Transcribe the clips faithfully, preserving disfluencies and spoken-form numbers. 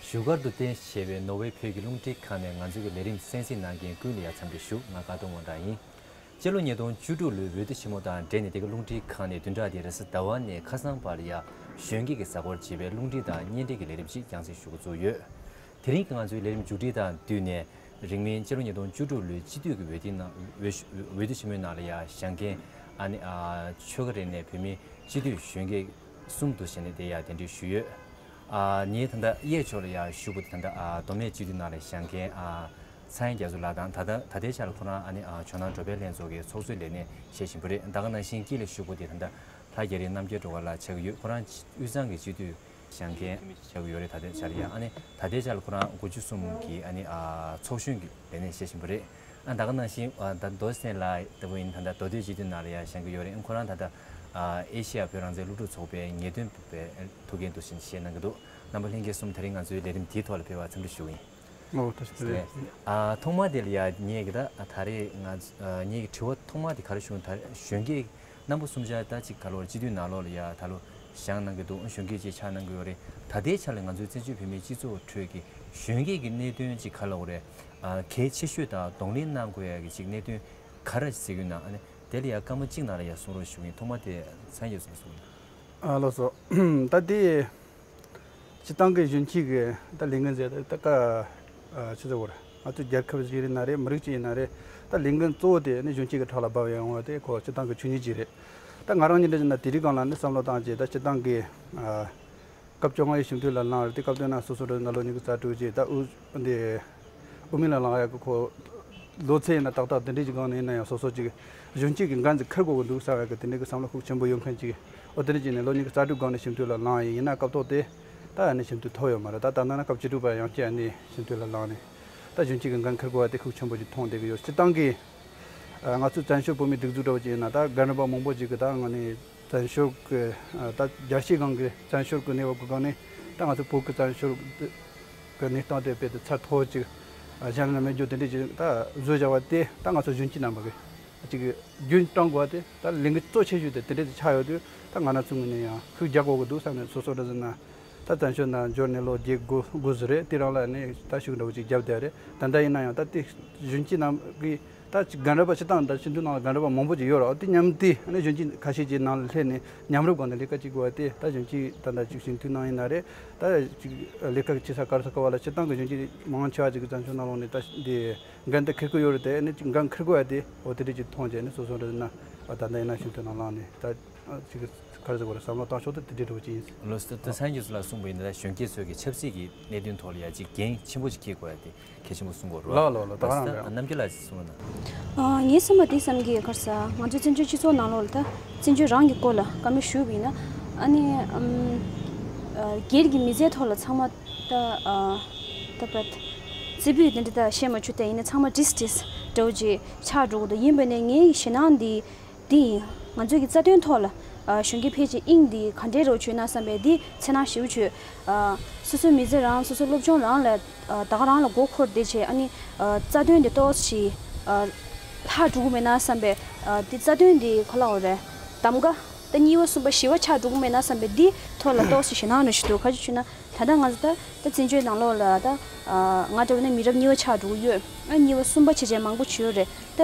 བཞུགས་སྒར་དུ་རྟེན་གཞི་བྱས་པའི་ནོར་ཝེ་བོད་ཀྱི་རླུང་འཕྲིན་ཁང་ནས་ང་ཚོའི་ལས་རིམ་གསན་གཟིགས་གནང་མཁན་ཀུན་ལ་ཡང་འཚམས་འདྲི་ཞུ། ང་ཀ་ཏོ་སྔོན་གྲགས་ཡིན། སྤྱི་ལོ་ཉིས་སྟོང་བཅུ་དྲུག་ལོའི་འོས་བསྡུ་ཆེན་མོ་དང་འབྲེལ་ནས་དེ་ག་རླུང་འཕྲིན་ཁང་ནས་བདུན་ཕྲག་འདིའི་རེས་གཟའ་ཟླ་བ་ནས་ཁ་སང་བར་ལ་ཡང་གཞོན་སྐྱེས་ཀྱི་གཟའ་འཁོར་ཅེས་པའི་རླུང་འཕྲིན་དང་བརྙན་འཕྲིན་གྱི་ལས་རིམ་ཞིག་རྒྱང་སྲིང་ཞུ་འགོ་བཙུགས་ཡོད། དེ་རིང་གི་ང་ཚོའི་ལས་རིམ་མཇུག་སྒྲིལ་དང་བསྟུན་ནས། རིང་མིན་སྤྱི་ལོ་ཉིས་སྟོང་བཅུ་དྲུག་ལོའི་སྤྱི་འཐུས་ཀྱི་འོས་བསྡུ་ནང་། འོས་འོས་བསྡུ་ཆེན་མོའི་ནང་ལ་ཡང་བཞེངས་མཁན་ཨ་ནི་ཨ་ཆོལ་ཁ་རེ་ནས་བོད་མི་སྤྱི་འཐུས་གཞོན་སྐྱེས་གསུམ་དུ་བཞེངས་ནས་དེ་ཡང་གདན་འདྲེན་ཞུས་ཡོད། ཨ་ངས་ད་ལྟ་གཡས་ཕྱོགས་ལ་ཡང་བཞུགས་པ་དེ་ད་ལྟ་ཨ་མདོ་སྨད་སྤྱི་འཐུས་ནང་ལ་བཞེངས་མཁན་ཨ་ཚངས་དབྱངས་རྒྱ་མཚོ་ལགས་དང་། ད་ལྟ་ད་ལྟའི་ཆར་ལ་ཁོ་རང་ཨ་ནི་ཨ་ཇོ་ནང་འགྲོ་ཕན་ལྷན་ཚོགས་ཀྱི་ཚོགས་གཙོའི་ལས་གནས་བཞེས་བཞིན་པ་རེད། ད་ག་ནང་བཞིན་དཀྱིལ་ལ་བཞུགས་པ་དེ་ད་ལྟ་ལྷ་རྒྱ་རི་རྣམ་རྒྱལ་སྒྲོལ་དཀར་ལགས་ཆགས་ཀྱི་ཡོད། ཁོ་རང་དབུས་གཙང་གི་སྤྱི་འཐུས་བཞེངས་མཁན་ཆགས་ཀྱི་ཡོད་རེད། ད་ལྟའི་ཆར་ཡང་ཨ་ནི་ད་ལྟའི་ཆར་ལ་ཁོ་རང་དགུ་བཅུ་གསུམ་གྱི་ཨ་ནི་ཨ་ཚོགས་གཞོན་གྱི་ལས་གནས་བཞེས་བཞིན་པ་རེད། ཨ་ད་ག་ནང་བཞིན་ཨ་ད་རྡོ་རྗེ་སེང་ལགས་ལྟ་བུ་ཡིན། ད་ལྟ་མདོ་སྟོད་སྤྱི་འཐུས་ནང་ལ་ཡང་བཞེངས་ཀྱི་ཡོད་རེད། ཨ་ཁོ་རང་ད་ལྟ་ཨ་ཨེ་ཤེ་ཡ་བོད་རང་བཙན་སློབ་ཕྲུག་ཚོགས་པའི་ངེས་སྟོན་པའི་ཐུགས་འགན་དུ་བཞིན་བཞེས་གནང་གི་འདུག་རྣམ་པ་ལྷན་རྒྱས་གསུམ་དེ་རིང་ང་ཚོའི་ལས་རིམ་དེའི་ཐོག་ལ་ཕེབས་པར་འཚམས་འདྲི་ཞུ་གི་ཡིན། ཨོ་ཐུགས་རྗེ་ཆེ། ཨ་ཐོག་མ་དེ་ལ་ཡ་ངས་གི་ད་ད་རེས་ང་ཨ་ངས་གི་དྲི་བ་ཐོག་མ་དེ་ག་རེ་ཞུ། ད་གཞོན་སྐྱེས་རྣམ་པ་གསུམ་ཆ་ད་ཅིག་ག་ལོར་སྤྱི་འཐུས་ནང་ལོགས་ལ་ཡ་ད་ལོ་བཞེངས་གནང་གི་འདུག་གཞོན་སྐྱེས་ཅིག་ཆགས་གནང་གི་ཡོད་རེད། ད་ལྟའི་ཆ་ལ་ང་ཚོའི་བཙན་བྱོལ་བོད་མིའི་སྤྱི་ཚོགས་ཁྲོད་ཀྱི་གཞོན་སྐྱེས་ཀྱི་གནད་དོན་ཅིག་ག་ལབ་དགོས་རེད། ཨ་གལ་ཆེ་ཤོས་དང་གདོང་ལེན་གནང་དགོས་ཡ་གི་ཅིག་གནད་དོན་ག་རེ་ཟེར་གྱི་ཡོད་ན། ཨ་ནི་དེ་ལ་ཡ་སྐར་མ་གཅིག་ནང་ལ་ཡ་གསུང་རོགས་ཞུ་གི་ཡིན། ཐོག་མ་དེ་ཚངས་དབྱངས་རྒྱ་མཚོ་ལགས་གསུང་རོགས། ཨ་ལགས་སོ། ད་དེ། སྤྱིར་བཏང་གི་གཞོན་སྐྱེས་ཀྱི་ད་ལས་འགན་ཟེར་ད་ཀ་ཨ་ཆི་ཟེར་བ་རེད། ང་ཚོ་རྒྱལ་ཁབ་ཅིག་ཡིན་ན་རེད། མི་རིགས་ཅིག་ཡིན་ན་རེད། ད་ལས་འགན་གཙོ་བོ་དེ་ནི་གཞོན་སྐྱེས་ཀྱི་ཕྲག་ལ་འབབ་ཡོང་བ་དེ་ཁོ་སྤྱིར་བཏང་གི་ཆོས་ཉིད་ཅིག་རེད། ད་ང་རང་ཉིད་འདྲ་བྱས་ན་དེ་རིང་སྒང་ལ་ནི་བསམ་བློ་བཏང་རྗེས། ད་སྤྱིར་བཏང་གི་ཨ་སྐབས་བཅོ་ལྔ་པའི་ཞིབ་འཐུས་ལ་ལངས་རེད། དེ་སྐབས་དེ་ན་སོ་སོ་འདྲ་ན་ལོ་ཉི་ཤུ་རྩ་དྲུག་ཅིག་ད་དབུ་འདི་དབུ་མའི་ལ་ལངས་ཡག་གི་ཁོ་ལོ་ཚད་ཡིན་ན་ཏག་ཏག་དེ་འདྲའི་ཅིག་སྒང་ནས་ཡིན་ན་ཡང་སོ་སོ་ཅིག་གཞོན་སྐྱེས་ཀྱི་འགན་ཅིག་འཁུར་དགོས་ཀྱི་འདུག་བསམ་ཡག་གི་དེ་འདྲའི་གི་བསམ་བློ་ཤུགས་ཆེན་པོ་ཡོད་མཁན་ཅིག་འོ་དེ་འདྲ་ཅིག་ནས་ལོ་ཉི་ཤུ་རྩ་དྲུག་སྒང་ནས་ཞིབ་འཐུས་ལ་ལངས་ཡིན། ཡིན་ན་སྐབས་ཐོག་དེ་ད་ཡང་ནས་ཞིབ་འཐུས་ཐོབ་ཡོད་མ་རེད། ད་ད་ལྟ་ན་སྐབས་བཅུ་དྲུག་པ་ཡང་བསྐྱར་ནས་ཞིབ་འཐུས་ལ་ལངས་ནས་ད་གཞོན་སྐྱེས་ཀྱི་འགན་འཁུར་དགོས་པ་དེ་ཤུགས་ཆེན་པོ་ཅིག་མཐོང་བསྡད་ཀྱི་ཡོད། སྤྱིར་བཏང་གི་ང་ཚོའི་བཙན་བྱོལ་བོད་མིའི་སྒྲིག་འཛུགས་འདྲ་བོ་ཅིག་ཡིན་ན། ད་རྒན་རབས་པ་མང་པོ་ཅིག་གིས་ད་ང་ནི་བཙན་བྱོལ་གྱི་ད་རྒྱལ་སྤྱིའི་སྒང་གི་བཙན་བྱོལ་གྱི་གནས་བབ་ཀྱི་སྒང་ནས་ད་ང་ཚོ་བོད་ཀྱི་བཙན་བྱོལ་གྱི་གནས་སྟངས་དེ་དཔེ་དེ་ཚད་མཐོ་ཅིག་གཞན་ལ་མེད་རྒྱུ་དེ་འདྲ་ཅིག་ད་བཟོས་བཞག་པ་དེ་ད་ང་ཚོ་གཞོན་སྐྱེས་རྣམ་པ་གིས་ཅིག་རྒྱུན་བསྐྲང་དགོས་པ་དེ་ད་ལས་འགན་གཙོ་ཆེ་ཤོས་དེ་དེ་འདྲ་ཅིག་ཆགས་ཡོད་དུས། ད་ང་རང་ཚོ་ངོས་ནས་ཡང་ཤུགས་རྒྱག་དགོས་ཀྱི་འདུག་བསམ་ནས། སོ་སོ་འདྲ་ཟེར་ན་ད་བཙན་བྱོལ་ནང་འབྱོར་ནས་ལོ་བརྒྱད་དགུ་དགུ་ཟིག་རེད། དེ་རིང་ལ་ནི་ད་ཤུགས་འདྲ་བོ་ཅིག་བརྒྱབ་བསྡད་རེད། ད་ལྟ་ཡིན་ན་ཡང་ད་དེ་གཞོན་སྐྱེས་རྣམས་ཀྱིས་ད་ཅིག་རྒན་རབས་པ་སྤྱིར་བཏང་ད་སྤྱི་འཐུས་ནང་ལ་རྒན་རབས་པ་མང་པོ་ཅིག་ཡོད་རེད། འོ་དེ་མཉམ་དུ་ནི་གཞོན་སྐྱེས་ཁ་ཤས་ཀྱི་ནང་ལ་སླེབས་ནས་མཉམ་རུབ་སྒང་ནས་ལས་ཀ་བྱེད་དགོས་པ་དེ། ད་གཞོན་སྐྱེས་ད་ལྟ་ཅིག་སྤྱི་འཐུས་ནང་ཡིན་ན་རེད། ད་ཅིག་ལས་ཀ་བྱེད་ས་ག་རེ་ས་ག་བ་ལ་སྤྱིར་བཏང་གི་གཞོན་སྐྱེས་མང་ཆེ་བ་ཅིག་གིས་བཙན་བྱོལ་ནང་ལོགས་ནས་ད་འདི་འགན་དེ་འཁུར་གྱི་ཡོད་རེད་དེ། ཨ་ནི་ཅིག་འགན་འཁུར་དགོས་པ་དེ་འོ་དེ་འདྲ་ཅིག་མཐོང་རྗེས་ནས་སོ་སོ་འདྲ་ན་ཨ་ད་ལྟ་ཡིན་ན་སྤྱི་འཐུས་ནང་ལངས་ནས་ད་ཅིག་ག་རེ་ཟེར་དགོས་རེད། བསམ་བློ་བཏང་ཕྱོགས་དེ་དེ་འདྲ་འདྲ་བོ་ཅིག་ཡིན། ལགས་སོ། ད་ཚངས་དབྱངས་རྒྱ་མཚོ་ལགས་གསུངས་པ་ཡིན་ན། ད་གཞོན་སྐྱེས་ཚོའི་གི་ཆབ་སྲིད་ཀྱི་གནད་དོན་ཐོག་ལ་ཡ་ཅིག་འགན་ཆེན་པོ་ཅིག་འཁྱེར་དགོས་ཡ་དེ་གལ་ཆེན་པོ་གསུང་གི་ཡོད་རེད་བ། ལགས་ལགས་ལགས། ད་ག་རང་རེད། རྣམ་རྒྱལ་ལགས་གསུང་རོགས་གནང་། ཨ་ངའི་བསམ་པ་འདི་བསམ་གྱི་ཡོད། ག་རེ་ཟེར། ང་ཚོའི་བཙན་བྱོལ་སྤྱི་ཚོགས་ནང་ལོགས་ལ་ད་བཙན་བྱོལ་རང་གི་སྐོར་ལ་བཀའ་མོལ་ཞུས་པ་ཡིན་ན། ཨ་ནི་ཨམ་ཨ་སྒེར་གྱི་མི་ཚེའི་ཐོག་ལ་ཚང་མ་ད་ཨ་ད་པད་རྩེ་ཕུད་དེ་འདྲ་ད་བཤད་མ་བཅུག་ད་ཡིན་ན་ཚང་མ་ཏིས་ཏིས་འདྲ་བོ་ཅིག་ཆགས་འགྲོ་གི་འདུག་ཡིན་པ་ནས་ངའི་ཞེད་སྣང་འདི་འདི་ཡིན། ང་ཚོའི་གི་རྩ་དོན་ཐོག་ལ་ཨ་གཞོན་སྐྱེས་ཕལ་ཆེར་དབྱིངས་འདི་ག་འདྲའི་རོ་བྱོས་ན་བསམ་པའི་འདི་འཚེར་སྣང་ཞེ་པོ་བྱོས། ཨ་སོ་སོའི་མི་ཚེ་རང་། སོ་སོའི་སློབ་སྦྱོང་རང་ལ་ཨ་ད་ག་རང་ལ་མགོ་འཁོར་བསྡད་བྱས། ཨ་ནི་ཨ་རྩ་དོན་འདི་ཏོག་ཙམ་ཞིག་ཨ་ལྷག་འགྲོ་གི་མེད་ན་བསམ་པའི་ཨ་འདི་རྩ་དོན་འདི་ག་ལབ་དགོས་རེད། གདམ་ག་ད་གཉིས་པ་གསུམ་པ་བཞི་པ་ཆགས་འགྲོ་གི་མེད་ན་བསམ་པའི་འདི་ཐོག་ལ་ཏོག་ཙམ་ཞེད་སྣང་རེ་ཞིག་འདུག་ག་ཅི་བྱས་ན། ད་ལྟ་ང་ཚོ་ད་ད་བཙན་བྱོལ་ནང་ལོགས་ལ་ད་ཨ་ང་འདྲ་བོ་ན་མི་རབས་གཉིས་པ་ཆགས་འགྲོ་གི་ཡོད། ཨ་གཉིས་པ་གསུམ་པ་བྱས་བྱས་མང་པོ་བྱས་ཡོད་རེད། ད་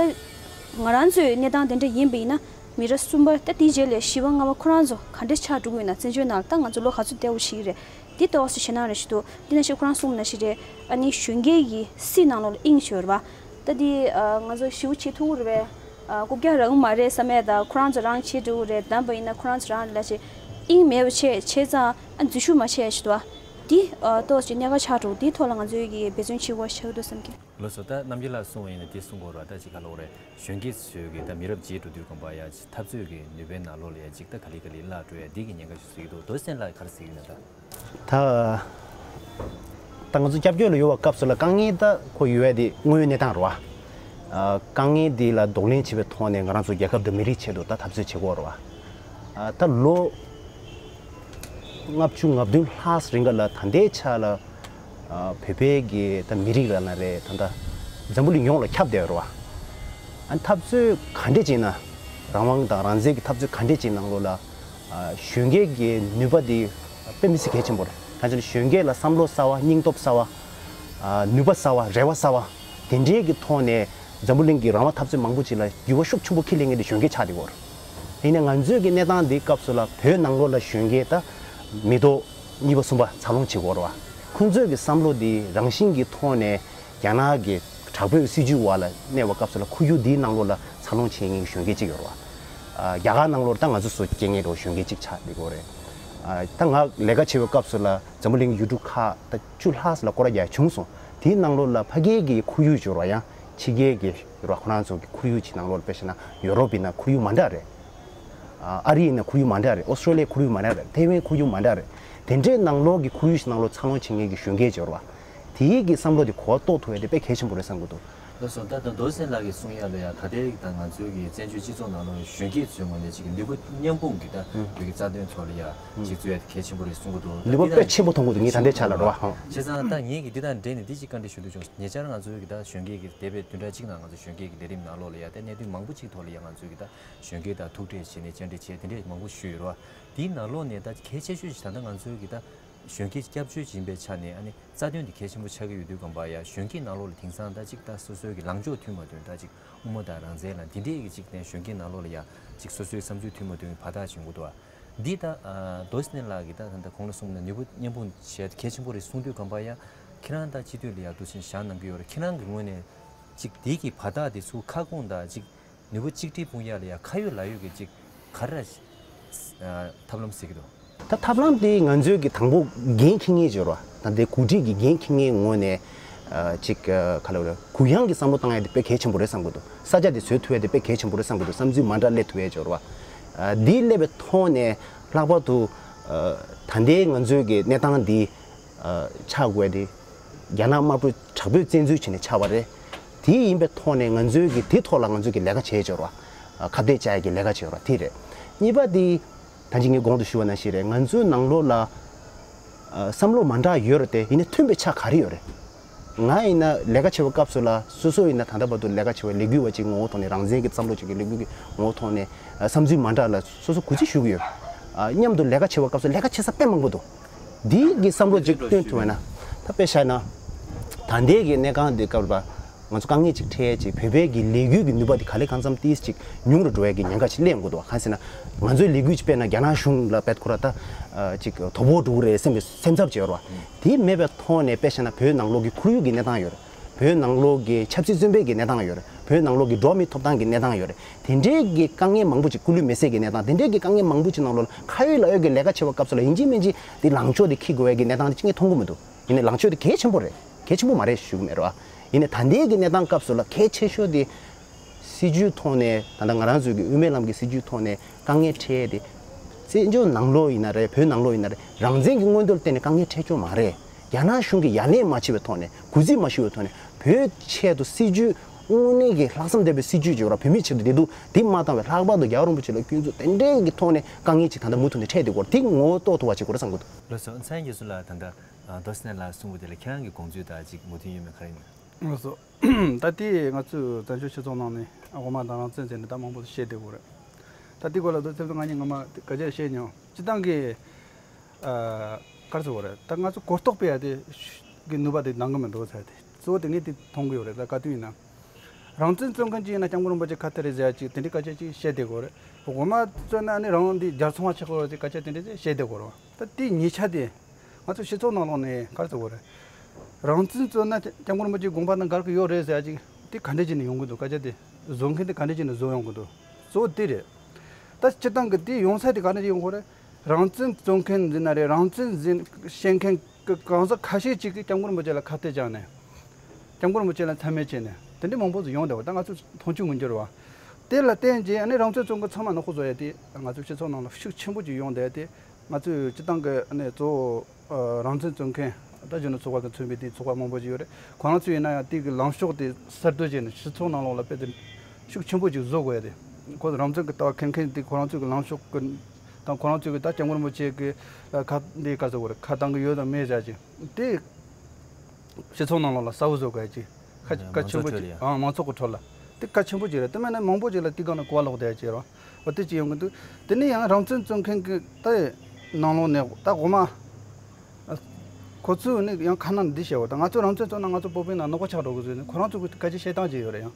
ང་རང་ཚོའི་གནས་སྟངས་དེ་འདྲ་ཡིན་པ་ཡིན་ན། མི་རབས་གསུམ་པ་ད་དེའི་རྗེས་ལ་བཞི་པ་ལྔ་པ་ཁོ་རང་ཚོ་ག་འདྲ་ཆགས་འགྲོ་གི་ཡོད་ན། བཙན་བྱོལ་ནང་ལ་ད་ང་ཚོ་ལོ་ག་ཚོད་བསྡད་དགོས་ཀྱི་རེད། འདི་ཏོག་ཙམ་ཞེད་སྣང་རེ་ཞིག་འདུག་འདི་ནང་བཞིན་ཁོ་རང་གསུངས་ནང་བཞིན་རེད། ཨ་ནི་གཞོན་སྐྱེས་ཀྱི་སྲིད་ནང་ལོགས་ལ་དབྱིངས་ཤོར་བ། ད་འདི་ཨ་ང་ཚོ་ཞེ་པོ་བྱེད་ཐུབ་ཀྱི་རེད་པས། ཨ་རྐུབ་བཀྱག་རག་གི་མ་རེད་བསམ་ཡས་དང་། ཁོ་རང་ཚོ་རང་བྱེད་འགྲོ་གི་རེད། གདམ་པ་ཡིན་ན་ཁོ་རང་ཚོ་རང་ལ་བྱེད། དབྱིངས་མེད་པ་བྱས་བྱས་ཙང་ཨ་འཛུལ་ཞུགས་མ་བྱས་ཞིག་འདུག་འདི་ཨ་ཏོག་ཙམ་གནད་འགག་ཆགས་འགྲོ། འདིའི་ཐོག་ལ་ང་ཚོས་ཀྱི་འབད་བརྩོན་བྱེད་དགོས་ཤག་འདུག་བསམ་གི། ལགས་སོ། ད་རྣམ་རྒྱལ་ལགས་གསུངས་པ་ཡིན་ན་དེ་གསུང་དགོས་རེད་པ། ད་ཅིག་ག་ལབ་དགོས་རེད། གཞོན་སྐྱེས་ཚོས་ཀྱི་ད་མི་རབས་རྗེས་འགྲོ་དུས་སྒང་པ་ཡ་འཐབ་རྩོད་ཀྱི་ནུས་པའི་ནང་ལོགས་ལ་ཡ་ཅིག་ད་ག་ལེ་ག་ལེ་བརླག་འགྲོ་ཡ་འདི་གི་ཉེན་ཁ་ཞིག་གཟིགས་ཀྱི་འདུག་རྡོ་རྗེ་སེང་ལགས་ག་རེ་གཟིགས་ཀྱི་ཡོད་ན་ད། ད་ད་ང་ཚོ་སྐྱབས་བཅོལ་ལ་ཡོད་པའི་སྐབས་སུ་ལ་དཀའ་ངལ་ད་ཁོ་ཡོད་ཡ་དེ་དངོས་ཡོད་གནས་སྟངས་རེད་པ། ཨ་དཀའ་ངལ་འདི་ལ་གདོང་ལེན་བྱེད་པའི་ཐོག་ནས་ང་རང་ཚོ་རྒྱལ་ཁབ་དང་མི་རིགས་ཆེད་དུ་ད་འཐབ་རྩོད་བྱེད་དགོས་རེད་པ། ཨ་ད་ལོ་ལྔ་བཅུ་ང་བདུན་ལྷག་རིང་ག་ལ་ད་ལྟའི་ཆ་ལ་ཨ་བོད་པའི་གི་ད་མི་རིགས་ར་ན་རེད། ད་ལྟ་འཛམ་བུ་གླིང་ཡོངས་ལ་ཁྱབ་བསྡད་ཡོད་རེད་པ། ཨ་འཐབ་རྩོད་ག་འདྲས་བྱས་ན། རང་དབང་དང་རང་བཙན་གྱི་འཐབ་རྩོད་ག་འདྲས་བྱས་ནང་ལོགས་ལ་ཨ་གཞོན་སྐྱེས་ཀྱི་ནུས་པ་འདི་དཔེ་མི་སྲིད་གལ་ཆེན་པོ་རེད། ང་ཚོ་ནི་གཞོན་སྐྱེས་ལ་བསམ་བློ་གསར་བ། སྙིང་སྟོབས་གསར་བ། ཨ། ནུས་པ་གསར་བ། རེ་བ་གསར་བ། དེ་འདྲའི་གི་ཐོག་ནས་འཛམ་བུ་གླིང་གི་རང་དབང་འཐབ་རྩོད་མང་པོ་ཅིག་ལ་འགྱུར་བ་ཤུགས་ཆེན་པོ་ཁྱེར་སླེབས་མཁན་དེ་གཞོན་སྐྱེས་ཆགས་བསྡད་ཡོད་རེད། ཡིན་ནའི་ང་ཚོའི་གི་གནས་སྟངས་འདིའི་སྐབས་སུ་ལ་བོད་ནང་ལོགས་ལ་གཞོན་སྐྱེས་ད་མི་ཐོག་གཉིས་པ་གསུམ་པ་འཚར་ལོངས་བྱེད་ཀྱི་ཡོད་རེད་བ། ཁོང་ཚོའི་གི་བསམ་བློ་འདི་རང་བཞིན་གྱི་ཐོག་ནས་རྒྱ་ནག་གི་དྲག་པོའི་སྲིད་ཇུས་འོག་ལ་གནས་པའི་སྐབས་སུ་ལ་ཁོར་ཡུག་འདིའི་ནང་ལོགས་ལ་འཚར་ལོངས་བྱེད་མཁན་གྱི་གཞོན་སྐྱེས་གཅིག་ཡོད་རེད་བ། ཨ། རྒྱ་གར་ནང་ལོགས་ད་ང་ཚོ་ཚོ་སྐྱེ་མཁན་འདྲ་བོ་གཞོན་སྐྱེས་གཅིག་ཆགས་བསྡད་ཀྱི་ཡོད་རེད། ཨ། ད་ང་ལས་ཀ་བྱེད་པའི་སྐབས་སུ་ལ་འཛམ་བུ་གླིང་གི་ཡུལ་གྲུ་ཁག་ད་བཅུ་ལྷག་ཙམ་ལ་སྐོར་ར་རྒྱག་བྱུང་སོང་། དེའི་ནང་ལོགས་ལ་ཕ་གིའི་གི་ཁོར་ཡུག་སྦྱོར་བ་ཡང་ཕྱི་རྒྱལ་གྱི་ཡོད་རེད་བ། ཁོ་རང་ཚོ་གི་ཁོར་ཡུག་ཅིག་ནང་ལོགས་ལ་དཔེ་བཞག་ན་ཡོ་རོབ་ཡིན་ན་ཁོར་ཡུག་མ་འདྲ་རེད། ཨ། ཨ་རི་ཡིན་ན་ཁོར་ཡུག་མ་འདྲ་རེད། ཨོ་སི་ཀྲོ་ལི་ཡའི་ཁོར་ཡུག་མ་འདྲ་རེད། ཐའེ་ཝན་ཁོར་ཡུག་མ་འདྲ་རེད། དེ་འདྲའི་ནང་ལོགས་ཀྱི་ཁོར་ཡུག་ཞིག་ནང་ལོགས་འཚར་ལོངས་བྱེད་མཁན་གྱི་གཞོན་སྐྱེས་སྦྱོར་བ་དེའི་གི་བསམ་བློ་དེ་གོ་བ་རྟོགས་ཐུབ་ཡ་དེ་དཔེ་གལ་ཆེན་པོ་རེད་བསམ་གྱི་འདུག། ལགས་སོ། ད་ལྟ་མདོ་སེང་ལགས་ཀྱིས་གསུང་ཡ་ལ་ཡ། ད་ལྟའི་ད་ང་ཚོའི་གི་བཙན་བྱོལ་སྤྱི་ཚོགས་ནང་ལོགས་གཞོན་སྐྱེས་ཚོའི་ངོས་ནས་ཅིག་ནུས་པ་མཉམ་སྤུངས་ཀྱི་ད་ཨུ། བོད་ཀྱི་རྩ་དོན་ཐོག་ལ་ཡ་ཨུ། ཅིག་བརྩོན་ཡ་དེ་གལ་ཆེན་པོ་རེད་གསུང་གི་འདུག། ནུས་པ་དཔེ་ཆེན་པོ་མཐོང་གི་འདུག། ངས་ད་ལྟའི་ཆ་ལ་རེད་བ། ཧང་། བྱས་ཙང་ད་ངས་གི་འདི་དང་འབྲེལ་ནས་འདི་ཅིག་བཀའ་འདྲི་ཞུ་འདོད་བྱུང་། ཉེ་ཆར་ང་ཚོའི་གི་ད་གཞོན་སྐྱེས་ཀྱི་འདས་པའི་བདུན་ཕྲག་གཅིག་ནང་ང་ཚོ་གཞོན་སྐྱེས་ཀྱི་ལས་རིམ་ནང་ལོགས་ལ་ཡ་ད་གནད་དོན་མང་པོ་ཅིག་ཐོག་ལ་ཡ་ང་ཚོའི་གི་ད་གཞོན་སྐྱེས་དང་ཐུག་འཕྲད་བྱས་ནས་བཅར་འདྲི་བྱས་དེ་འདྲས་མང་པོ་ཞུས་ཡོད་རེད་བ། དེའི་ནང་ལོགས་ནས་ད་གལ་ཆེ་ཤོས་ཤིག་ད་ལྟ་ང་ཚོའི་གི་ད་གཞོན་སྐྱེས་སྐྱབས་བཅོལ་ཡིན་པའི་ཆ་ནས་ཨ་ནི་རྩ་དོན་དེ་གལ་ཆེན་པོ་ཆགས་ཀྱི་ཡོད་དུས་གམ་པ་ཡ། གཞོན་སྐྱེས་ནང་ལོགས་ལ་དེང་སང་ད་ཅིག་ད་སོ་སོའི་གི་ལངས་ཕྱོགས་མཐུན་མ་མཐུན། ད་ཅིག་དབུ་མ་དང་རང་བཙན་ལ་འདི་འདྲའི་གི་ཅིག་ནས་གཞོན་སྐྱེས་ནང་ལོགས་ལ་ཡ་ཅིག་སོ་སོའི་བསམ་ཚུལ་མཐུན་མ་མཐུན་གི་བར་ཐག་ཆེན་པོ་འདུག་ཨ། འདི་ད་ཨ་མདོ་སེང་ལགས་ཀྱིས་ད་ད་ལྟ་གོང་ལ་གསུངས་ན་ནུས་པ་མཉམ་སྤུངས་བྱས་གལ་ཆེན་པོ་རེད་གསུང་དུས་གམ་པ་ཡ། ཁྱེད་རང་ད་སྤྱི་འཐུས་ལ་ཡ་འདུག་སེ་བཞག་གནང་གི་ཡོད་རེད། ཁྱེད་རང་གི་ངོས་ནས་ཅིག་འདི་གི་བར་ཐག་དེ་ཚུར་ཁ་སྐོང་དང་ཅིག་ནུས་པ་གཅིག་སྒྲིལ་སྤུངས་ཡ་ལ་ཡ་ཁ་ཡོད་ལག་ཡོད་ཀྱི་ཅིག་ག་རེ་ཨ་ཐབས་ལམ་ཟེར་གྱི་འདུག། ད་ཐབས་ལམ་དེ་ང་ཚོའི་གི་དང་པོ་འགན་འཁྱེར་མཁན་ཅིག་ཡོད་རེད་བ། ད་ལྟའི་འགོ་ཁྲིད་ཀྱི་འགན་འཁྱེར་མཁན་ངོས་ནས་ཨ་ཅིག་ཨ་ག་ལབ་རེད། གུ་ཡངས་ཀྱི་བསམ་བློ་བཏང་ཡ་དེ་དཔེ་གལ་ཆེན་པོ་རེད་བསམ་གྱི་འདུག། ས་ཆ་དེ་བཟོ་ཐུབ་ཡ་དེ་དཔེ་གལ་ཆེན་པོ་རེད་བསམ་གྱི་འདུག། བསམ་ཚུལ་མ་འདྲ་སླེབས་ཐུབ་ཡ་ཅིག་ཡོད་རེད་བ། ཨ་དེ་སླེབས་པའི་ཐོག་ནས་ལྷག་པར་དུ་ཨ་ད་ལྟའི་ང་ཚོའི་གི་གནས་སྟངས་འདི་ཨ་ཆགས་དགོས་ཡ་དེ་རྒྱ་ནག་དམར་པོས་དྲག་པོས་བཙན་འཛུལ་བྱས་ནས་ཆགས་པ་རེད། དེ་ཡིན་པའི་ཐོག་ནས་ང་ཚོའི་གི་དེ་ཐོག་ལ་ང་ཚོའི་གི་ལས་ཀ་བྱས་ཡོད་རེད་བ། ཨ་ཁ་གཏད་བཅག་ཡ་གི་ལས་ཀ་བྱས་ཡོད་རེད་བ། དེ་རེད། གཉིས་པ་དེ། ད་ཅི་ངས་གོང་དུ་ཞུ་བ་ནང་བཞིན་རེད། ང་ཚོའི་ནང་ལོགས་ལ་ཨ་བསམ་བློ་མ་འདྲ་ཡོད་རེད་དེ། ཡིན་ནའི་མཐུན་པའི་ཆ་ག་རེ་ཡོད་རེད། ང་ཡིན་ན་ལས་ཀ་བྱེད་པའི་སྐབས་སུ་ལ་སོ་སོ་ཡིན་ན་ད་ལྟ་བར་དུ་ལས་ཀ་བྱེད་པའི་ལས་འགུལ་བ་ཅིག་ངོ་བོ་ཐོག་ནས། རང་བཙན་གྱི་བསམ་བློ་ཅིག་གི་ལས་འགུལ་གྱི་ངོ་བོ་ཐོག་ནས་ཨ་བསམ་ཚུལ་མ་འདྲ་ལ་སོ་སོ་གུས་བརྩི་ཞུ་གི་ཡོད། ཨ་མཉམ་དུ་ལས་ཀ་བྱེད་པའི་སྐབས་སུ་ལས་ཀ་བྱེད་ས་དཔེ་མང་པོ་འདུག། འདི་གི་བསམ་བློ་ཅིག་བཏོན་ཐུབ་པ་ན། ད་དཔེ་བཞག་ན་ད་ལྟའི་གི་གནས་སྟངས་འདི་སྐབས་ལ། ང་ཚོ་དཀའ་ངལ་ཅིག་འཕྲད་ཅིག། བོད་པའི་གི་ལས་འགུལ་གྱི་ནུས་པ་དེ་ག་ལེ་གང་འཚམ་ཏིས་ཅིག་ཉུང་རུ་འགྲོ་ཡ་གི་ཉེན་ཁ་ཅིག་སླེབས་ཡོང་གི་འདུག་བ། གང་ཟེར་ན་ང་ཚོའི་ལས་འགུལ་ཅིག་སྤེལ་ན་རྒྱ་ནག་གཞུང་ལ་བེད་ཁོ་ར་ད་ཨ་ཅིག་དོ་ཕོག་འགྲོ་གི་རེད་བསམ་པའི་སེམས་འཚབ་ཅིག་ཡོད་རེད་བ། དེ་མེད་པའི་ཐོག་ནས་དཔེ་བཞག་ན་བོད་ནང་ལོགས་ཀྱི་ཁོར་ཡུག་གི་གནས་སྟངས་ཡོད་རེད། བོད་ནང་ལོགས་ཀྱི་ཆབ་སྲིད་བཙོན་པའི་གི་གནས་སྟངས་ཡོད་རེད། བོད་ནང་ལོགས་ཀྱི་འགྲོ་བ་མིའི་ཐོབ་ཐང་གི་གནས་སྟངས་ཡོད་རེད། དེ་འདྲའི་གི་དཀའ་ངལ་མང་པོ་ཅིག། སྐུ་ལུས་མེ་སྲེག་གི་གནས་སྟངས། དེ་འདྲའི་གི་དཀའ་ངལ་མང་པོ་ཅིག་ནང་ལོགས་ལ་ཁ་ཡོད་ལག་ཡོད་ཀྱི་ལས་ཀ་བྱེད་པའི་སྐབས་སུ་ལ་ཡིན་གཅིག་མིན་གཅིག་དེ་ལངས་ཕྱོགས་དེ་འཁྱེར་དགོས་ཡ་གི་གནས་སྟངས་དེ་ཅིག་ངས་མཐོང་གི་མི་འདུག། ཡིན་ནའི་ལངས་ཕྱོགས་དེ་གལ་ཆེན་པོ་རེད། གལ་ཆེན་པོ་མ་རེད་ཞུ་གི་མེད་རེད་བ། ཡིན་ནའི་ད་ལྟའི་གི་གནས་སྟངས་སྐབས་སུ་ལ་གལ་ཆེ་ཤོས་དེ་སྲིད་ཇུས་ཐོག་ནས། ད་ལྟ་ང་རང་ཚོའི་གི་དབུ་མའི་ལམ་གྱི་སྲིད་ཇུས་ཐོག་ནས་དཀའ་ངལ་འཕྲད་དེ། བཙན་བྱོལ་ནང་ལོགས་ཡིན་ན་རེད། བོད་ནང་ལོགས་ཡིན་ན་རེད། རང་བཙན་གྱི་མངོན་འདོད་ལ་བརྟེན་ནས་དཀའ་ངལ་འཕྲད་ཆོག་མ་རེད། རྒྱ་ནག་གཞུང་གིས་ཡ་ལན་མ་བྱས་པའི་ཐོག་ནས། གུས་བརྩི་མ་ཞུས་པའི་ཐོག་ནས་བོད་ཆེད་དུ་སྲིད་ཇུས། དངོས་གནས་ཀྱི་ལྷག་བསམ་ལྡན་པའི་སྲིད་ཇུས་ཅིག་ཡོད་ར། བོད་མིའི་ཆེད་དུ་བདེ་སྡུག་འདི་མ་བཏང་བའི། ལྷག་པར་དུ་རྒྱལ་བ་རིན་པོ་ཆེ་ལ་སྐྱོན་འཛུགས་དེ་འདྲའི་གི་ཐོག་ནས་དཀའ་ངལ་ཅིག་ད་ལྟ་མུ་མཐུད་ནས་འཕྲད་བསྡད་ཡོད་རེད། དེ་ངོ་བོ་རྟོགས་ཐུབ་པ་ཅིག་དགོས་རེད་བསམ་གྱི་འདུག། ལགས་སོ། མཚན་རྒྱ་མཚོ་ལགས། ད་ལྟ་ཨ་མདོ་སེང་ལགས་གསུངས་པ་དེ་ལ་ཁྱེད་རང་གི་དགོངས་ཚུལ་དང་ཅིག་མོས་མཐུན་ཡོད་མེད་ག་རེ་ཡིན་ན། ལགས་སོ། ད་ལྟའི་ང་ཚོའི་བཙན་བྱོལ་སྤྱི་ཚོགས་ནང་ནས་དབུ་མ་དང་རང་བཙན་ཟེར་ནས་ད་མང་པོ་བཤད་བསྡད་ཡོད་རེད། ད་དེའི་སྐོར་ལ་ད་ཚེ་བརྟན་ང་གཉིས་སྔོན་མ་སྐད་ཆ་བཤད་མྱོང་། སྤྱིར་བཏང་གི་ཨ་ག་རེ་ཟེར་དགོས་རེད། ད་ང་ཚོ་གོ་རྟོགས་སྤེལ་ཡ་དེ་གི་ནུས་པ་དེ་འདང་གི་མི་འདུག་ཟེར་ཏེ། གཙོ་བོ་དེ་ངས་དེ་མཐོང་གི་ཡོད་རེད། ད་ག་དུས་ཡིན་ན་རང་བཙན་རྩོད་མཁན་ཅིག་ཡིན་ན་སྐྱབས་མགོན་རིན་པོ་ཆེ་ཁ་གཏད་རེད་ཟེར་ཡ་ཅིག་དེ་འདྲའི་སྐད་ཆ་ཅིག་བཤད་བསྡད་ཡོད་རེད། དབུ་མ་རྩོད་ན་ནི་རང་དབང་འདི་རྒྱལ་ཚོང་བ་ཆགས་ཀྱི་ཡོད་ཅིག་སྐད་ཆ་དེ་འདྲ་ཅིག་བཤད་བསྡད་ཡོད་རེད་བ། ད་དེ་གཉིས་ཆ་དེ་ང་ཚོ་སྤྱི་ཚོགས་ནང་ལོགས་ནས་ག་རེ་ཟེར་དགོས་རེད། རང་བཙན་རྩོད་ན་སྐྱབས་མགོན་རིན་པོ་ཆེའི་དགོངས་པ་དང་འགལ་གྱི་ཡོད་རེད་ཟེར་ཡ་ཅིག་དེ་ག་འདྲ་བྱས་ནས་ཡོང་གི་འདུག། སྐད་ཆ་དེ་བཟོ་མཁན་དེ་ག་འདྲ་བྱས་ནས་བཟོ་ཡོང་གི་འདུག། གཙོ་བོ་དེ་རེད། ད་སྤྱིར་བཏང་གི་དེ་ཡོང་ས་དེ་ག་འདྲ་ཡོང་གི་རེད། རང་བཙན་རྩོད་མཁན་ཡིན་ན་རེད། རང་བཙན་ཟེར་བཤད་མཁན་གྱི་གང་ཟག་ཁ་ཤས་ཅིག་གིས་སྐྱབས་མགོན་རིན་པོ་ཆེ་ལ་ཁ་གཏད་བཅག་ནས། སྐྱབས་མགོན་རིན་པོ་ཆེ་ལ་མཚན་སྨད་བྱས་ནས་དེ་འདྲ་མང་པོ་ཞིག་ཡོང་བསྡད་པ་ད་ང་ཚོས་མཐོང་ཆོས་མངོན་གྱུར་བ། དེ་ལ་བརྟེན་བྱས་ཨ་ནི་རང་བཙན་རྩོད་མཁན་ཚང་མ་ནག་པོ་བཟོ་ཡ་དེ་ང་ཚོའི་སྤྱི་ཚོགས་ནང་ལ་ཤུགས་ཆེན་པོ་ཅིག་ཡོང་བསྡད་དེ། ང་ཚོས་སྤྱིར་བཏང་གི་ཨ་ནི་གཙོ་བོ་རང་བཙན་རྩོད་མཁན་ད་གཞོན་ནུ་ཚོགས་པ་གིས་མཚོན་པའི་དེ་ཚོགས་པ་མང་པོ་ཅིག་ཡོད་རེད། ཁོ་རང་ཚོ་ཡིན་ན་ཡང་དེ་གི་ལངས་ཕྱོགས་དེ་གསར་གཏོད་བྱས་ནས་སྤྱི་ཚོགས་ནང་ལོགས་ལ་དཔེ་དེ་ཤུགས་ཆེན་པོ་ཅིག་བཟོ་དགོས་ཡ་དེ། ཁོ་རང་བཙན་གྱི་ལྟ་བ་འཁྱེར་མཁན་དེ་ཁོ་རང་ཚོ་གི་ལངས་ཕྱོགས་གི་དང་ཁོ་རང་ཚོ་གི་ད་སྐྱབས་མགོན་རིན་པོ་ཆེ་གི་ཁ་འདི་ག་ཚོད་བོར་ཁ་བཏང་གི་ཡོད་དང་མེད་བྱ་ཅིག་དེ་སྤྱི་ཚོགས་ནང་ལོགས་ལ་གསལ་བོ་བཟོ་དགོས་ཅིག་ཁ་ཁ་ཆེན་པོ་ཅིག་ཨང་མང་ཚོགས་ཀྱི་ཁྲོད་ལ་དེ་གལ་ཆེན་པོ་ཅིག་རེད། དེ་མིན་ན་མང་པོ་ཅིག་ལ་དེ་སྒང་ལ་གོ་བ་ལོག་བསྡད་ཅིག་རེད་བ། དེ་ཅིག་ཡོང་གི་འདུག། དེ་ནས་ཡང་རང་བཙན་རྩོད་མཁན་གི་ད་ནང་ལོགས་ནས་ད་འོ་མ། ཁོ་ཚོས་ནི་ཡང་ཁ་ནང་འདི་བཤད་འོ་ད་ང་ཚོ་རང་བཙན་རྩོད་ན་ང་ཚོ་བོད་པའི་ནང་ནག་པོ་ཆགས་འགྲོ་གི་ཟེར་ནས་ཁོ་རང་ཚོ་གི་སྐད་ཆ་བཤད་སྟངས་ཅིག་ཡོད་རེད་ཡང་།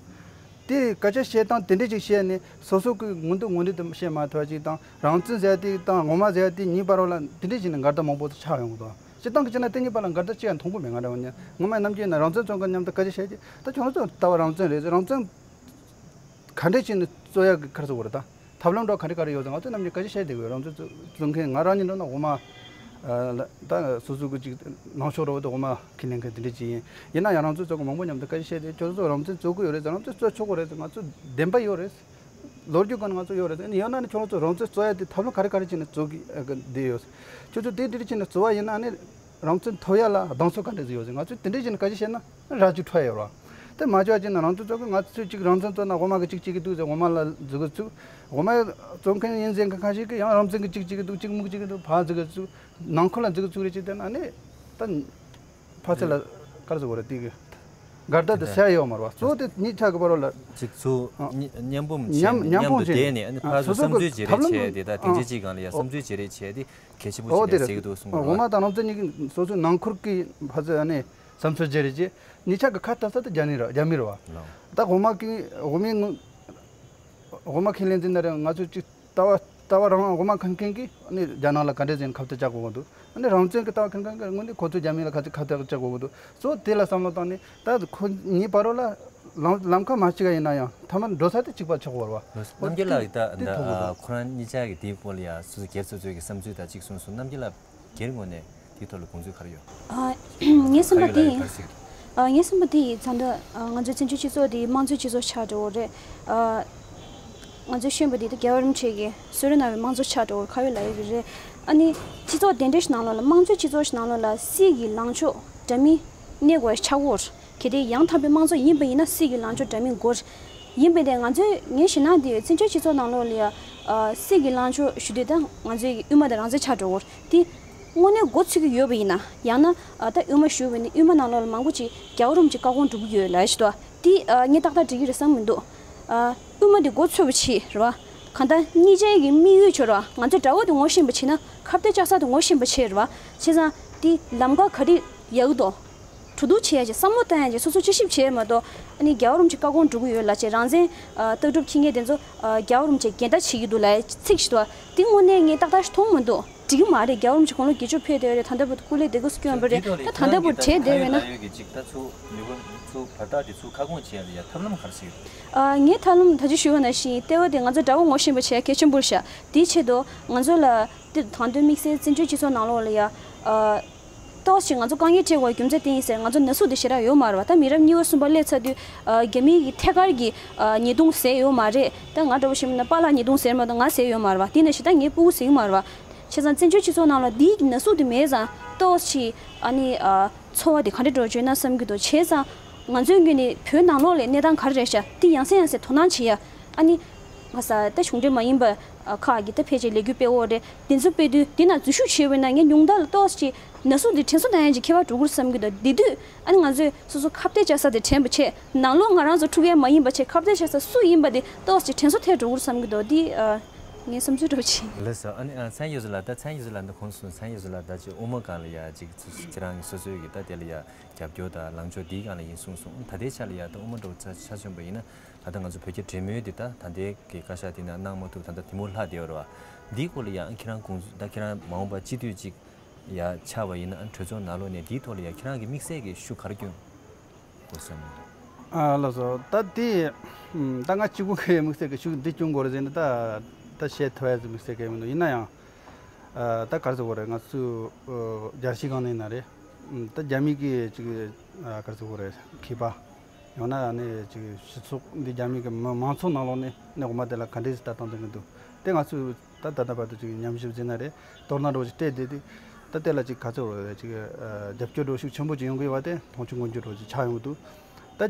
དེ་སྐད་ཆ་བཤད་སྟངས་དེ་འདྲས་ཅིག་བཤད་ནས་སོ་སོ་གི་ངོ་འདུག་ངོ་འདུག་དེ་བཤད་མ་ཐུབ་ཅིག་དང་རང་བཙན་ཟེར་དེ་དང་ངོ་མ་ཟེར་དེ་གཉིས་བར་ལ་དེ་འདྲས་ཅིག་ནས་འགལ་ཟླ་མང་པོ་ཆགས་ཡོང་གི་འདུག་སྤྱིར་བཏང་གི་བྱས་ན་དེ་གཉིས་བར་ལ་འགལ་ཟླ་ཅི་ཡང་མཐོང་གི་མེད། ང་འདྲ་བ་ནི་ངོ་མ་ནམ་རྒྱུན་ན་རང་བཙན་རྩོད་མཁན་མཉམ་དུ་སྐད་ཆ་བཤད་ཀྱི་ད་ཁྱོད་རང་ཚོ་ལྟ་བ་རང་བཙན་རེད་ཟེར་རང་བཙན་ག་འདྲས་བྱས་ནས་རྩོད་ཡག་གི་ཁར་སོ་བར་ད་ཐབས་ལམ་འདྲ་ག་འདྲས་ག་རེ་ཡོད་ཟེར་ང་ཚོ་ནམ་རྒྱུན་སྐད་ཆ་བཤད་བསྡད་ཡོད། རང་ཚོ་རྩོད་མཁན་ང་རང་ཉིད་འགྲོ་ན་འོ་མ་ད་སོ་སོ་གི་ཅིག་ནང་ཆོག་རོགས་ད་འོ་མ་ཁས་ལེན་མཁན་དེ་འདྲས་ཅིག་ཡིན། ཡིན་ན་ཡང་རང་ཚོ་ཚོ་གི་མང་པོ་མཉམ་དུ་སྐད་ཆ་བཤད་དེ་ཁྱོད་ཚོ་རང་བཙན་རྩོད་ཀྱི་ཡོད་རེད་ཟེར། རང་བཙན་རྩོད་ཆོག་གི་རེད་ཟེར། ང་ཚོ་བདེན་པ་ཡོད་རེད། ལོ་རྒྱུས་སྒང་ང་ཚོ་ཡོད་རེད་ཟེར། ཡང་ན་ནི་ཁྱོད་ཚོ་རང་བཙན་རྩོད་ཡ་དེ་ཐབས་ལམ་ག་རེ་ག་རེ་བྱས་ནས་རྩོད་གི་བསྡད་ཡོད། ཁྱོད་ཚོ་དེ་འདྲས་བྱས་ནས་རྩོད་བ་ཡིན་ན་ནི། རང་བཙན་ཐོབ་ཡ་ལ་གདེང་ཚོད་ག་འདྲ་ཟིག་ཡོད་ཟེར། ང་ཚོས་དེ་འདྲས་བྱས་ནས་སྐད་ཆ་བཤད་ན་ར་ཅིག་འཕྲོད་ཡོད་ར། དེ་མ་བྱས་བྱས་ན་རང་ཚོ་ཚོ་གི་ང་ཚོས་ཅིག་རང་བཙན་རྩོད་ན་འོ་མ་གི་ཅིག་ཅིག་གི་འདུག་ཟེར། འོ་མ་ལ་འཛུགས་གི་བཙུགས། འོ་མ་རྩོད་མཁན་ཡིན་ཟེར་མཁན་ཁ་ཤས་ཀྱིས་ཡང་རང་བཙན་གི་ཅིག་ཅིག་གི་འདུག་ཅིག་མུག་ཅིག་གི་འདུག་ཕར་འཛུགས་གི་བཙུགས། ནང་ཁུལ་ལ་འཛུགས་གི་བཙུགས་རེ་བྱས་བསྡད་ན་ནི་ད་ཕར་ཚུར་ལ་ག་རེ་ཟེར་དགོས་རེད། དེ་གི་འགལ་ཟླ་དེ་སེལ་ཡོད་མ་རེད་བ། གཙོ་བོ་དེ་གཉིས་ཆ་གི་བར་ལ་ཅིག་ཚུར་ཨ། མཉམ་མཉམ་སྤུངས་བྱས་མཉམ་ནས་མཉམ་མཉམ་དུ་སྤུངས་བྱས་བསྡད་ནས་ཨ་ནི་ཨ་ཕར་ཚུར་སོ་སོ་བསམ་གི་ཚུལ་བརྗེ་རེས་ཐབས་ལམ་བྱས་དེ་དང་སྡིངས་ཆ་གཅིག་སྒང་ལ་ཡ་ཨོ། བསམ་ཚུལ་བརྗེ་རེས་བྱས་དེ་གལ་ཆེན་པོ་ཨོ་ཞིག་དེ་རེད་རེད་ཟེར་གི་འདུག་གསུངས་ཨོ། འོ་མ་དང་རང་བཙན་གཉིས་ཀྱི་སོ་སོའི་ནང་ཁུལ་གྱི་ཕར་ཚུར་ཨ་ནི་བསམ་ཚུལ་བརྗེ་རེས་བྱས་གཉིས་ཆ་གི་ཁ་གཏད་ས་དེ་རྒྱ་ནི་རེད། རྒྱ་མི་རེད་བ། ལགས། ད་འོ་མ་གི་འོ་མའི་ངོ་འོ་མ་ཁས་ལེན་ཟིན་ན་རེད། ང་ཚོས་ཅིག་ལྟ་བ་ལྟ་བ་རང་འོ་མ་འཁེན་མཁན་གྱིས་ཨ་ནི་རྒྱ་ནག་ལ་ག་འདྲས་ཟིན་ཁ་གཏད་བཅག་དགོས་ཀྱི་འདུག་ཨ་ནི་རང་བཙན་གྱི་ལྟ་བ་འཁེན་མཁན་གྱིས་དངོས་གནས་ཁོ་ཚོས་རྒྱ་མི་ལ་ག་ཚོད་ཁ་གཏད་བཅག་དགོས་ཀྱི་འདུག་སོ་དེ་ལ་བསམ་བློ་བཏང་ནས་ད་ཁོ་གཉིས་བར་ལ་ལམ་ལམ་ཁ་མ་གཅིག་པ་ཡིན་ན་ཡང་མཐའ་མར་འགྲོ་ས་དེ་གཅིག་པ་ཆགས་དགོས་རེད་བ། རྣམ་རྒྱལ་ལགས་ད་དེ་ཐུག་དགོས་འདུག་ཁོ་རང་གཉིས་ཆ་གི་དེའི་སྐོར་ལ་ཡ་སོ་སོ་སྒེར་སོ་སོའི་གི་བསམ་ཚུལ་དང་གཅིག་གསུངས་སོང་། རྣམ་རྒྱལ་ལགས་སྒེར་ངོས་ནས་དེའི་ཐོག་ལ་དགོངས་ཚུལ་ག་རེ་ཡོད། ཨ། ངའི་བསམ་པ་དེ་ཡིན། ཨ། ངའི་བསམ་པ་དེ་ཡིན། ད་ལྟ་ཨ་ང་ཚོའི་བཙན་བྱོལ་སྤྱི་ཚོགས་དེ་དམངས་གཙོའི་སྤྱི་ཚོགས་ཆགས་འགྲོ་གི་རེད། ཨ། ང་ཚོའི་ཤེས་ཡོན་པ་དེ་ད་རྒྱལ་བ་རིན་པོ་ཆེ་གིས་གསོལ་རས་གནང་བའི་དམངས་གཙོ་ཆགས་འགྲོ་གི་རེད། ཁ་ཡོད་ལག་ཡོད་ཀྱི་རེད། ཨ་ནི་སྤྱི་ཚོགས་དེ་འདྲ་ཞིག་ནང་ལོགས་ལ་དམངས་གཙོའི་སྤྱི་ཚོགས་ཤིག་ནང་ལོགས་ལ་སྲིད་ཀྱི་ལངས་ཕྱོགས་འདྲ་མིན་གནས་དགོས་ཆགས་ཀྱི་ཡོད་རེད། གལ་ཏེ་ཡང་དག་པའི་དམངས་གཙོ་ཡིན་པ་ཡིན་ན་སྲིད་ཀྱི་ལངས་ཕྱོགས་འདྲ་མིན་དགོས་རེད། ཡིན་པས་དེ་ང་ཚོའི་ངའི་ཞེད་སྣང་དེ་བཙན་བྱོལ་སྤྱི་ཚོགས་ནང་ལོགས་ལ་ཡ་ཨ་སྲིད་ཀྱི་ལངས་ཕྱོགས་ཞུ་དུས་ད་ང་ཚོའི་དབུས་མ་དང་རང་བཙན་ཆགས་འགྲོ་གི་རེད། དེ་དངོས་གནས་མགོ་ཚོས་ཀྱི་ཡོད་པ་ཡིན་ན། ཡང་ན་ཨ་ད་དབུས་མ་ཞུ་བ་ནི་དབུས་མ་ནང་ལོགས་ལ་མང་པོ་ཅིག་རྒྱལ་བ་རིན་པོ་ཆེ་བཀའ་དགོངས་སྒྲུབ་ཀྱི་ཡོད་ལབ་ཞིག་འདུག་དེ་ཨ་ངས་ཏག་ཏག་འགྲིག་གི་རེད་བསམ་མི་འདུག་ཨ་དབུས་མ་དེ་མགོ་ཚོས་པ་བྱས་རེད་བ། གང་ལྟར་གཉིས་ཆ་གི་དམིགས་ཡུལ་ཆོ་རེད་བ། ང་ཚོ་དགྲ་བོ་དེ་ངོ་ཤེས་པ་བྱས་ན་ཁ་གཏད་བཅག་ས་དེ་ངོ་ཤེས་པ་བྱས་རེད་བ། བྱས་ཙང་དེ་ལམ་ཁ་ག་རེ་ཡག་འདུག་གྲོས་བསྡུར་བྱེད་ཡ་ཅིག་བསམ་བློ་བཏང་ཡ་ཅིག་སོ་སོ་དཔྱད་ཞིབ་བྱས་མ་གཏོགས་ཨ་ནི་རྒྱལ་བ་རིན་པོ་ཆེ་བཀའ་དགོངས་སྒྲུབ་ཀྱི་ཡོད་ལབ་བྱས། རང་བཙན་ཨ་ལྟ་གྲུབ་འཁྱེར་མཁན་དེ་ཚོ་ཨ་རྒྱལ་བ་རིན་པོ་ཆེ་འགལ་ཟླ་བྱེད་ཀྱི་འདུག་ལབ་ཚིག་ཞིག་འདུག་དེ་དངོས་གནས་ངས་ཏག་ཏག་ཞིག་མཐོང་མི་འདུག་འགྲིག་གི་མ་རེད། རྒྱལ་བ་རིན་པོ་ཆེ་དགུང་ལོ་བརྒྱད་ཅུ་ཕེབས་བསྡད་ཡོད་རེད། ད་ལྟ་བར་དུ་སྐུ་ལས་བདེ་སྐུ་སྐྱོན་པ་རེད། ད་ད་ལྟ་བར་དུ་བྲེལ་བསྡད་ཡོད་ན་ད་ཚུར་མི་དགོས་ཚུར་བར་ཐག་དེ་ཚུར་ཁ་སྐོང་བྱེད་ཡ་ལ་ཡ་ཐབས་ལམ་ག་རེ་ཟེར་གྱི་འདུག་ཨ་ངས་ཐབས་ལམ་ད་ཅི་ཞུས་པ་ནང་བཞིན་ལྟེ་བ་དེ་ང་ཚོ་དགྲ་བོ་ངོ་ཤེས་པ་བྱེད་ཡ་གལ་ཆེན་པོ་རེད་ཤག་དེའི་ཆེད་དུ་ང་ཚོ་ལ་དེ་དང་དོན་དམིགས་བསལ་བཙན་བྱོལ་སྤྱི་ཚོགས་ནང་ལོགས་ལ་ཡ་ཨ། ཏོག་ཙམ་ང་ཚོ་དཀའ་ངལ་འཕྲད་དགོས་རྒྱུ་མཚན་དེ་ཡིན་ཟེར། ང་ཚོ་ན་ཟུག་དེ་ཞེ་དྲག་ཡོད་མ་རེད་བ། ད་མི་རབས་གཉིས་པ་གསུམ་པ་སླེབས་ཚར་དུས་ཨ་རྒྱ་མི་གི་ཐད་ཀར་གྱི་ཨ་ཉེས་རྡུང་ཟེར་ཡོད་མ་རེད། ད་ང་འདྲ་བོ་ཞིག་ཡིན་ན་པཱ་ལགས་ཉེས་རྡུང་ཟེར་མ་གཏོགས་ང་ཟེར་ཡོད་མ་རེད་བ། དེ་ནང་བཞིན་ད་ངའི་སྤུ་གུ་ཟེར་གྱི་མ་རེད་བ། བྱས་ཙང་བཙན་བྱོལ་སྤྱི་ཚོགས་ནང་ལ་འདིའི་ན་ཟུག་དེ་མེད་ཙང་ཏོག་ཙམ་ཨ་ནི་ཨ་འཚོ་བ་དེ་ག་འདྲ་འགྲོ་བཅུག་ན་བསམ་གྱི་འདུག་བྱས་ཙང་ང་ཚོའི་ངོས་ནས་བོད་ནང་ལོགས་ལ་གནས་སྟངས་ག་རེ་རེད་ཤག་དེ་ཡང་སེ་ཡང་སེ་དོ་སྣང་བྱེད་ཡ། ཨ་ནི། ང་ས་ད་གཞུང་འབྲེལ་མ་ཡིན་པ་ཨ་ཁག་གི་ད་ཕལ་ཆེར་ལས་འགུལ་སྤེལ་འོག་རེད། དེ་ཚོ་སྤེལ་དུས་དེ་ན་འཛུལ་ཞུགས་བྱས་པ་ཡིན་ན་ངས་ཉུང་མཐའ་ལ་ཏོག་ཙམ་ན་ཟུག་འདི་དྲན་གསོ་གཏོང་ཡ་ཅིག་ཁྱད་པར་འགྲོ་གི་རེད་བསམ་གྱི་འདུག་དེ་དུས་ཨ་ནི་ང་ཚོས་སོ་སོ་ཁ་གཏད་བཅག་ས་དེ་དྲན་པ་བྱས། ནང་ལོགས་ང་རང་ཚོ་འཁྲུག་ཡ་མ་ཡིན་པ་བྱས། ཁ་གཏད་བཅག་ས་སུ་ཡིན་པ་དེ་ཏོག་ཙམ་དྲན་གསོ་ཐེབས་འགྲོ་གི་རེད་བསམ་གྱི་འདུག་འདི་ཨ་ངའི་བསམ་ཚུལ་འདྲ་བོ་ཅིག་ལགས་སོ། ཨ་ནི་ཨ་ཚན་ཡོད་ཟེར་ལ་ད་ཚན་ཡོད་ཟེར་ལ་འདི་གོང་སོང་ཚན་ཡོད་ཟེར་ལ་ད་ཅིག་དབུ་མ་སྒང་ལ་ཡ་ཅིག་ཁྱེད་རང་གི་སོ་སོའི་གི་ད་དེ་ལ་ཡ་རྒྱབ་སྐྱོར་དང་ལངས་ཕྱོགས་འདིའི་སྒང་ལ་ཡིན་གསུངས་སོང་། ད་ལྟའི་ཆ་ལ་ཡ་ད་དབུ་མ་འདྲ་བོ་ཚ་ཆ་མཚོན་པ་ཡིན་ན། ད་ལྟ་ང་ཚོ་བོད་རྒྱ་འབྲེལ་མོལ་འདི་ད་ད་ལྟའི་གི་བཀའ་ཤག་འདི་ནང་གནང་མ་ཐུབ། ད་ལྟ་དེ་མུར་ལྷག་བསྡད་ཡོད་རེད་བ། འདིའི་སྐོར་ལ་ཡང་ཁྱེད་རང་དགོངས་ཚུལ་ད་ཁྱེད་རང་མ་འོངས་པ་སྤྱི་འཐུས་ཅིག་ཡ་ཆགས་པ་ཡིན་ན་གྲོས་ཚོགས་ནང་ལོགས་ནས་འདིའི་ཐོག་ལ་ཡ་ཁྱེད་རང་གི་དམིགས་བསལ་གྱི་ཤུགས་ག་རེ་སྐྱོན་དགོས་བསམ། ཨ་ལགས་སོ། ད་དེ་ད་ང་གཅིག་པུ་གི་དམིགས་བསལ་གྱི་ཤུགས་འདི་སྐྱོན་དགོས་རེད་ཟེར་ན་ད་ད་བཤད་ཐུབ་ཡ་ཟེར་དམིགས་བསལ་གྱི་མི་འདུག་ཡིན་ན་ཡང་ད་ག་རེ་ཟེར་དགོས་རེད། ང་ཚོ་རྒྱལ་སྤྱིའི་སྒང་ནས་ཡིན་ན་རེད། ད་རྒྱ་མི་གི་ཅིག་ག་རེ་ཟེར་དགོས་རེད། མཁས་པ། ཡང་ན་ཨ་ནི་ཅིག་སྤྱི་ཚོགས་འདི་རྒྱ་མི་གི་མི་མང་ཚོགས་ནང་ལོགས་ནས་ནས་འོ་མ་དེ་ལ་ག་འདྲས་ཞིག་ལྟ་སྟངས་འཛིན་གྱི་འདུག་དེ་ང་ཚོས་ད་ད་ལྟ་བར་དུ་ཅིག་ཉམས་ཞིབ་བྱས་ན་རེད། དོ་སྣང་འདྲ་བོ་ཞིག་སྤྲད་བསྡད་དེ་ད་ལྟ་ལ་ཅིག་ག་ཚོད་རེད་ཅིག་རྒྱབ་སྐྱོར་འདྲ་བོ་ཤུགས་ཆེན་པོ་ཅིག་ཡོང་གི་ཡོད་པ་དེ་མཐོང་ཆུང་མངོན་འགྱུར་འདྲ་བོ་ཅིག་ཆགས་ཡོང་གི་འདུག་ད་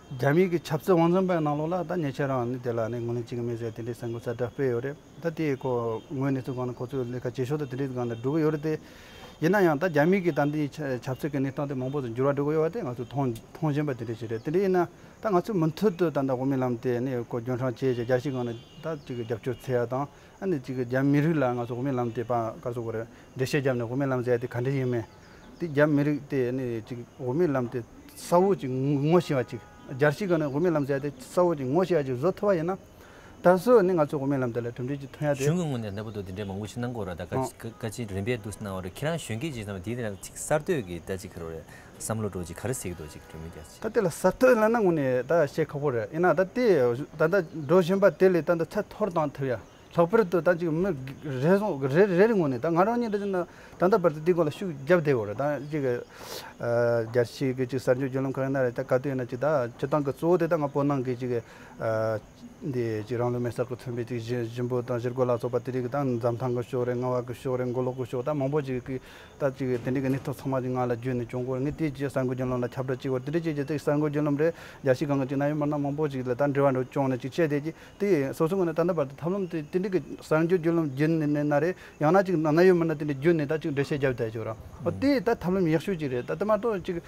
རྒྱ་མི་གི་ཆབ་སྲིད་དབང་འཛིན་པའི་ནང་ལོགས་ལ་ད་ཉེ་ཆར་རང་ནི་དེ་ལ་ནི་ངོས་ལེན་བྱེད་ཀྱི་མེད་ཟེར་དེ་འདྲའི་གསར་འགོད་གསལ་བསྒྲགས་སྤེལ་ཡོད་རེད། ད་དེ་ཁོ་ངོས་ནས་ཚོ་གང་ན་ཁོ་ཚོའི་ལས་ཀ་བྱེད་ཕྱོགས་དང་དེ་འདྲའི་སྒང་ལ་འགྲོ་གི་ཡོད་རེད་དེ། ཡིན་ན་ཡང་ད་རྒྱ་མི་གི་ད་འདི་ཆ་ཆབ་སྲིད་ཀྱི་གནས་སྟངས་དེ་མང་པོ་ཞིག་འགྱུར་བ་འགྲོ་གི་ཡོད་པ་དེ་ང་ཚོས་མཐོང་མཐོང་བཞིན་པ་དེ་འདྲ་ཞིག་རེད། དེ་འདྲ་ཡིན་ན་ད་ང་ཚོས་མུ་མཐུད་དུ་ད་ལྟ་དབུ་མའི་ལམ་དེ་ནས་ཁོ་རྒྱུན་སྲུང་བྱས་བྱས་རྒྱལ་སྤྱིའི་སྒང་ནས་ད་ཅིག་རྒྱབ་སྐྱོར་འཚོལ་ཡ་དང་ཨ་ནི་ཅིག་རྒྱ་མི་རིགས་ལ་ང་ཚོ་དབུ་མའི་ལམ་དེ་པ་ག་ཚོད་དགོས་རེད། འགྲེལ་བཤད་བརྒྱབ་ནས་དབུ་མའི་ལམ་ཟེར་ཡ་དེ་ག་འདྲ་ཡིན་མིན། དེ་རྒྱ་མི་རིགས་དེ་ནི་ཅིག་དབུ་མའི་ལམ་དེ་གསལ་བོ་ཅིག་ངོ་ཤེས་པ་ཅིག་རྒྱལ་སྤྱིའི་སྒང་ནས་དབུ་མའི་ལམ་ཟེར་ཡ་དེ་གསལ་བོ་ཅིག་ངོ་ཤེས་པ་ཅིག་བཟོ་ཐུབ་པ་ཡིན་ན། ད་གཟོད་ནི་ང་ཚོ་དབུ་མའི་ལམ་དེ་ལ་གྲུབ་འབྲས་ཅིག་ཐོན་ཡ་དེ། གཞུང་གི་ངོས་ནས་ལྟ་བུ་དུ་དེ་འདྲའི་མང་པོ་ཞིག་གནང་དགོས་ར། ད་བཀའ་ཨོ། བཀའ་བཀའ་སྤྱི་རིམ་པས་འདུག་གནང་བ་རེད། ཁྱེད་རང་གཞོན་སྐྱེས་ཅིག་ཙམ་དེའི་ནང་ཅིག་གསར་གཏོད་ཀྱི་ད་ཅིག་ག་རེ་རེད། བསམ་བློ་འདྲ་ཅིག་ག་རེ་ཟེར་གི་འདུག་ཅིག་གྲོས་མོལ་རྒྱག་ཅིག་ད་དེ་ལ་གསར་གཏོད་ལབ་ན་དངོས་གནས་ད་བཤད་ཁག་པོ་རེད། ཡིན་ན་ད་དེ་ད་ལྟ་འགྲོ་བཞིན་པ་དེ་ལས་ད་ལྟ་ཚད་མཐོར་བཏང་ཐུབ་ཡ། ལྷག་པར་དུ་ད་ཅིག་མི་རེ་ཟུང་རེ་རེ་རེ་ངོས་ནས་ད་ང་རང་ཉིད་འདྲ་ཅིག་ན་ད་ལྟ་བར་དུ་དེའི་སྐོར་ལ་ཤུགས་རྒྱབ་བསྡད་ཡོད་རེད། ད་ཅིག་ཨ་རྒྱལ་སྤྱིའི་གི་ཅིག་གསར་འགྱུར་བརྒྱུད་ལམ་ཁག་ཡིན་ན་རེད། ད་ག་དུས་ཡིན་ན་ཅིག་ད་སྤྱིར་བཏང་གི་གཙོ་བོ་དེ་ད་ང་བོད་ནང་གི་ཅིག་ཨ་འདི་ཅིག་རང་ལུས་མེར་སྲེག་གི་མཚོན་པའི་ཅིག་ཞི་ཞི་འབོད་དང་ཞི་རྒོལ་ལ་སོགས་པ་དེ་རིགས་ད་འཛམ་ཐང་གི་ཕྱོགས་རེད། རྔ་བ་གི་ཕྱོགས་རེད། མགོ་ལོག་གི་ཕྱོགས་ད་མང་པོ་ཅིག་གི་ད་ཅིག་དེ་འདྲའི་གི་གནས་ཚུལ་ཚང་མ་ཅིག་ང་ལ་བརྒྱུད་ནས་བྱུང་གི་རེད། ངས་དེའི་རྗེས་གསར་འགོད་བརྒྱུད་ལམ་ལ་ཁྱབ་བསྒྲགས་བྱས་པ་དེ་འདྲ་བྱས་རྗེས་དེ་གསར་འགོད་བརྒྱུད་ལམ་རེད། རྒྱལ་སྤྱིའི་སྒང་གི་ཅིག་ན་ཡོད་མི་སྣ་མང་པོ་ཅིག་ལ་ད་འབྲེལ་བ་འདྲ་བྱུང་ནས་ཅིག་བཤད་བསྡད་ཀྱི། དེ་སོ་སོའི་ངོས་ནས་ད་ལྟ་བར་དུ་ཐབས་ལམ་དེ་དེ་འདྲའི་གི་གསར་འགྱུར་བརྒྱུད་ལམ་བརྒྱུད་ནས་ནས་ན་རེད། ཡང་ན་ཅིག་ན་ན་ཡོད་མི་སྣ་དེ་འདྲ་བརྒྱུད་ནས་ད་ཅིག་འགྲེལ་བཤད་བརྒྱབ་བསྡད་ཡོད་ར། ཨོ་དེ་ད་ཐབས་ལམ་ཡག་ཤོས་ཅིག་རེད། ད་དེ་མ་གཏོགས་ཅིག་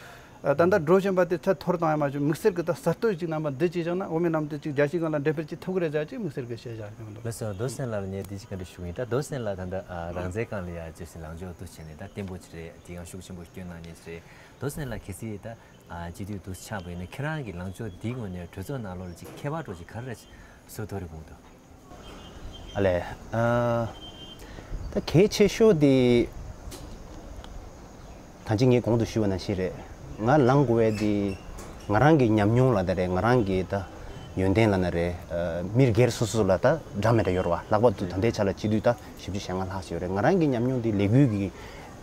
ད་ལྟ་འགྲོ་བཞིན་པ་དེ་ཚད་མཐོར་བཏང་ཡ་མ་བྱུང་། དམིགས་བསལ་གི་ད་གསར་གཏོད་ཅིག་རྣམ་པ་འདི་ཅིག་བཞག་ན་དབུ་མའི་ལམ་དེ་ཅིག་རྒྱལ་སྤྱིའི་སྒང་ལ་འགྲེལ་བཤད་ཅིག་ཐུབ་ཀྱི་རེད་ཟེར་ཅིག་དམིགས་བསལ་གི་ཞེ་བཞག་ཡོང་འདུག་ལགས་སོ། རྡོ་སེང་ལགས་ལ་ངས་འདི་ཅིག་བཀའ་འདྲི་ཞུ་གི་ཡིན། ད་རྡོ་སེང་ལགས་ད་ལྟ་ཨ་རང་བཙན་སྒང་ལ་ཡ་ཅེས་ལངས་ཕྱོགས་འདུག་བྱས་ནས་ད་བརྟན་པོ་ཅིག་རེད། དེ་ཡང་ཤུགས་ཆེན་པོ་བསྐྱོན་གནང་མཁན་ཅིག་རེད། རྡོ་སེང་ལགས་གལ་སྲིད་ད་ཨ་སྤྱི་འཐུས་འདུག་ཆགས་པ་ཡིན་ན་ཁྱེད་རང་གི་ལངས་ཕྱོགས་འདིའི་ངོས་ནས་གྲོས་ཚོགས་ནང་ལོགས་ལ་ཅིག་ཁྱད་པར་འདྲ་ཅིག་ག་རེ་རེད་བཟོ་ཐུབ་རེད་དགོངས་འདུག་ཨ་ལས། ཨ། ད་གལ་ཆེ་ཤོས་དེ་ད་ཅི་ངས་གོང་དུ་ཞུས་པ་ནང་བཞིན་རེད། ང་ལངས་དགོས་པ་དེ་ང་རང་གི་ཉམས་མྱོང་ལ་ད་རེད། ང་རང་གི་ད་ཡོན་ཏན་ལ་ན་རེད། ཨ། མི་སྒེར་སོ་སོ་ལ་ད་འདྲ་མི་འདྲ་ཡོད་རེད་བ། ལྷག་པར་དུ་ད་ལྟའི་ཆ་ལ་སྤྱི་འཐུས་ད་བཞི་བཅུ་ཞེ་ལྔ་ལྷག་ཅིག་ཡོད་རེད། ང་རང་གི་ཉམས་མྱོང་དེ་ལས་འགུལ་གྱི་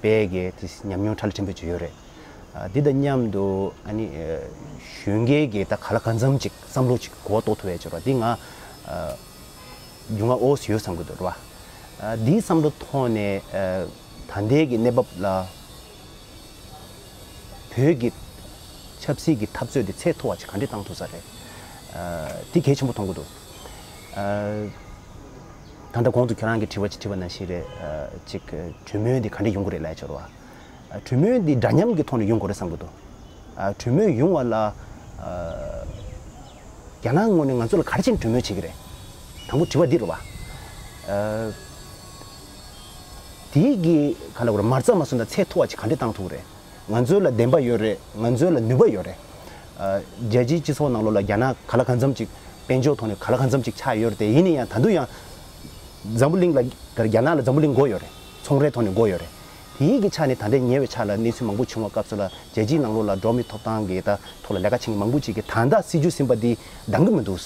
པའི་གི་དེ་ཉམས་མྱོང་ཁྲ་ལ་ཕྲན་བུ་ཅིག་ཡོད་རེད། ཨ། འདི་དང་མཉམ་དུ་ཨ་ནི་ཨ་གཞོན་སྐྱེས་ཀྱི་ད་ག་ལ་གང་འཚམ་ཅིག་བསམ་བློ་ཅིག་གོ་རྟོགས་ཐུབ་ཡ་ཅིག་རེད་བ། འདི་ང་ཨ་རྒྱུས་མངའ་འོ་ཡོད་བསམ་གི་འདུག་རེད་བ། ཨ། འདིའི་བསམ་བློ་ཐོག་ནས་ཨ་ད་ལྟའི་གི་གནས་བབ་ལ་བོད་ཀྱི་ཆབ་སྲིད་ཀྱི་འཐབ་རྩོད་འདི་ཚད་མཐོ་བ་ཅིག་ག་འདྲས་བཏང་ཐུབ་ས་རེད། ཨ། འདི་གལ་ཆེན་པོ་མཐོང་གི་འདུག་ཨ། ད་ལྟ་གོང་དུ་ཁྱེད་རང་གིས་དྲི་བ་ཅིག་དྲིས་པ་ནང་བཞིན་རེད། ཨ། ཅིག་གྲོས་མོལ་འདི་ག་འདྲས་ཡོང་གི་རེད་ལབ་ཡ་ཅིག་རེད་བ། ཨ། གྲོས་མོལ་འདི་འདྲ་མཉམ་གྱི་ཐོག་ནས་ཡོང་དགོས་རེད་བསམ་གྱི་འདུག་ཨ། གྲོས་མོལ་ཡོང་བ་ལ་ཨ་རྒྱ་ནག་ངོས་ནས་ང་ཚོ་ལ་ག་རེ་བྱས་ནས་གྲོས་མོལ་བྱེད་ཀྱི་རེད། དང་པོ་དྲི་བ་འདི་རེད་བ། ཨ། དེའི་གི་ག་ལ་བར་མ་རྩ་མ་སོན་དང་ཚད་མཐོ་བ་ཅིག་ག་འདྲས་བཏང་ཐུབ་ཀྱི་རེད། ང་ཚོ་ལ་བདེན་པ་ཡོད་རེད། ང་ཚོ་ལ་ནུས་པ་ཡོད་རེད། ཨ། རྒྱལ་སྤྱིའི་སྤྱི་ཚོགས་ནང་ལོགས་ལ་རྒྱ་ནག་ག་ལ་གང་འཚམ་ཅིག་དཔལ་འབྱོར་ཐོག་ནས་ག་ལ་གང་འཚམ་ཅིག་ཆགས་ཡོད་རེད་དེ། ཡིན་ན་ཡང་ད་དུང་ཡང་འཛམ་བུ་གླིང་ལ་རྒྱ་ནག་ལ་འཛམ་བུ་གླིང་མགོ་ཡོད་རེད། ཚོང་རའི་ཐོག་ནས་མགོ་ཡོད་རེད། དེའི་གི་ཆ་ནས་ད་ལྟའི་ཉེ་བའི་ཆར་ལ་གནས་ཚུལ་མང་པོ་བྱུང་བའི་སྐབས་སུ་ལ་རྒྱལ་སྤྱིའི་ནང་ལོགས་ལ་འགྲོ་བ་མིའི་ཐོབ་ཐང་གི་ད་ཐོག་ལ་ལས་ཀ་བྱེད་མཁན་མང་པོ་ཅིག་གིས་ད་ལྟ་སྲིད་བྱུས་ཟིན་པ་འདི་འདང་གི་མི་འདུག་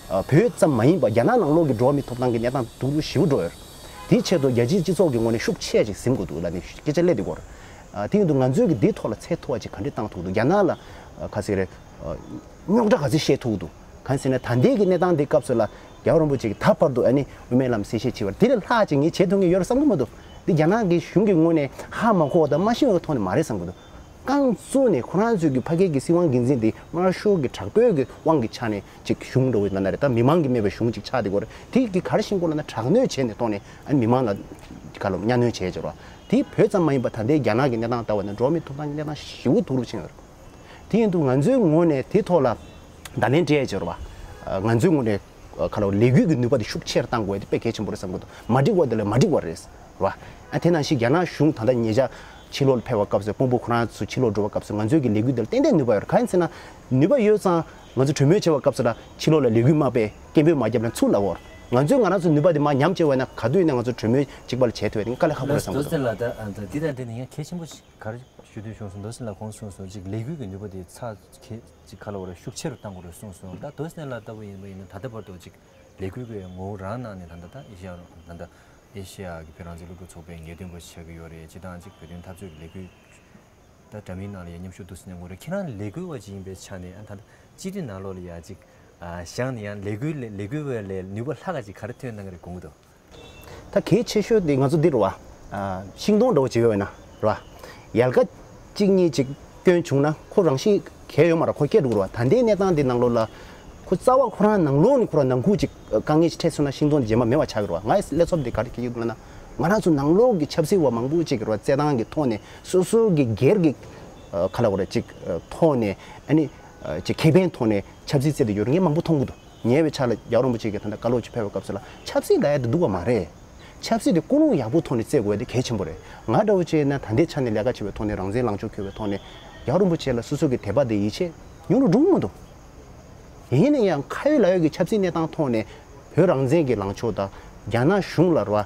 ཨ། བོད་ཙམ་མ་ཡིན་པར་རྒྱ་ནག་ནང་ལོགས་ཀྱི་འགྲོ་བ་མིའི་ཐོབ་ཐང་གི་གནས་སྟངས་སྡུག་རུ་ཞེ་པོ་འགྲོ་ཡོད་རེད། དེའི་ཆེད་དུ་རྒྱལ་སྤྱིའི་སྤྱི་ཚོགས་ཀྱི་ངོས་ནས་ཤུགས་ཆེ་ཅིག་ཟིན་དགོས་འདུག་ལབ་ནས་སྐད་ཆ་སླེབས་བསྡད་ཡོད་རེད། ཨ། དེ་ཡིན་དུས་ང་ཚོས་ཀྱི་འདིའི་ཐོག་ལ་ཚད་མཐོ་བ་ཅིག་ག་འདྲས་བཏང་ཐུབ་འདུག་རྒྱ་ནག་ལ་ཨ་ག་ཟེར་རེད། ཨ། རྙོག་དྲ་ག་ཚོད་བཤད་ཐུབ་འདུག་གང་ཟེར་ན་ད་ལྟའི་གི་གནས་སྟངས་འདི་སྐབས་སུ་ལ་རྒྱལ་བ་རིན་པོ་ཆེ་གིས་ད་བར་དུ་ཨ་ནི་དབུ་མའི་ལམ་གསལ་བཤད་བྱས་པ་དེ་ལས་ལྷག་ཅིག་ངས་བྱེད་ཐུབ་མཁན་ཡོད་རེད་བསམ་གྱི་མི་འདུག་འདི་རྒྱ་ནག་གི་གཞུང་གི་ངོས་ནས་ཧ་མ་གོ་བ་དང་མ་ཤེས་པའི་ཐོག་ནས་མ་རེད་བསམ་གྱི་འདུག་རྐང་བཙུགས་ནས་ཁོ་རང་ཚོའི་གི་ཕ་གི་གི་སྲིད་དབང་སྒེར་འཛིན་དེ་དམར་ཤོག་གི་དྲག་པོའི་གི་དབང་གི་ཆ་ནས་ཅིག་གཞུང་འགྲོ་བའི་ནང་ན་རེད། ད་མི་མང་གི་སྨྲས་པའི་གཞུང་ཅིག་ཆགས་བསྡད་ཡོད་རེད། དེ་གི་ག་རེ་བྱེད་དགོས་ལབ་ན་དྲག་གནོན་བྱས་ནས་གཏོང་ནས་ཨ་ནི་མི་མང་ལ་ག་ལ་གཉའ་གནོན་བྱས་བྱས་རོགས། དེ་བོད་ཙམ་མ་ཡིན་པར་ད་ལྟའི་རྒྱ་ནག་གི་གནས་སྟངས་ལྟ་བ་ན་འགྲོ་བ་མིའི་ཐོབ་ཐང་གི་གནས་སྟངས་ཞེ་པོ་སྡུག་རུ་ཕྱིན་ཡོད་རེད། དེ་ཡིན་དུས་ང་ཚོའི་ངོས་ནས་དེ་ཐོག་ལ་བརྡ་ལན་སྤྲད་ཡ་བྱེད་རོགས། ང་ཚོའི་ངོས་ནས་ག་ལ་ལས་འགུལ་གྱི་ནུས་པ་དེ་ཤུགས་ཆེར་བཏང་དགོས་ཡ་དེ་དཔེ་གལ་ཆེན་པོ་རེད་བསམ་གྱི་འདུག་མ་འགྲིག་པ་དེ་ལ་མ་འགྲིག་པ་རེད། རེད་བ། ཨ། དེ་ནང་བཞིན་རྒྱ་ནག་གཞུང་ད་ལྟ་ཉེ་ཆར་ཕྱི་ལོགས་ལ་ཕེབས་པའི་སྐབས་སུ་དཔོན་པོ་ཁོ་རང་ཚོ་ཕྱི་ལོགས་འགྲོ་བའི་སྐབས་སུ་ང་ཚོའི་གི་ལས་འགུལ་འདི་ལ་ཏན་ཏན་ནུས་པ་ཡོད་རེད། གང་ཡིན་ཟེར་ན་ནུས་པ་ཡོད་ཙང་ང་ཚོ་གྲོས་མོལ་བྱེད་པའི་སྐབས་སུ་ལ་ཕྱི་ལོགས་ལ་ལས་འགུལ་མ་སྤེལ། སྐད་འབོད་མ་བརྒྱབ་ན་ཚུར་ལབ་ཡོད་རེད། ང་ཚོས་ང་རང་ཚོའི་ནུས་པ་དེ་མར་ཉམས་བཅུག་པ་ཡིན་ན་ག་དུས་ཡིན་ན་ང་ཚོ་གྲོས་མོལ་གཅིག་པ་ལ་བྱེད་ཐུབ་ཡ་དེ་ངས་དཀའ་ལས་ཁག་པོ་རེད་བསམ་གྱི་འདུག་རྡོ་སེང་ལགས། ད་ཨ། ད་འདི་དང་འབྲེལ་ནས་ཡང་གལ་ཆེན་པོ་ཞིག་ག་རེ་ཞུ་འདོད་བྱུང་སོང་། རྡོ་སེང་ལགས་གོང་གསུངས་སོང་། ཅིག་ལས་འགུལ་གྱི་ནུས་པ་དེ་ཚ་གེ་ཅིག་ག་ལ་བ་རེད། ཤུགས་ཆེ་རུ་བཏང་དགོས་རེད་གསུངས་སོང་། ད་རྡོ་སེང་ལགས་ལྟ་བུ་ཡིན་པ་ཡིན་ན་ད་ལྟ་བར་དུ་ཅིག་ལས་འགུལ་གྱི་ངོ་བོ་རང་ནང་ནས་ད་ལྟ་ད་ཨེ་ཤེ་ཡ་རུ་ད་ལྟ་ཨེ་ཤེ་ཡ་གི་བོད་རང་བཙན་སློབ་ཕྲུག་ཚོགས་པའི་ངེས་སྟོན་པ་ཆགས་ཀྱི་ཡོད་རེད། སྤྱིར་བཏང་ཅིག་བོད་དོན་འཐབ་རྩོད་ཀྱི་ལས་འགུལ་ད་འདྲ་མིན་ནང་ལ་ཡང་མཉམ་ཞུགས་འདུག་ཟེར་ནས་ངོ་རེད། ཁྱེད་རང་ལས་འགུལ་བ་ཅིག་ཡིན་པའི་ཆ་ནས་ཨ་ད་ལྟ་སྤྱི་འཐུས་ནང་ལོགས་ལ་ཡ་ཅིག་ཨ་བཞག་ནས་ཡང་ལས་འགུལ་ལས་ལས་འགུལ་བ་ལས་ནུས་པ་ལྷག་ག་ཅིག་ག་རེ་ཐོན་གནང་གི་རེད་དགོངས་ཀྱི་འདུག་ད་གལ་ཆེ་ཤོས་དེ་ང་ཚོ་འདི་རེད་བ། ཨ། ཤིང་སྡོང་འདྲ་བོ་བྱེད་ཡོད་ན་རེད་བ། ཡལ་ག་གཅིག་གཉིས་ཅིག་སྐྱོན་བྱུང་ན་ཁོ་རང་བཞིན་གས་ཡོད་མ་རེད། ཁོ་སྐྱེ་འགྲོ་གི་རེད་བ། ད་ལྟའི་གནས་སྟངས་འདི་ནང་ལོགས་ལ་ཁོ་རྩ་བ་ཁོ་རང་ནང་ལོགས་ནས་ཁོ་རང་ནང་ཁུལ་ཅིག་དཀའ་ངལ་ཅིག་འཕྲད་སོང་ན་ཤིང་སྡོང་དེ་རྗེས་མ་མེད་པ་ཆགས་ཀྱི་རེད་བ། ང་ཡི་བློ་འཚབ་དེ་ག་རེ་སྐྱེ་གི་འདུག་ལབ་ན་ང་རང་ཚོ་ནང་ལོགས་ཀྱི་ཆབ་སྲིད་པ་མང་པོ་ཅིག་གི་རེད་བ། བརྩེ་ཐང་གི་ཐོག་ནས་སོ་སོ་གི་སྒེར་གྱི་ཨ་ག་ལ་བ་རེད་ཅིག་ཐོག་ནས་ཨ་ནི་ཅིག་ཁེ་ཕན་ཐོག་ནས་ཆབ་སྲིད་རྩེད་དེ་ཡོད་རེད། ངས་མང་པོ་མཐོང་གི་འདུག་ཉེ་བའི་ཆར་ལ་རྒྱལ་བ་རིན་པོ་ཆེ་གིས་ད་ལྟ་བཀའ་སློབ་ཅིག་ཕེབས་པའི་སྐབས་སུ་ལ་ཆབ་སྲིད་ལབ་ཡ་དེ་འདུག་པ་མ་རེད། ཆབ་སྲིད་དེ་ཀུན་སློང་ཡག་པོ་ཐོག་ནས་བརྩད་དགོས་ཡ་དེ་གལ་ཆེན་པོ་རེད། ང་འདྲ་བོ་བྱས་ན་ད་ལྟའི་ཆ་ནས་ལས་ཀ་བྱེད་པའི་ཐོག་ནས་རང་བཙན་ལངས་ཕྱོགས་འཁྱོལ་བའི་ཐོག་ནས་རྒྱལ་བ་རིན་པོ་ཆེ་ལ་སོ་སོ་གི་དད་པ་དེ་ཡིད་ཆེས་ཉུང་རུ་འགྲོ་གི་མི་འདུག་ཡིན་ན་ཡང་ཁ་ཡོད་ལག་ཡོད་ཀྱི་ཆབ་སྲིད་གནས་སྟངས་ཐོག་ནས་བོད་རང་བཙན་གྱི་ལངས་ཕྱོགས་དང་རྒྱ་ནག་གཞུང་ལ་ར་བ་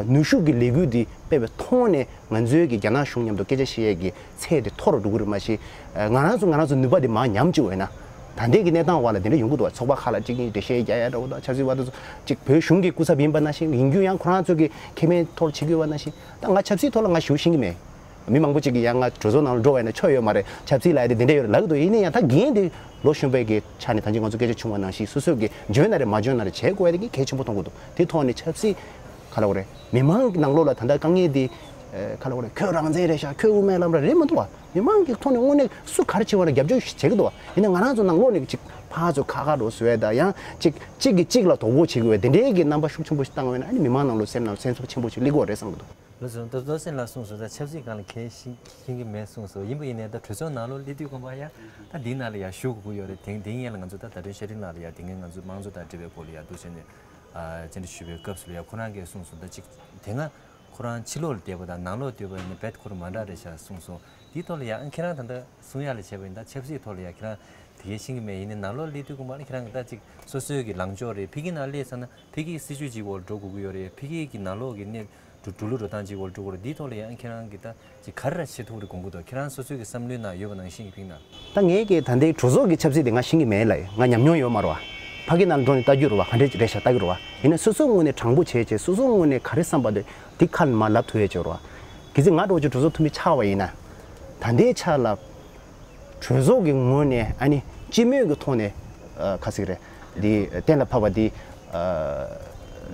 ནུས་ཤུགས་ཀྱི་ལས་འགུལ་འདི་སྤེལ་བའི་ཐོག་ནས་ང་ཚོའི་གི་རྒྱ་ནག་གཞུང་མཉམ་དུ་སྐད་ཆ་བཤད་ཡས་ཀྱི་ཚད་དེ་མཐོ་རུ་འགྲོ་གི་རེད། མ་གཞི་ང་རང་ཚོ་ང་རང་ཚོ་ནུས་པ་དེ་མར་ཉམས་བཅུག་པ་ཡིན་ན། ད་ལྟའི་གི་གནས་སྟངས་བར་ལ་དེ་འདྲ་ཡོང་གི་འདུག་བ། ཚོགས་པ་ཁག་ལ་གཅིག་གཉིས་འགྲེལ་བཤད་རྒྱག་ཡ་འདྲ་བོ་དང་ཆབ་སྲིད་པ་དེ་ཚོ་གཅིག་བོད་གཞུང་གི་སྐུ་ཚབ་ཡིན་པ་ནང་བཞིན་ཡིན་རྒྱུ་ཡང་ཁོ་རང་ཚོ་གི་ཁེ་ཕན་ཐོག་བྱེད་དགོས་པ་ནང་བཞིན། ད་ང་ཆབ་སྲིད་ཐོག་ལ་ང་ཞེ་པོ་ཤེས་ཀྱི་མེད། མི་མང་པོ་གཅིག་གིས་ཡང་ང་གྲོས་ཚོགས་ནང་ལ་འགྲོ་བ་ཡིན་ན་ཆོ་ཡོད་མ་རེད། ཆབ་སྲིད་ལབ་ཡ་དེ་དེ་འདྲ་ཡོད་རེད་ལབ་ཀྱི་འདུག་ཡིན་ན་ཡང་ད་འགན་དེ་ལོ་གཞོན་པའི་གི་ཆ་ནས་ད་ཅི་ང་ཚོ་སྐད་ཆ་བྱུང་བ་ནང་བཞིན་སོ་སོ་གི་འཇོན་ན་རེད་མ་འཇོན་ན་རེད་བྱེད་དགོས་ཡ་དེ་གི་གལ་ཆེན་པོ་མཐོང་གི་འདུག་དེ་ཐོག་ནས་ཆབ་སྲིད་ག་ལ་བ་རེད། མི་མང་གི་ནང་ལོགས་ལ་ད་ལྟ་དཀའ་ངལ་དེ་ག་ལ་བ་རེད། ཁྱོད་རང་བཙན་རེད་ཤག་ཁྱོད་དབུ་མའི་ལམ་ར་རེད་མི་འདུག་བ། མི་མང་གི་ཐོག་ནས་དངོས་གནས་སུ་ག་རེ་བྱེད་པ་ལ་རྒྱབ་སྐྱོར་བྱེད་ཀྱི་འདུག་བ། ཡིན་ན་ང་རང་ཚོ་ནང་ལོགས་ནས་ཅིག་ཕར་ཚུར་ཁ་ཁ་རོགས་བཟོ་ཡ་དང་ཡང་ཅིག་གཅིག་གིས་གཅིག་ལ་དོགས་པ་བྱེད་དགོས་པའི་དེ་འདྲའི་གི་རྣམ་པ་ཤུགས་ཆེན་པོ་ཞིག་བཏང་བ་ཡིན་ན་ཨ་ནི་མི་མང་ནང་ལོགས་སེམས་ནང་སེམས་འཚབ་ཆེན་པོ་ཞིག་སླེབས་ཀྱི་ཡོད་རེད་བསམ་གྱི་འདུག་ལགས་སོ། ད་བློ་སེང་ལགས་གསུངས་སོང་། ད་ཆབ་སྲིད་སྒང་ལ་གང་ཤེས་ཤེས་ཀྱི་མེད་གསུངས་སོང་། ཡིན་པ་ཡིན་ནའི་ད་གྲོས་ཚོགས་ནང་ལོགས་སླེབས་དུས་ཁོང་པ་ཡ་ད་འདིའི་ནང་ལ་ཡ་ཞུགས་དགོས་ཀྱི་ཡོད་རེད། དེ་དེ་སྔོན་ལ་ང་ཚོ་ད་ད་དོན་ཤ་སྟག་ནང་ལ་ཡ་དེ་སྔོན་ང་ཚོ་དམངས་གཙོ་དང་འབྲེལ་བའི་སྐོར་ལ་ཡ་འདུག་བྱས་ནས་ཨ་བཅར་འདྲི་ཞུས་པའི་སྐབས་སུ་ལ་ཡ་ཁོ་རང་གིས་གསུངས་སོང་། ད་ཅིག་དེ་སྔ་ཁོ་རང་ཕྱི་ལོགས་ལ་བསྡད་པ་དང་ནང་ལོགས་བསྡད་པ་ཡིན་ན་རྦད་ཁོ་རང་མ་འདྲ་རེད་ཤག་གསུངས་སོང་། དེའི་ཐོག་ལ་ཡ་ཨ་ཁྱེད་རང་ད་ལྟ་གསུང་ཡག་ལ་བྱས་པ་ཡིན་ད་ཆབ་སྲིད་ཐོག་ལ་ཡ་ཁྱེད་རང་དེ་གའི་ཤེས་ཀྱི་མེད། ཡིན་ནའི་ནང་ལོགས་སླེབས་དུས་ཁོང་པ་ལ་ཁྱེད་རང་གི་ད་ཅིག་སོ་སོའི་གི་ལངས་ཕྱོགས་རེད། ཕ་གི་ནང་སླེབས་ཚར་ན་ཕ་གིའི་སྲིད་ཇུས་ཅིག་འོག་ལ་འགྲོ་དགོས་ཀྱི་ཡོད་རེད། ཕ་གི་གི་ནང་ལོགས་ཀྱི་གནས་འགྲོ་འགྲོ་ལུགས་འགྲོ་སྟངས་ཅིག་འོག་ལ་འགྲོ་དགོས་རེད། འདིའི་ཐོག་ལ་ཡང་ཁྱེད་རང་གི་ད་ཅིག་ག་རེ་ར་བྱེད་ཐུབ་རེད་དགོངས་ཀྱི་འདུག་ཁྱེད་རང་སོ་སོའི་གི་བསམ་བློའི་ནང་ཡོད་པ་ནང་བཞིན་གྱི་ཕ་གི་ནང་། ད་ངས་ཀྱི་ད་ལྟའི་གྲོས་ཚོགས་ཀྱི་ཆབ་སྲིད་དེ་ང་ཤེས་ཀྱི་མེད་ལ་ང་ཉམས་མྱོང་ཡོད་མ་རེད་བ། ཕ་གི་ནང་ལ་འགྲོ་ནས་ལྟ་རྒྱུ་རེད་བ། ག་འདྲས་རེད་ཤག་ལྟ་གི་རེད་བ། ཡིན་ན་སོ་སོའི་ངོས་ནས་དྲང་པོ་བྱས་བྱས་སོ་སོའི་ངོས་ནས་ག་རེ་བསམ་པ་དེ་དེ་ཁ་ནས་མར་ལབ་ཐུབ་ཡས་ཅིག་ཡོད་རེད་བ། གལ་སྲིད་ང་འདྲ་བོ་ཅིག་གྲོས་ཚོགས་འཐུས་མི་ཆགས་པ་ཡིན་ན། ད་ལྟའི་ཆ་ལ་གྲོས་ཚོགས་ཀྱི་ངོས་ནས་ཨ་ནི་སྤྱི་མོས་ཀྱི་ཐོག་ནས་ཨ་ག་ཟེར་གི་རེད། འདི་གཏན་ལ་ཕབ་པ་འདི་ཨ་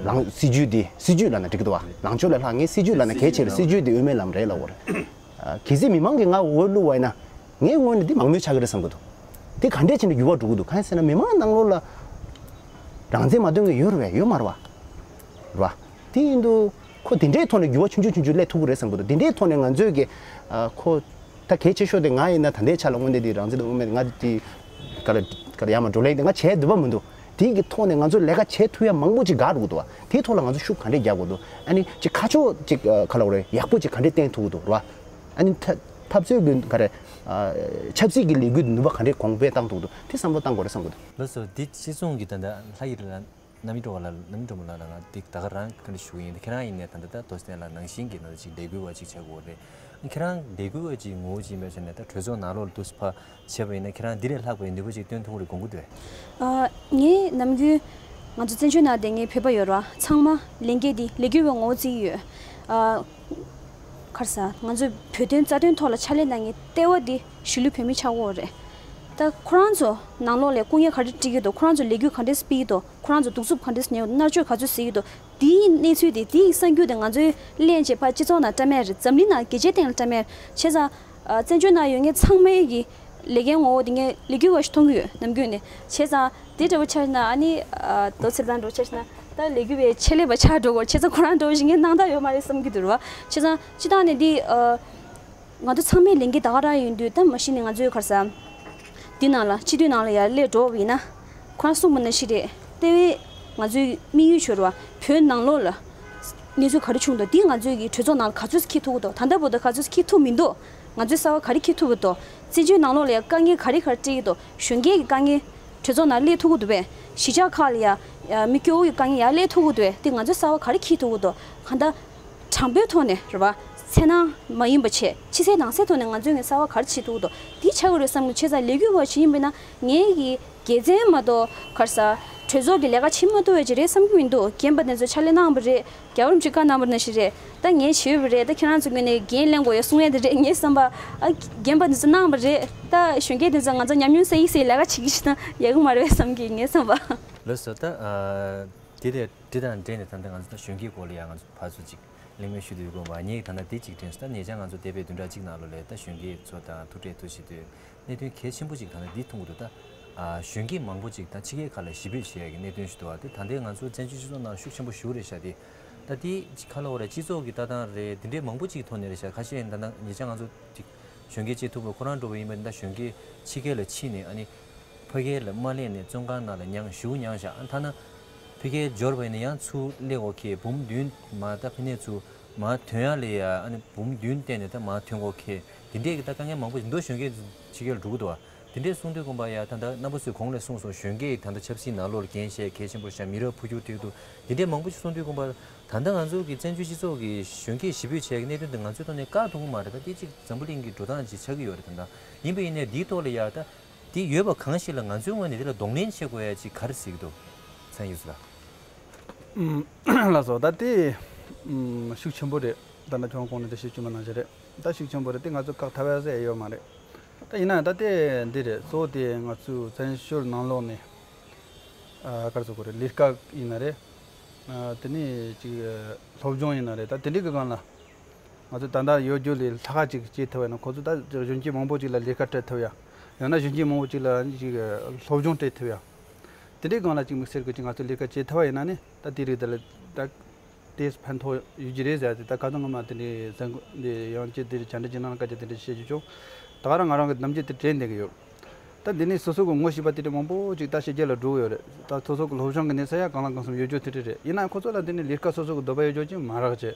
ལངས་སྲིད་ཇུས་འདི་སྲིད་ཇུས་ལབ་ན་འགྲིག་གི་འདུག་བ། ལངས་ཕྱོགས་ལས་ལྷག་ངས་སྲིད་ཇུས་ལབ་ན་གལ་ཆེ་རེད། སྲིད་ཇུས་འདི་དབུ་མའི་ལམ་རེད་ལབ་དགོས་རེད། ཨ་གལ་སྲིད་མི་མང་གིས་ང་འོས་བླུགས་པ་ཡིན་ན་ངའི་ངོས་ནས་འདི་མང་མོས་ཆགས་ཀྱི་རེད་བསམ་གྱི་འདུག་དེ་ག་འདྲས་བྱས་ནས་འགྱུར་བ་འགྲོ་གི་འདུག་གང་ཡིན་ཟེར་ན་མི་མང་ནང་ལོགས་ལ་རང་བཙན་མ་འདོན་མཁན་ཡོད་རེད་པས། ཡོད་མ་རེད་པ། རེད་པ། དེ་ཡིན་དུས་ཁོ་དེ་འདྲའི་ཐོག་ནས་འགྱུར་བ་ཆུང་ཆུང་ཆུང་ཆུང་སླེབས་ཐུབ་ཀྱི་རེད་བསམ་གྱི་འདུག་དེ་འདྲའི་ཐོག་ནས་ང་ཚོས་ཀྱི་ཨ་ཁོ་ད་གལ་ཆེ་ཤོས་དེ་ང་ཡིན་ན་ད་ལྟའི་ཆ་ལ་དངོས་གནས་དེ་རང་བཙན་དང་དབུ་མའི་ང་དེ་ག་ལ་ག་ལ་ཡར་མར་བགྲོ་གླེང་དེ་ང་བྱས་འདོད་པ་མི་འདུག་དེ་གི་ཐོག་ནས་ང་ཚོ་ལས་ཀ་བྱེད་ཐུབ་ཡ་མང་པོ་ཅིག་འགག་འགྲོ་གི་འདུག་བ། དེའི་ཐོག་ལ་ང་ཚོ་ཤུགས་ག་འདྲས་རྒྱག་དགོས་འདུག་ཨ་ནི་ཅིག་ཁ་ཕྱོགས་ཅིག་ཨ་ག་ལ་བ་རེད། ཡག་པོ་ཅིག་ག་འདྲས་བསྟན་ཐུབ་ཀྱི་འདུག་རེད་བ། ཨ་ནི་འཐབ་འཐབ་རྩོད་ཀྱི་ག་རེ་ཨ་ཆབ་སྲིད་ཀྱི་ལས་འགུལ་ནུས་པ་ག་འདྲས་གོང་འཕེལ་བཏང་ཐུབ་ཀྱི་འདུག་དེ་བསམ་བློ་བཏང་དགོས་རེད་བསམ་གྱི་འདུག་ལགས་སོ། འདི་སྤྱི་ཚོགས་ཀྱི་ད་ལྟ་ལྷ་ཡི་ལ་རྣམ་སྨིན་སྒྲོལ་མ་ལགས། རྣམ་སྨིན་སྒྲོལ་མ་ལགས་ལ་ང་འདི་ད་ག་རང་བཀའ་འདྲི་ཞུ་གི་ཡིན། ཁྱེད་རང་ཡིན་ནའི་ད་ལྟ་ད་དོ་སྟན་ལ་ནང་བཞིན་གྱི་ནང་ཅིག་ལས་འགུལ་བ་ཅིག་བྱ་དགོས་རེད། ཁྱེད་རང་ལས་འགུལ་བ་ཅིག་ངོ་བོ་ཅིག་ཡིན་པའི་ཆ་ནས་ད་གྲོས་ཚོགས་ནང་ལོགས་ལ་འདུག་སེ་ཕར་བྱས་པ་ཡིན་ན་ཁྱེད་རང་འདི་ལས་ལྷག་པའི་ནུས་པ་ཅིག་སྟོན་ཐུབ་ཀྱི་རེད་དགོངས་ཀྱི་འདུག་ཨ། ངས་ནམ་རྒྱུན་ང་ཚོ་བཙན་བྱོལ་ནང་བསྡད་མཁན་བོད་པ་ཡོད་རེད་བ། ཚང་མ་ལས་འགུལ་འདི་ལས་འགུལ་བའི་ངོ་བོ་བརྩི་གི་ཡོད། ཨ། ག་རེ་ཟ། ང་ཚོས་བོད་དོན་རྩ་དོན་ཐོག་ལ་ཕྱག་ལས་གནང་མཁན་ལྟེ་བ་འདི་གཞིས་ལུས་བོད་མི་ཆགས་ཀྱི་ཡོད་རེད། ད་ཁོ་རང་ཚོ་ནང་ལོགས་ལ་སྐུ་ངལ་ག་འདྲ་འཕྲད་ཀྱི་འདུག་ཁོ་རང་ཚོ་ལས་འགུལ་ག་འདྲ་སྤེལ་གྱི་འདུག་ཁོ་རང་ཚོ་གདུག་རྩུབ་ག་འདྲ་ཉོ། མནར་གཅོད་ག་ཚོད་བཟོ་གི་འདུག་དེའི་གནས་ཚུལ་དེ་དེའི་གསར་འགྱུར་དེ་ང་ཚོའི་ལེན་བྱས་ཕར་སྤྱི་ཚོགས་ནང་བཀྲམ་ཡ་རེད། འཛམ་གླིང་ནང་རྒྱལ་སྤྱིའི་སྟེང་ལ་བཀྲམ་ཡ་རེད། བྱས་ཙང་། ཨ། བཙན་བྱོལ་ནང་ཡོད་མཁན་ཚང་མའི་གི་ལས་ཀའི་ངོ་བོ་དེ་ངས་ལས་འགུལ་བ་ཞིག་མཐོང་གི་ཡོད་ནམ་རྒྱུན་ནས། བྱས་ཙང་དེ་འདྲ་བོ་ཆགས་ན་ཨ་ནི། ཨ། རྡོ་ཚེ་བཟང་འདྲ་བོ་ཆགས་ན་ད་ལས་འགུལ་བའི་ཆེད་ལས་པ་ཆགས་འགྲོ་གི་རེད། བྱས་ཙང་ཁོ་རང་འདྲ་བོ་ཞིག་ངས་སྣང་དག་ཡོད་མ་རེད་བསམ་གྱི་འདུག་རེད་བ། བྱས་ཙང་སྤྱིར་བཏང་ནས་འདི། ཨ། ང་ཚོ་ཚང་མའི་ལས་འགན་ད་ག་རང་ཡིན་དུས་ད་མ་གཞི་ནས་ང་ཚོའི་ག་རེ་ཟ། འདི་ནང་ལ་སྤྱི་འཐུས་ནང་ལ་ཡར་སླེབས་འགྲོ་བ་ཡིན་ན། ཁོ་རང་གསུངས་པ་ནང་བཞིན་རེད། ལྟེ་བའི་ང་ཚོའི་དམིགས་ཡུལ་ཤོར་བ་བོད་ནང་ལོགས་ལ་གནས་ཚུལ་ག་རེ་བྱུང་འདུག་འདི་ང་ཚོའི་གི་གྲོས་ཚོགས་ནང་ལ་ག་ཚོད་འཁྱེར་ཐུབ་ཀྱི་འདུག་ད་ལྟ་བར་དུ་ག་ཚོད་འཁྱེར་ཐུབ་མི་འདུག་ང་ཚོས་གསར་པ་ག་རེ་འཁྱེར་ཐུབ་ཀྱི་འདུག་བཙན་བྱོལ་ནང་ལོགས་ལ་ཡང་དཀའ་ངལ་ག་རེ་ག་རེ་འཕྲད་ཀྱི་འདུག་གཞོན་སྐྱེས་ཀྱི་དཀའ་ངལ་གྲོས་ཚོགས་ནང་སླེབས་ཐུབ་ཀྱི་འདུག་པས། གཞིས་ཆགས་ཁག་ལ་ཡང་མི་སྐྱོ་བོ་གི་དཀའ་ངལ་ཡར་སླེབས་ཐུབ་ཀྱི་འདུག་པས། འདི་ང་ཚོས་གསར་པ་ག་རེ་འཁྱེར་ཐུབ་ཀྱི་འདུག་གང་ལྟར། དྲང་པོའི་ཐོག་ནས་རེད་བ། འཚེར་སྣང་མ་ཡིན་པ་བྱས་ཕྱི་གསལ་ནང་གསལ་ཐོག་ནས་ང་ཚོས་ངས་གསར་པ་ག་རེ་བྱེད་ཐུབ་ཀྱི་འདུག་འདི་ཆགས་ཀྱི་རེད་བསམ་གྱི། བྱས་ཙང་ལས་འགུལ་བ་ཞིག་ཡིན་པས་ན་ངའི་གི་དགེ་མཚན་མ་གཏོགས་ག་རེ་ཟ། གྲོས་ཚོགས་ཀྱི་ལས་ཀ་བྱེད་མ་ཐུབ་པ་ཅིག་རེད་བསམ་གྱི་མི་འདུག་རྒན་པ་དེ་ཚོ་ཕྱག་ལས་གནང་བ་རེད། རྒྱལ་བ་རིན་པོ་ཆེས་བཀའ་གནང་བ་ནང་བཞིན་རེད། ད་ངས་བྱས་ཡོད་པ་རེད། ད་ཁྱེད་རང་ཚོ་ངོས་ནས་འགན་ལེན་དགོས་ཡ་གསུང་ཡ་དེ་རེད། ངའི་བསམ་པ། ཨ། རྒན་པ་དེ་ཚོ་གནང་བ་རེད། ད་གཞོན་སྐྱེས་དེ་ཚོ་ང་ཚོ་ཉམས་མྱོང་བསགས་ཡིན་ཟེར་ལས་ཀ་བྱེད་ཀྱི་ཤི་ན་ཡག་གི་མ་རེད་བསམ་གྱི་ངའི་བསམ་པ། ལགས་སོ། ད་ཨ་དེ་དེ་དེ་དང་འབྲེལ་ནས་ད་ལྟ་ང་ཚོ་ད་གཞོན་སྐྱེས་སྐོར་ལ་ཡང་ང་ཚོ་ཕར་ཚུར་ཅིག་གླེང་མོལ་ཞུ་དུས་དགོངས་པ་ངས་ད་ལྟ་དེ་གཅིག་དྲན་སོང་། ད་ཉེ་ཆར་ང་ཚོ་འདས་པའི་བདུན་ཕྲག་གཅིག་ནང་ལོགས་ལ་ད་གཞོན་སྐྱེས་ཚོ་དང་ཐུག་འཕྲད་ཐུག་བྱེད་དུས་གནད་དོན་གལ་ཆེན་པོ་ཅིག་ད་ལྟ་འདི་མཐོང་གི་འདུག་ད་ཨ་གཞོན་སྐྱེས་མང་པོ་ཅིག་ད་ཕྱི་རྒྱལ་ཁག་ལ་གཞིས་སྤོས་བྱེད་ཡ་གི་གནད་དོན་ཞིག་འདུག་ཨ་དེ་ད་ལྟའི་ང་ཚོ་བཙན་བྱོལ་སྤྱི་ཚོགས་ནང་ཤུགས་ཆེན་པོ་ཞུགས་རེད་ཤག་དེ་ད་དེ་ཅིག་ག་ལབ་དགོས་རེད། སྤྱི་ཚོགས་ཀྱི་ལྟ་སྟངས་རེད། དེ་འདྲའི་མང་པོ་ཅིག་ཐོག་ནས་རེད་ཤག་ཁ་ཤས་ད་ལྟ་ཉེ་ཆར་ང་ཚོ་ཅིག་གཞོན་སྐྱེས་བཅས་ཐུག་པ་ཁོ་རང་འདྲ་བོ་ཡིན་པ་ད་གཞོན་སྐྱེས་ཕྱི་རྒྱལ་ལ་ཕྱིན་ནས་ཨ་ནི་ཕ་གིར་ལ་མ་སླེབས་ནས་བཙོན་ཁང་ནང་ལ་མྱངས་ཞེ་པོ་མྱངས་ཤག་ཨ་ཐ་ན། ཕ་གིར་འབྱོར་བ་ཡིན་ན་ཡང་ཚུར་སླེབས་འོ་ཁེ་འབུམ་བདུན་མ་ད་ཕ་ནས་ཚུར་མ་ཐོན་ཡ་ལས་ཡ་ཨ་ནི་འབུམ་བདུན་བཏོན་ནས་ད་མ་ཐོན་གོ་ཁེ་དེ་འདྲས་ཀྱི་ད་དཀའ་ངལ་མང་པོ་ཞིག་མདོ་གཞོན་སྐྱེས་ཕྱི་རྒྱལ་ལ་འགྲོ་གི་འདུག་བ། དེ་འདྲས་གསུང་དུས་ཀུན་པ་ཡ་ད་ད་རྣམ་པ་ཚོས་གོང་ལ་གསུངས་སོང་། གཞོན་སྐྱེས་ད་ད་ཆབ་སྲིད་ནང་ལོགས་ལ་འགན་བཞེས་གལ་ཆེན་པོ་ཤ་མི་རབས་འཕོ་འགྱུར་ཐེབས་འདུག་དེ་འདྲས་མང་པོ་ཞིག་གསུང་དུས་ཀུན་པ་ད་ད་ང་ཚོ་གི་བཙན་བྱོལ་སྤྱི་ཚོགས་ཀྱི་གཞོན་སྐྱེས་ཞི་བོད་བྱས་ཀྱི་གནད་དོན་འདི་ང་ཚོའི་ཐོག་ནས་བཀག་ཐུབ་ཀྱི་མ་རེད། ད་དེ་གཅིག་འཛམ་བུ་གླིང་གི་འགྲོ་སྟངས་ཅིག་ཆགས་ཀྱི་ཡོད་རེད། ད་ད་ཡིན་པ་ཡིན་ནའི་འདིའི་ཐོག་ལ་ཡ་ད། དེ་ཡོད་པ་གང་ཞིག་ལ་ང་ཚོའི་ངོས་ནས་དེ་ལ་གདོང་ལེན་བྱེད་དགོས་ཡ་ཅིག་ག་རེ་གཟིགས་འདུག་ཚན་ཡུལ་ལ། ལགས་སོ། ད་དེ་ཤུགས་ཆེན་པོ་རེད། ད་ནི་ཁྱོད་གོང་ནས་འགྲེལ་བཤད་བྱུང་བ་ནང་བཞིན་རེད། ད་ཤུགས་ཆེན་པོ་རེད། དེ་ང་ཚོ་བཀག་ཐབས་ཡ་ཟེར་ཡོད་མ་རེད། ད་ཡིན་ན་ད་དེ་འདི་རེད། གཙོ་བོ་དེ་ང་ཚོའི་བཙན་བྱོལ་ནང་ལོགས་ནས་ག་རེ་ཟེར་དགོས་རེད། ལས་ཀ་ཡིན་ན་རེད། དེ་ནས་ཅིག་སློབ་སྦྱོང་ཡིན་ན་རེད། ད་དེ་འདྲའི་གི་སྒང་ལ། ང་ཚོ་ད་ལྟ་ཡོད་རྒྱུ་ལས་ལྷག་ཅིག་བྱེད་ཐུབ་ཡ་ན། ཁོ་ཚོ་ད་གཞོན་སྐྱེས་མང་པོ་ཅིག་ལ་ལས་ཀ་སྤྲད་ཐུབ་ཡ། ཡང་ན་གཞོན་སྐྱེས་མང་པོ་ཅིག་ལ་ཅིག་སློབ་སྦྱོང་སྤྲད་ཐུབ་ཡ། དེ་འདྲའི་སྒང་ལ་ཅིག་དམིགས་བསལ་གྱི་ཅིག་ང་ཚོ་ལས་ཀ་བྱེད་ཐུབ་པ་ཡིན་ན་ནི་ད་དེ་རིགས་དེ་ལ་ད་དེས་ཕན་ཐོགས་ཡོད་ཀྱི་རེད་ཟེར་ཏེ། ད་ཁ་སང་སྔོན་མ་དེ་འདྲའི་ཟན་འདི་ཡང་ཅི་དེ་རིགས་བཅར་འདྲི་བྱེད་ནང་སྐད་ཆ་དེ་འདྲ་བཤད་རྒྱུ་བྱུང་། ད་ག་རང་ང་རང་གི་ནམ་རྒྱུན་དེ་དྲན་བསྡད་ཀྱི་ཡོད། ད་འདི་ནས་སོ་སོ་གི་ངོ་ཤེས་པ་དེ་འདྲ་མང་པོ་ཅིག་ད་ཕྱི་རྒྱལ་ལ་འགྲོ་གི་ཡོད་རེད། ད་སོ་སོ་གི་སློབ་སྦྱོང་གི་གནས་ཚད་ཡང་གང་ལ་གང་འཚམ་ཡོད་རྒྱུ་དེ་འདྲ་རེད། ཡིན་ནའང་ཁོ་ཚོ་ལ་དེ་ནས་ལས་ཀ་སོ་སོ་གི་འདོད་པ་ཡོད་རྒྱུ་ཅིག་མ་རག་བྱས།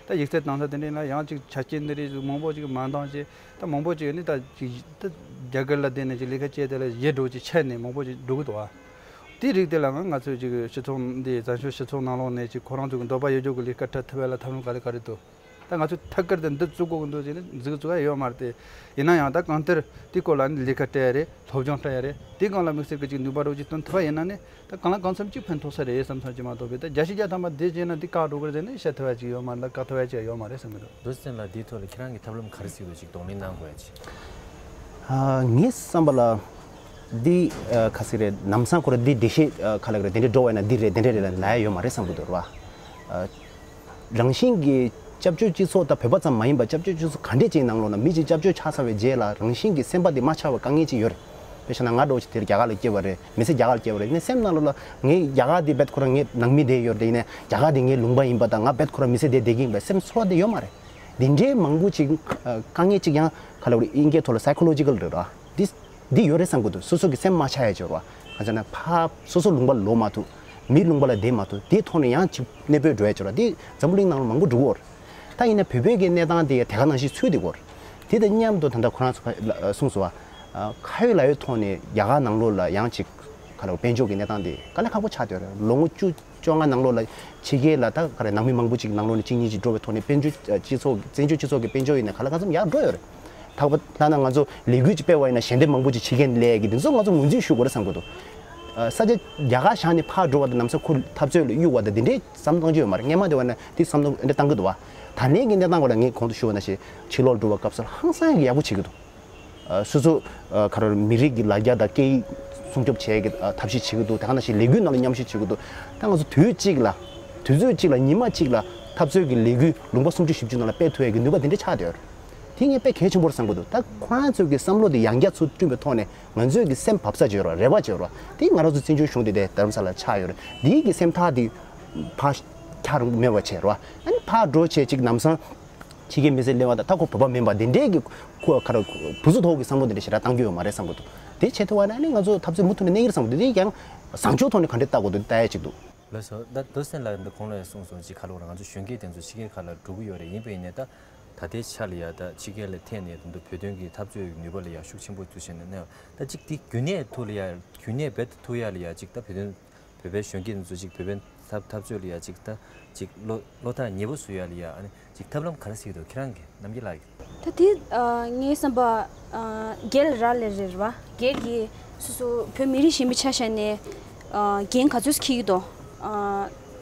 ད་ཡིག་ཚད་བཏང་ས་དེ་འདྲ་ཡིན་ན་ཡང་ཅིག་ཆ་རྐྱེན་འདི་རིགས་མང་པོ་ཅིག་མ་འདང་བྱས། ད་མང་པོ་ཅིག་ནི་ད་ཅིག་ད་རྒྱ་གར་ལ་བསྡད་ནས་ཅིག་ལས་ཀ་བྱས་དེ་ལ་ཡལ་འགྲོ་ཅིག་ཆད་ནས་མང་པོ་ཅིག་འགྲོ་གི་འདུག་ཨ། དེའི་རིགས་དེ་ལའང་ང་ཚོས་ཅིག་སྤྱི་ཚོགས་འདི་བཙན་བྱོལ་སྤྱི་ཚོགས་ནང་ལོགས་ནས་ཅིག་ཁོ་རང་ཚོ་གི་འདོད་པ་ཡོད་རྒྱུ་གི་ལས་ཀ་སྤྲད་ཐུབ་ཡ་ལ་ཐབས་ལམ་ག་ལེ་ག་རེ་འདུག་ད་ང་ཚོས་ཐད་ཀར་དུ་འདི་བཙུགས་དགོས་ཀྱི་འདུག་ཟེར་ནས་འཛུགས་བཙུགས་ཡ་ཡོད་མ་རེད་དེ། ཡིན་ན་ཡང་ད་གང་ལྟར་དེའི་སྐོར་ལ་ནི་ལས་ཀ་སྤྲད་ཡ་རེད། སློབ་སྦྱོང་སྤྲད་ཡ་རེད། དེའི་སྒང་ལ་དམིགས་བསལ་གྱི་ཅིག་ནུས་པ་རོགས་ཅིག་བཏོན་ཐུབ་པ་ཡིན་ན་ནི་ད་གང་ལ་གང་འཚམ་ཅིག་ཕན་ཐོགས་ས་རེད་བསམ་བསམ་ཅིག་མ་གཏོགས་པའི། ད་བརྒྱ་ཆ་བརྒྱ་ཐམ་པ་དེ་བྱས་ན་དེ་བཀག་འགྲོ་གི་རེད་ཟེར་ནས་བཤད་ཐུབ་ཡ་ཅིག་ཡོད་མ་རེད། ལ་བཀག་ཐུབ་ཡ་ཅིག་ཡོད་མ་རེད་བསམ་གྱི་འདུག་རྡོ་རྗེ་བཙན་ལགས། འདིའི་ཐོག་ལ་ཁྱེད་རང་གི་ཐབས་ལམ་ག་རེ་གཟིགས་འདུག་ཅིག་གདོང་ལེན་གནང་དགོས་ཡ་ཅིག་ཨ། ངའི་བསམ་པ་ལ་འདི་ཨ་ག་ཟེར་རེད། ལམ་སང་ཁོ་ར་འདི་འགྲེལ་བཤད་ཨ་ག་ལ་ག་རེ་དེ་འདྲས་འགྲོ་བ་ཡིན་ན་འདི་རེད་དེ་འདྲས་རེད་ལ་ལབ་ཡ་ཡོད་མ་རེད་བསམ་གྱི་འདུག་རེད་བ། ཨ། རང་བཞིན་གྱིས་སྐྱབས་བཅོལ་སྤྱི་ཚོགས་དང་བོད་པ་ཙམ་མ་ཡིན་པར་སྐྱབས་བཅོལ་སྤྱི་ཚོགས་ག་འདྲས་ཅིག་ནང་ལོགས་ན་མི་གཅིག་སྐྱབས་བཅོལ་ཆགས་ཚར་བའི་རྗེས་ལ་རང་བཞིན་གྱིས་སེམས་པ་དེ་མ་ཆགས་པའི་དཀའ་ངལ་ཅིག་ཡོད་རེད། དཔེ་བཞག་ན་ང་འདྲ་བོ་ཅིག་དེར་རྒྱ་གར་ལ་སྐྱེས་པ་རེད། མི་ཚེ་རྒྱ་གར་ལ་སྐྱེས་པ་རེད། ཡིན་ནའི་སེམས་ནང་ལོགས་ལ་ངས་རྒྱ་གར་དེ་རྦད་ཁོ་རང་ངའི་ནང་མི་བསྡད་ཡོད་རེད། ཡིན་ནའི་རྒྱ་གར་དེ་ངའི་ལུང་པ་ཡིན་པ་དང་ང་རྦད་ཁོ་རང་མི་ཚེ་དེ་བསྡད་ཀྱི་ཡིན་པའི་སེམས་ཚོར་བ་དེ་ཡོད་མ་རེད། འདི་འདྲའི་མང་པོ་ཅིག་དཀའ་ངལ་ཅིག་ཡང་ག་ལ་བར་དབྱིན་སྐད་ཐོག་ལ་སའི་ཁོ་ལོ་ཇི་ཀལ་རེད་ར། འདི་འདི་ཡོད་རེད་བསམ་གྱི་འདུག་སོ་སོ་གི་སེམས་མ་ཆགས་ཡ་ཅིག་ཡོད་རེད་བ། གང་ཟེར་ན་ཕར་སོ་སོ་ལུང་པ་ལ་ལོག་མ་ཐུབ། མིའི་ལུང་པ་ལ་བསྡད་མ་ཐུབ། དེའི་ཐོག་ནས་ཡང་ཅིག་གནས་སྤོས་འགྲོ་ཡ་ཅིག་ཡོད་རེད་བ། འདི་འཛམ་བུ་གླིང་ནང་ལ་མང་པོ་འགྲོ་གི་ཡོད་རེད། ད་ཡིན་ན་བོད་པའི་གི་གནས་སྟངས་དེ་དེ་ག་ནང་བཞིན་ཚུད་བསྡད་ཀྱི་ཡོད་རེད། དེ་དང་མཉམ་དུ་ད་ལྟ་ཁོ་རང་ཚོ་གསུངས་སོང་བ། ཁ་ཡོད་ལག་ཡོད་ཐོག་ནས་རྒྱ་གར་ནང་ལོགས་ལ་ཡང་ཅིག་ག་ལ་བར་དཔལ་འབྱོར་གྱི་གནས་སྟངས་དེ་དཀའ་ལས་ཁག་པོ་ཆགས་བསྡད་ཡོད་རེད། ལོ་ངོ་བཅུ་བཅོ་ལྔ་ནང་ལོགས་ལ་ཕྱི་རྒྱལ་ལ་ད་ག་རེ་ནང་མི་མང་པོ་ཅིག་ནང་ལོགས་ནས་གཅིག་གཉིས་ཅིག་འགྲོ་བའི་ཐོག་ནས་དཔལ་འབྱོར་སྤྱི་ཚོགས་བཙན་བྱོལ་སྤྱི་ཚོགས་ཀྱི་དཔལ་འབྱོར་ཡིན་ན་ག་ལ་གང་འཚམ་ཡར་འགྲོ་ཡོད་རེད། ད་ལྟ་ན་ང་ཚོ་ལས་འགུལ་ཅིག་སྤེལ་བ་ཡིན་ན་ཞལ་འདེབས་མང་པོ་ཅིག་ཕྱི་རྒྱལ་ནས་སླེབས་ཡ་གི་འདི་ཚོ་ང་ཚོ་ངོས་འཛིན་ཞུ་དགོས་རེད་བསམ་གྱི་འདུག་ས་ཆ་རྒྱ་གར་བཞག་ནས་ཕར་འགྲོ་བ་དང་ལམ་སང་ཁོ་འཐབ་རྩོད་ལ་གཡུག་པ་དང་འདི་འདྲའི་བསམ་བློ་བཏང་རྒྱུ་ཡོད་མ་རེད། སྔན་མ་དེ་བ་ན་འདི་བསམ་བློ་འདི་བཏང་གི་འདུག་བ། ད་ལན་གྱི་གནས་སྟངས་སྐོར་ལ་ངས་གོང་དུ་ཞུ་བ་ནང་བཞིན་ཕྱི་ལོགས་འགྲོ་བ་སྐབས་སུ་ཧང་སང་གི་ཡག་པོ་བྱེད་ཀྱི་འདུག་སོ་སོ་ག་རེ་མི་རིགས་ཀྱི་ལ་རྒྱ་དང་སྐད་ཡིག་སྲུང་སྐྱོབ་བྱེད་ཀྱི་ཐབས་ཤེས་བྱེད་ཀྱི་འདུག་དེ་ག་ནང་བཞིན་ལས་འགུལ་ནང་ལ་མཉམ་ཞུགས་བྱེད་ཀྱི་འདུག་ད་ང་ཚོ་དུས་གཅིག་ལ་དུས་ཚོད་གཅིག་ལ་ཉི་མ་གཅིག་ལ་འཐབ་རྩོད་ཀྱི་ལས་འགུལ་ལུང་པ་སུམ་ཅུ་བཞི་བཅུ་ནང་ལ་སྤེལ་ཐུབ་ཡ་གི་ནུས་པ་དེ་འདྲ་ཆགས་བསྡད་ཡོད་རེད། དེ་ངས་དཔེ་གལ་ཆེན་པོ་རེད་བསམ་གྱི་འདུག་ད་ཁོ་རང་ཚོའི་གི་བསམ་བློ་དེ་ཡང་བསྐྱར་ཚུར་བསྐྲུན་པའི་ཐོག་ནས་ང་ཚོའི་གི་སེམས་བབས་ས་བྱེད་རོགས། རེ་བ་བྱེད་རོགས། དེ་ང་རང་ཚོ་བཙན་བྱོལ་གཞུང་དེ་དེ་རྡ་རམ་ས་ལ་ཆགས་ཡོད་རེད། དེའི་གི་སེམས་ཐག་དེ་ཕར་འཁྱར་མེད་པ་བྱེད་རོགས། ཨ་ནི་ཕར་འགྲོ་བྱས་ཅིག་ལམ་སང་ཕྱི་རྒྱལ་མི་སེར་སླེབས་པ་དང་ད་ཁོ་བོད་པ་མིན་པ་དེ་འདྲའི་གི་ཁོ་ག་རེ་བུ་གཟུགས་ཐོག་གི་བསམ་བློ་དེ་འདྲ་ཞེ་དྲག་བཏང་རྒྱུ་ཡོད་མ་རེད་བསམ་གྱི་འདུག་དེ་བྱེད་ཐུབ་པ་ན་ཨ་ནི་ང་ཚོ་འཐབ་རྩོད་མུ་མཐུད་ནས་གནས་ཀྱི་རེད་བསམ་གྱི་འདུག་དེ་ཡང་བཟང་ཕྱོགས་ཐོག་ནས་ག་འདྲས་བལྟ་དགོས་འདུག་བལྟ་ཡ་ཅིག་འདུག་ལགས་སོ། ད་རྡོ་རྗེ་བཙན་ལགས་འདི་གོང་ལ་ཡང་གསུངས་སོང་། ཅིག་ཁ་ལོ་ར་ང་ཚོ་གཞོན་སྐྱེས་དེ་ཚོ་ཕྱི་རྒྱལ་ཁག་ལ་འགྲོ་གི་ཡོད་རེད། ཡིན་པ་ཡིན་ནའི་ད་ད་ལྟའི་ཆ་ལ་ཡ་ད་ཕྱི་རྒྱལ་ལ་ཐད་ནས་ད་དུང་བོད་དོན་གྱི་འཐབ་རྩོད་ནུས་པ་ལ་ཡ་ཤུགས་ཆེན་པོ་ཚུལ་བཞིན་ནས་ད་ཅིག་དེ་རྒྱུན་གནས་ཐུབ་ལ་ཡ་རྒྱུན་གནས་རྦད་དེ་ཐུབ་ཡ་ལ་ཡ་ཅིག་ད་བོད་དོན་བོད་པའི་གཞོན་སྐྱེས་དེ་ཚོ་ཅིག་བོད་པའི་འཐབ་འཐབ་རྩོད་ལ་ཡ་ཅིག་ད་ཅིག་བློ་བློ་ཐག་ཉེ་པོ་བཟོ་ཡ་ལ་ཡ་ཨ་ནི་ཅིག་ཐབས་ལམ་ག་རེ་ཟེར་གྱི་འདུག་ཁྱེད་རང་གི་རྣམ་འགྱུར་ལ་ཡ། ད་དེ་ཨ་ངའི་བསམ་པ་ཨ་སྒེར་ལ་རག་ལས་རེད་བ། སྒེར་གྱི་སོ་སོ་བོད་མི་རིགས་གཞན་པའི་ཆ་བཞག་ནས་ཨ་འགན་ག་ཚོད་འཁྱེར་གྱི་འདུག་ཨ་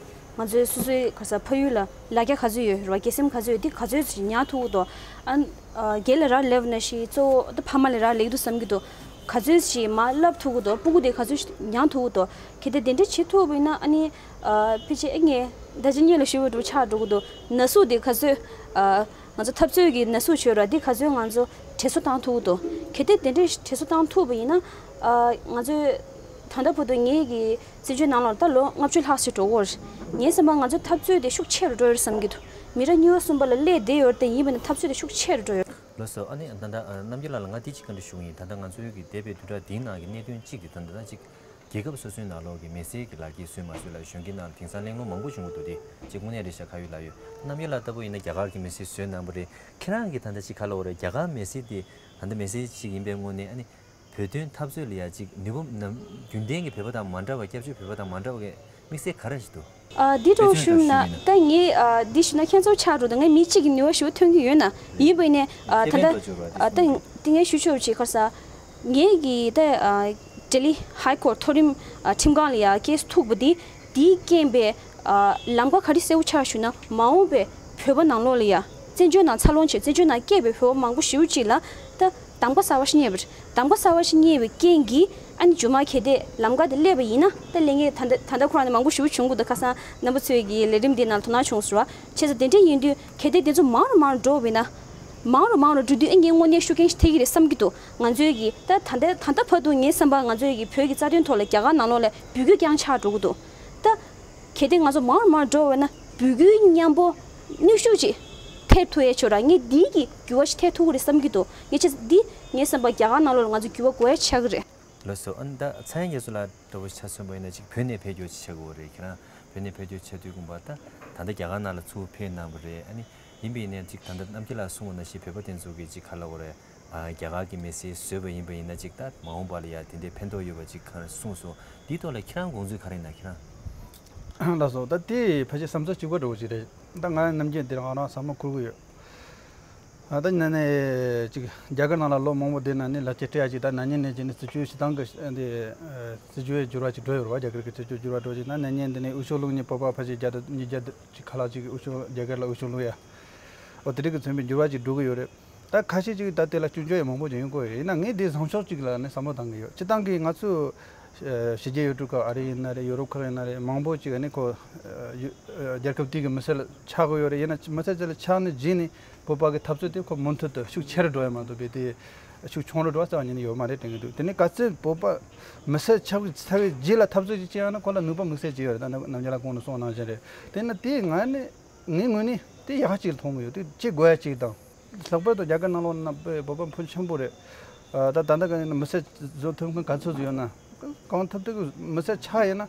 ང་ཚོའི་སོ་སོའི་ག་ས་ཕ་ཡུལ་ལ་ལ་རྒྱ་ག་ཚོད་ཡོད་རེད་བ། དགེ་སེམས་ག་ཚོད་ཡོད། དེ་ག་ཚོད་ཅིག་ཉར་ཐུབ་ཀྱི་འདུག་ཨ་ཨ་སྒེར་ལ་རག་ལས་པ་ནང་བཞིན་གཙོ་བོ་ད་ཕ་མ་ལ་རག་ལས་ཀྱི་འདུག་བསམ་གྱི་འདུག་ག་ཚོད་ཅིག་མར་བསླབ་ཐུབ་ཀྱི་འདུག་སྤུ་གུ་དེ་ག་ཚོད་ཅིག་ཉར་ཐུབ་ཀྱི་འདུག་གལ་ཏེ་དེ་འདྲ་བྱེད་ཐུབ་པ་ཡིན་ན་ཨ་ནི་ཨ་ཕལ་ཆེར་ཨེ་ངས་ད་ཅི་སྔོན་ལ་ཞུས་པ་འདྲ་པོ་ཆགས་འགྲོ་གི་འདུག་ན་ཟུག་དེ་ག་ཚོད་ཨ། ང་ཚོ་འཐབ་རྩོད་ཀྱི་ན་ཟུག་བྱོས་ར་འདི་ག་ཚོད་ང་ཚོ་དྲན་གསོ་བཏང་ཐུབ་ཀྱི་འདུག་གལ་ཏེ་དེ་འདྲའི་དྲན་གསོ་བཏང་ཐུབ་པ་ཡིན་ན་ཨ་ང་ཚོས་ད་ལྟ་བར་དུ་ངེད་ཀྱི་བཙན་བྱོལ་ནང་ལ་ད་ལོ་ལྔ་བཅུ་ལྷག་ཙམ་འགྲོ་གི་ཡོད་རེད། ངའི་བསམ་པར་ང་ཚོ་འཐབ་རྩོད་དེ་ཤུགས་ཆེ་རུ་འགྲོ་ཡོད་རེད་བསམ་གྱི་འདུག་མི་རབས་གཉིས་པ་གསུམ་པ་ལ་སླེབས་བསྡད་ཡོད་རེད་དེ། ཡིན་པ་ནི་འཐབ་རྩོད་དེ་ཤུགས་ཆེ་རུ་འགྲོ་ཡོད་རེད། ལགས་སོ། ཨ་ནི་ད་ལྟ་ཨ་རྣམ་རྒྱལ་ལགས་ལ་ང་འདི་གཅིག་བཀའ་འདྲི་ཞུ་གི་ཡིན། ད་ལྟ་ང་ཚོའི་གི་འདས་པའི་བདུན་ཕྲག་འདིའི་ནང་གི་གནད་དོན་གཅིག་དེ་ད་ལྟ་གཅིག་རྒྱལ་ཁབ་སོ་སོའི་ནང་ལོགས་ཀྱི་མི་སེར་གྱི་ལག་འཁྱེར་བཟོས་མ་བཟོས་ལ་གཞོན་སྐྱེས་ནང་ལ་དེང་སང་གླེང་སློང་མང་པོ་བྱུང་གི་འདུག་དེ་གཅིག་དངོས་གནས་རེད་ཤག་ཁ་ཡོད་ལག་ཡོད། རྣམ་རྒྱལ་ལགས་ལྟ་བུ་ཡིན་ན་རྒྱ་གར་གྱི་མི་སེར་བཟོས་གནང་པ་རེད། ཁྱེད་རང་གིས་ད་ལྟ་ཅིག་ག་ལབ་དགོས་རེད། རྒྱ་གར་མི་སེར་དེ་ད་ལྟ་མི་སེར་ཅིག་ཡིན་པའི་ངོས་ནས་ཨ་ནི་བོད་དོན་འཐབ་རྩོད་ལ་ཡ་ཅིག་ནུས་པ་ནམ་རྒྱུན་ལྡན་གྱི་བོད་པ་དང་མ་འདྲ་བ། སྐྱབས་བཅོལ་བོད་པ་དང་མ་འདྲ་བ་གི་དམིགས་བསལ་ག་རེ་ཞིག་འདུག་ཨ། འདི་དཔེ་འདྲ་མཚོན་ཞུས་ན་ཞུས་ན་ད་ངས་ཨ་འདི་ཞུས་ན་ཁྱེད་ཚོ་ཆགས་འགྲོ་འདུག་ངས་མི་གཅིག་གི་ནུས་པ་ཞེ་པོ་ཐོན་གྱི་ཡོད་ན། ཡིན་པ་ཡིན་ནའི་ཨ་ད་ལྟ་ཨ་ད་འདི་ངས་ཞུ་ཆོག་ཅིག་ག་རེ་ཟ། ངས་ཀྱི་ད་ཨ་ལྡི་ལི་ཧའི་ཀོར་མཐོ་རིམ་ཨ་ཁྲིམས་ཁང་ལ་ཡ་ཀེ་སི་ཐུག་པ་འདི། འདིའི་རྐྱེན་པས་ཨ་ལམ་ཁ་ག་རེ་གསལ་པོ་ཆགས་ཞུས་ན། མ་འོངས་པའི་བོད་པ་ནང་ལོགས་ལ་ཡ་བཙན་བྱོལ་ནང་འཚར་ལོངས་བྱས། བཙན་བྱོལ་ནང་སྐྱེས་པའི་བོད་པ་མང་པོ་ཞེ་པོ་ཅིག་ལ་ད་གདམ་ག་གསར་པ་ཞིག་རྙེད་པ་རེད། གདམ་ག་གསར་པ་ཞིག་རྙེད་པའི་རྐྱེན་གྱིས་ཨ་ནི་མཇུག་མ་གལ་ཏེ་ལམ་ཁ་དེ་སླེབས་པ་ཡིན་ན། ད་ལས་ངན་ད་ལྟ་ད་ལྟ་ཁོ་རང་ནས་མང་པོ་ཞེ་པོ་བྱུང་གི་འདུག་ཁ་སང་རྣམ་པ་ཚོས་ཀྱི་ལས་རིམ་འདི་ནང་ལ་དོ་སྣང་བྱུང་ཟེར་བ། བྱས་ཙང་དེ་འདྲ་ཡིན་དུས་གལ་ཏེ་དེ་ཚོ་མང་རུ་མང་རུ་འགྲོ་བ་ཡིན་ན། མང་རུ་མང་རུ་འགྲོ་དུས་ཨ་ངས་དངོས་གནས་ཤུགས་རྐྱེན་ཞིག་ཐེབས་ཀྱི་རེད་བསམ་གྱི་འདུག་ང་ཚོའི་གི་ད་ད་ལྟ་ད་ལྟ་བར་དུ་ངའི་བསམ་པར་ང་ཚོའི་གི་བོད་ཀྱི་རྩ་དོན་ཐོག་ལ་རྒྱ་གར་ནང་ལོགས་ལ་འབོད་སྐུལ་རྐྱང་ཆགས་འགྲོ་གི་འདུག་ད་གལ་ཏེ་ང་ཚོ་མང་རུ་མང་རུ་འགྲོ་བ་ཡིན་ན་འབོད་སྐུལ་མཉམ་པོ་ནུས་ཤུགས་ཅིག་ཐེབས་ཐུབ་ཡས་ཆོག་ར། ངས་འདིའི་གི་འགྱུར་བ་ཞིག་ཐེབས་ཐུབ་ཀྱི་རེད་བསམ་གྱི་འདུག་ངས་ཆ་འདི་ངའི་བསམ་པར་རྒྱ་གར་ནང་ལོགས་ལ་ང་ཚོ་འགྱུར་བ་དགོས་ཡས་ཆགས་ཀྱི་རེད། ལགས་སོ། ཨ་ནི་ད་ཚངས་དབྱངས་རྒྱ་མཚོ་ལགས་འདྲ་བོ་ཆ་མཚོན་པ་ཡིན་ན་ཅིག་བོད་ནས་ཕེབས་རྒྱུ་ཅིག་ཆགས་ཀྱི་ཡོད་རེད། ཁྱེད་རང་བོད་ནས་ཕེབས་རྒྱུ་ཆགས་དུས་དགོངས་པ། ད་ད་ལྟ་རྒྱ་གར་ནང་ལ་ཚུར་ཕེབས་གནང་བ་རེད། ཨ་ནི་ཡིན་པ་ཡིན་ནའི་ཅིག་ད་ལྟ་རྣམ་རྒྱལ་ལགས་གསུངས་པ་ནང་བཞིན་བོད་པ་དེ་ཚོ་གིས་ཅིག་ག་ལབ་དགོས་རེད། ཨ་རྒྱ་གར་གྱི་མི་སེར་བཟོས་པ་ཡིན་པ་ཡིན་ན་ཅིག་ད་མ་འོངས་པ་ལ་ཡ་དེ་འདྲའི་ཕན་ཐོགས་ཡོད་པ་ཅིག་ག་རེ་གསུངས་སོང་། དེའི་ཐོག་ལ་ཁྱེད་རང་དགོངས་ཚུལ་ག་རེ་ཡིན་ན། ཁྱེད་རང་། ལགས་སོ། ད་དེ་ཕལ་ཆེར་བསམ་ཚུལ་གཅིག་པ་འདྲ་བོ་ཅིག་རེད། ད་ང་རྣམ་རྒྱལ་འདིར་ང་རང་བསམ་བློ་འཁོར་གྱི་ཡོད། ཨ་ད་ནས་ནས་ཅིག་རྒྱ་གར་ནང་ལ་ལོ་མང་པོ་བསྡད་ནས་ནི་ལག་འཁྱེར་སྤྲད་ཡ་ཅིག་ད་ན་ནིང་ནས་ཅིག་ནི་སྲིད་བྱུས་སྤྱིར་བཏང་གི་འདི་སྲིད་བྱུས་འགྱུར་བ་ཅིག་འགྲོ་ཡོད་རེད་བ། རྒྱ་གར་གྱི་སྲིད་བྱུས་འགྱུར་བ་འགྲོ་ཅིག་ན་ན་ནིང་འདི་ནས་འུ་ཤོག་ལུང་གཉིས་བོད་པ་ཕལ་ཆེར་བརྒྱ་དང་ཉིས་བརྒྱ་ཅིག་ཁ་ལག་ཅིག་འུ་ཤོག་རྒྱ་གར་ལ་འུ་ཤོག་ལུང་ཡ། འོ་དེ་འདྲ་གི་མཚོན་པའི་འགྱུར་བ་ཅིག་འགྲོ་གི་ཡོད་རེད། ད་ཁ་ཤས་ཅིག་ད་དེ་ལ་སྐྱོན་བརྗོད་ཡང་མང་པོ་ཅིག་ཡོང་གི་ཡོད་རེད། ཡིན་ན་ངས་འདི་བཟང་ཕྱོགས་ཅིག་ལ་ནི་བསམ་བློ་བཏང་གི་ཡོད། སྤྱིར་བཏང་གི་ང་ཚོ་ཨ་ཕྱི་རྒྱལ་ཡུལ་གྲུ་ཁག་ཨ་རི་ཡིན་ན་རེད། ཡུ་རོབ་ཁག་ཡིན་ན་རེད། མང་པོ་ཅིག་ནི་ཁོ་ཨ་ཡུ་ཨ་རྒྱལ་ཁབ་དེ་གི་མི་སེར་ལ་ཆགས་ཀྱི་ཡོད་རེད། ཡིན་ན་མི་སེར་དེ་ལ་ཆགས་ནས་རྗེས་ནས་བོད་པ་གི་འཐབ་རྩོད་དེ་ཁོ་མུ་མཐུད་དུ་ཤུགས་ཆེ་རུ་འགྲོ་ཡ་མ་གཏོགས་པའི་དེ་ཤུགས་ཆུང་རུ་འགྲོ་བ་རྩ་བ་ཉིད་ནས་ཡོད་མ་རེད་དྲན་གི་འདུག་དེ་ནས་ག་ཚོད་བོད་པ་མི་སེར་ཆགས་ཚར་བའི་རྗེས་ལ་འཐབ་རྩོད་ཅིག་བྱེད་ཡ་ན་ཁོ་ལ་ནུས་པ་དམིགས་བསལ་ཅིག་ཡོད་རེད། ད་ནམ་རྒྱལ་ལགས་གོང་ནས་གསུངས་གནང་བཞིན་རེད། དེ་ན་དེ་ང་ནི་ངའི་ངོས་ནས་དེ་ཡག་ཅིག་མཐོང་གི་ཡོད། དེ་བྱེད་དགོས་ཡ་ཅིག་དང་། ལྷག་པར་དུ་རྒྱ་གར་ནང་ལོགས་ན་བོད་པ་ཕོན་ཆེན་པོ་རེད། ཨ་ད་ད་ལྟ་ག་ནས་མི་སེར་བཟོ་ཐུབ་མཁན་ག་ཚོད་ཅིག་ཡོད་ན། གང་ཐུབ་ཐུབ་ཀྱི་མི་སེར་ཆགས་ཡིན་ན།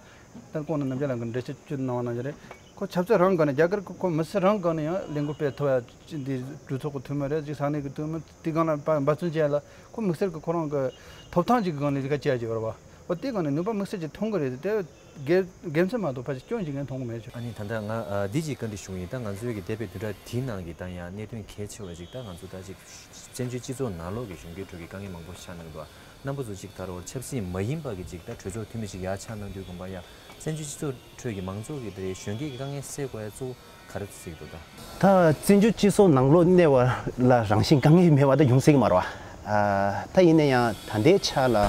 ད་གོང་ནས་རྣམ་རྒྱལ་ལགས་ཀྱིས་འགྲེལ་བཤད་ཅིག་གནང་བ་ནང་བཞིན་རེད། ཁོ་ཆབ་སྲིད་རང་སྒང་ནས་རྒྱ་གར་ཁོ་མི་སེར་རང་སྒང་ནས་ཡང་ལས་འགུལ་སྤེལ་ཐུབ་ཡ་ཅིག་འདི་གྲོས་ཚོགས་ཀྱི་འཐུས་མི་རེད་ཅིག་ས་གནས་ཀྱི་འཐུས་མི་དེ་སྒང་ལ་འབད་བརྩོན་བྱས་ལ་ཁོ་དམིགས་བསལ་གྱི་ཁོ་རང་གི་ཐོབ་ཐང་ཅིག་གི་སྒང་ནས་ལས་ཀ་བྱས་ཡ་ཅིག་ཡོད་རེད་བ། འོ་དེ་སྒང་ནས་ནུས་པ་དམིགས་བསལ་ཅིག་མཐོང་གི་རེད་དེ། དགེ་དགེ་མཚན་མ་གཏོགས་ཕལ་ཆེར་སྐྱོན་ཅིག་ངས་མཐོང་གི་མེད་ཆོག་ཨ་ནི་ད་ལྟ་ང་ཨ་འདི་ཅིག་བཀའ་འདྲི་ཞུ་གི་ཡིན། ད་ང་ཚོའི་གི་འདས་པའི་བདུན་ཕྲག་འདིའི་ནང་གི་ད་ཡང་གནད་དོན་གལ་ཆེ་བ་ཅིག་ད་ང་ཚོ་ད་ཅིག་བཙན་བྱོལ་སྤྱི་ཚོགས་ནང་ལོགས་ཀྱི་གཞོན་སྐྱེས་ཁྲོད་ཀྱི་དཀའ་ངལ་མང་པོ་ཆགས་གནང་གི་འདུག་རྣམ་པ་ཚོ་ཅིག་ད་རུང་ཆབ་སྲིད་མ་ཡིན་པ་གི་ཅིག་ད་གྲོས་ཚོགས་འཐུས་མི་ཅིག་ཡར་ཆགས་གནང་དུས་དགོངས་པ་ཡ་བཙན་བྱོལ་སྤྱི་ཚོགས་ཁྲོད་ཀྱི་མང་ཚོགས་ཀྱི་དེ་གཞོན་སྐྱེས་ཀྱི་དཀའ་ངལ་སེལ་དགོས་ཡ་གཙོ་བོ་ག་རེ་ཟེར་གྱི་འདུག་ད། ད་བཙན་བྱོལ་སྤྱི་ཚོགས་ནང་ལོགས་གནས་པ་ལ་རང་བཞིན་དཀའ་ངལ་མེད་པ་ད་ཡོང་སྲིད་ཀྱི་མ་རེད་བ། ཨ་ད་ཡིན་ན་ཡང་ད་ལྟའི་ཆ་ལ་ཨ་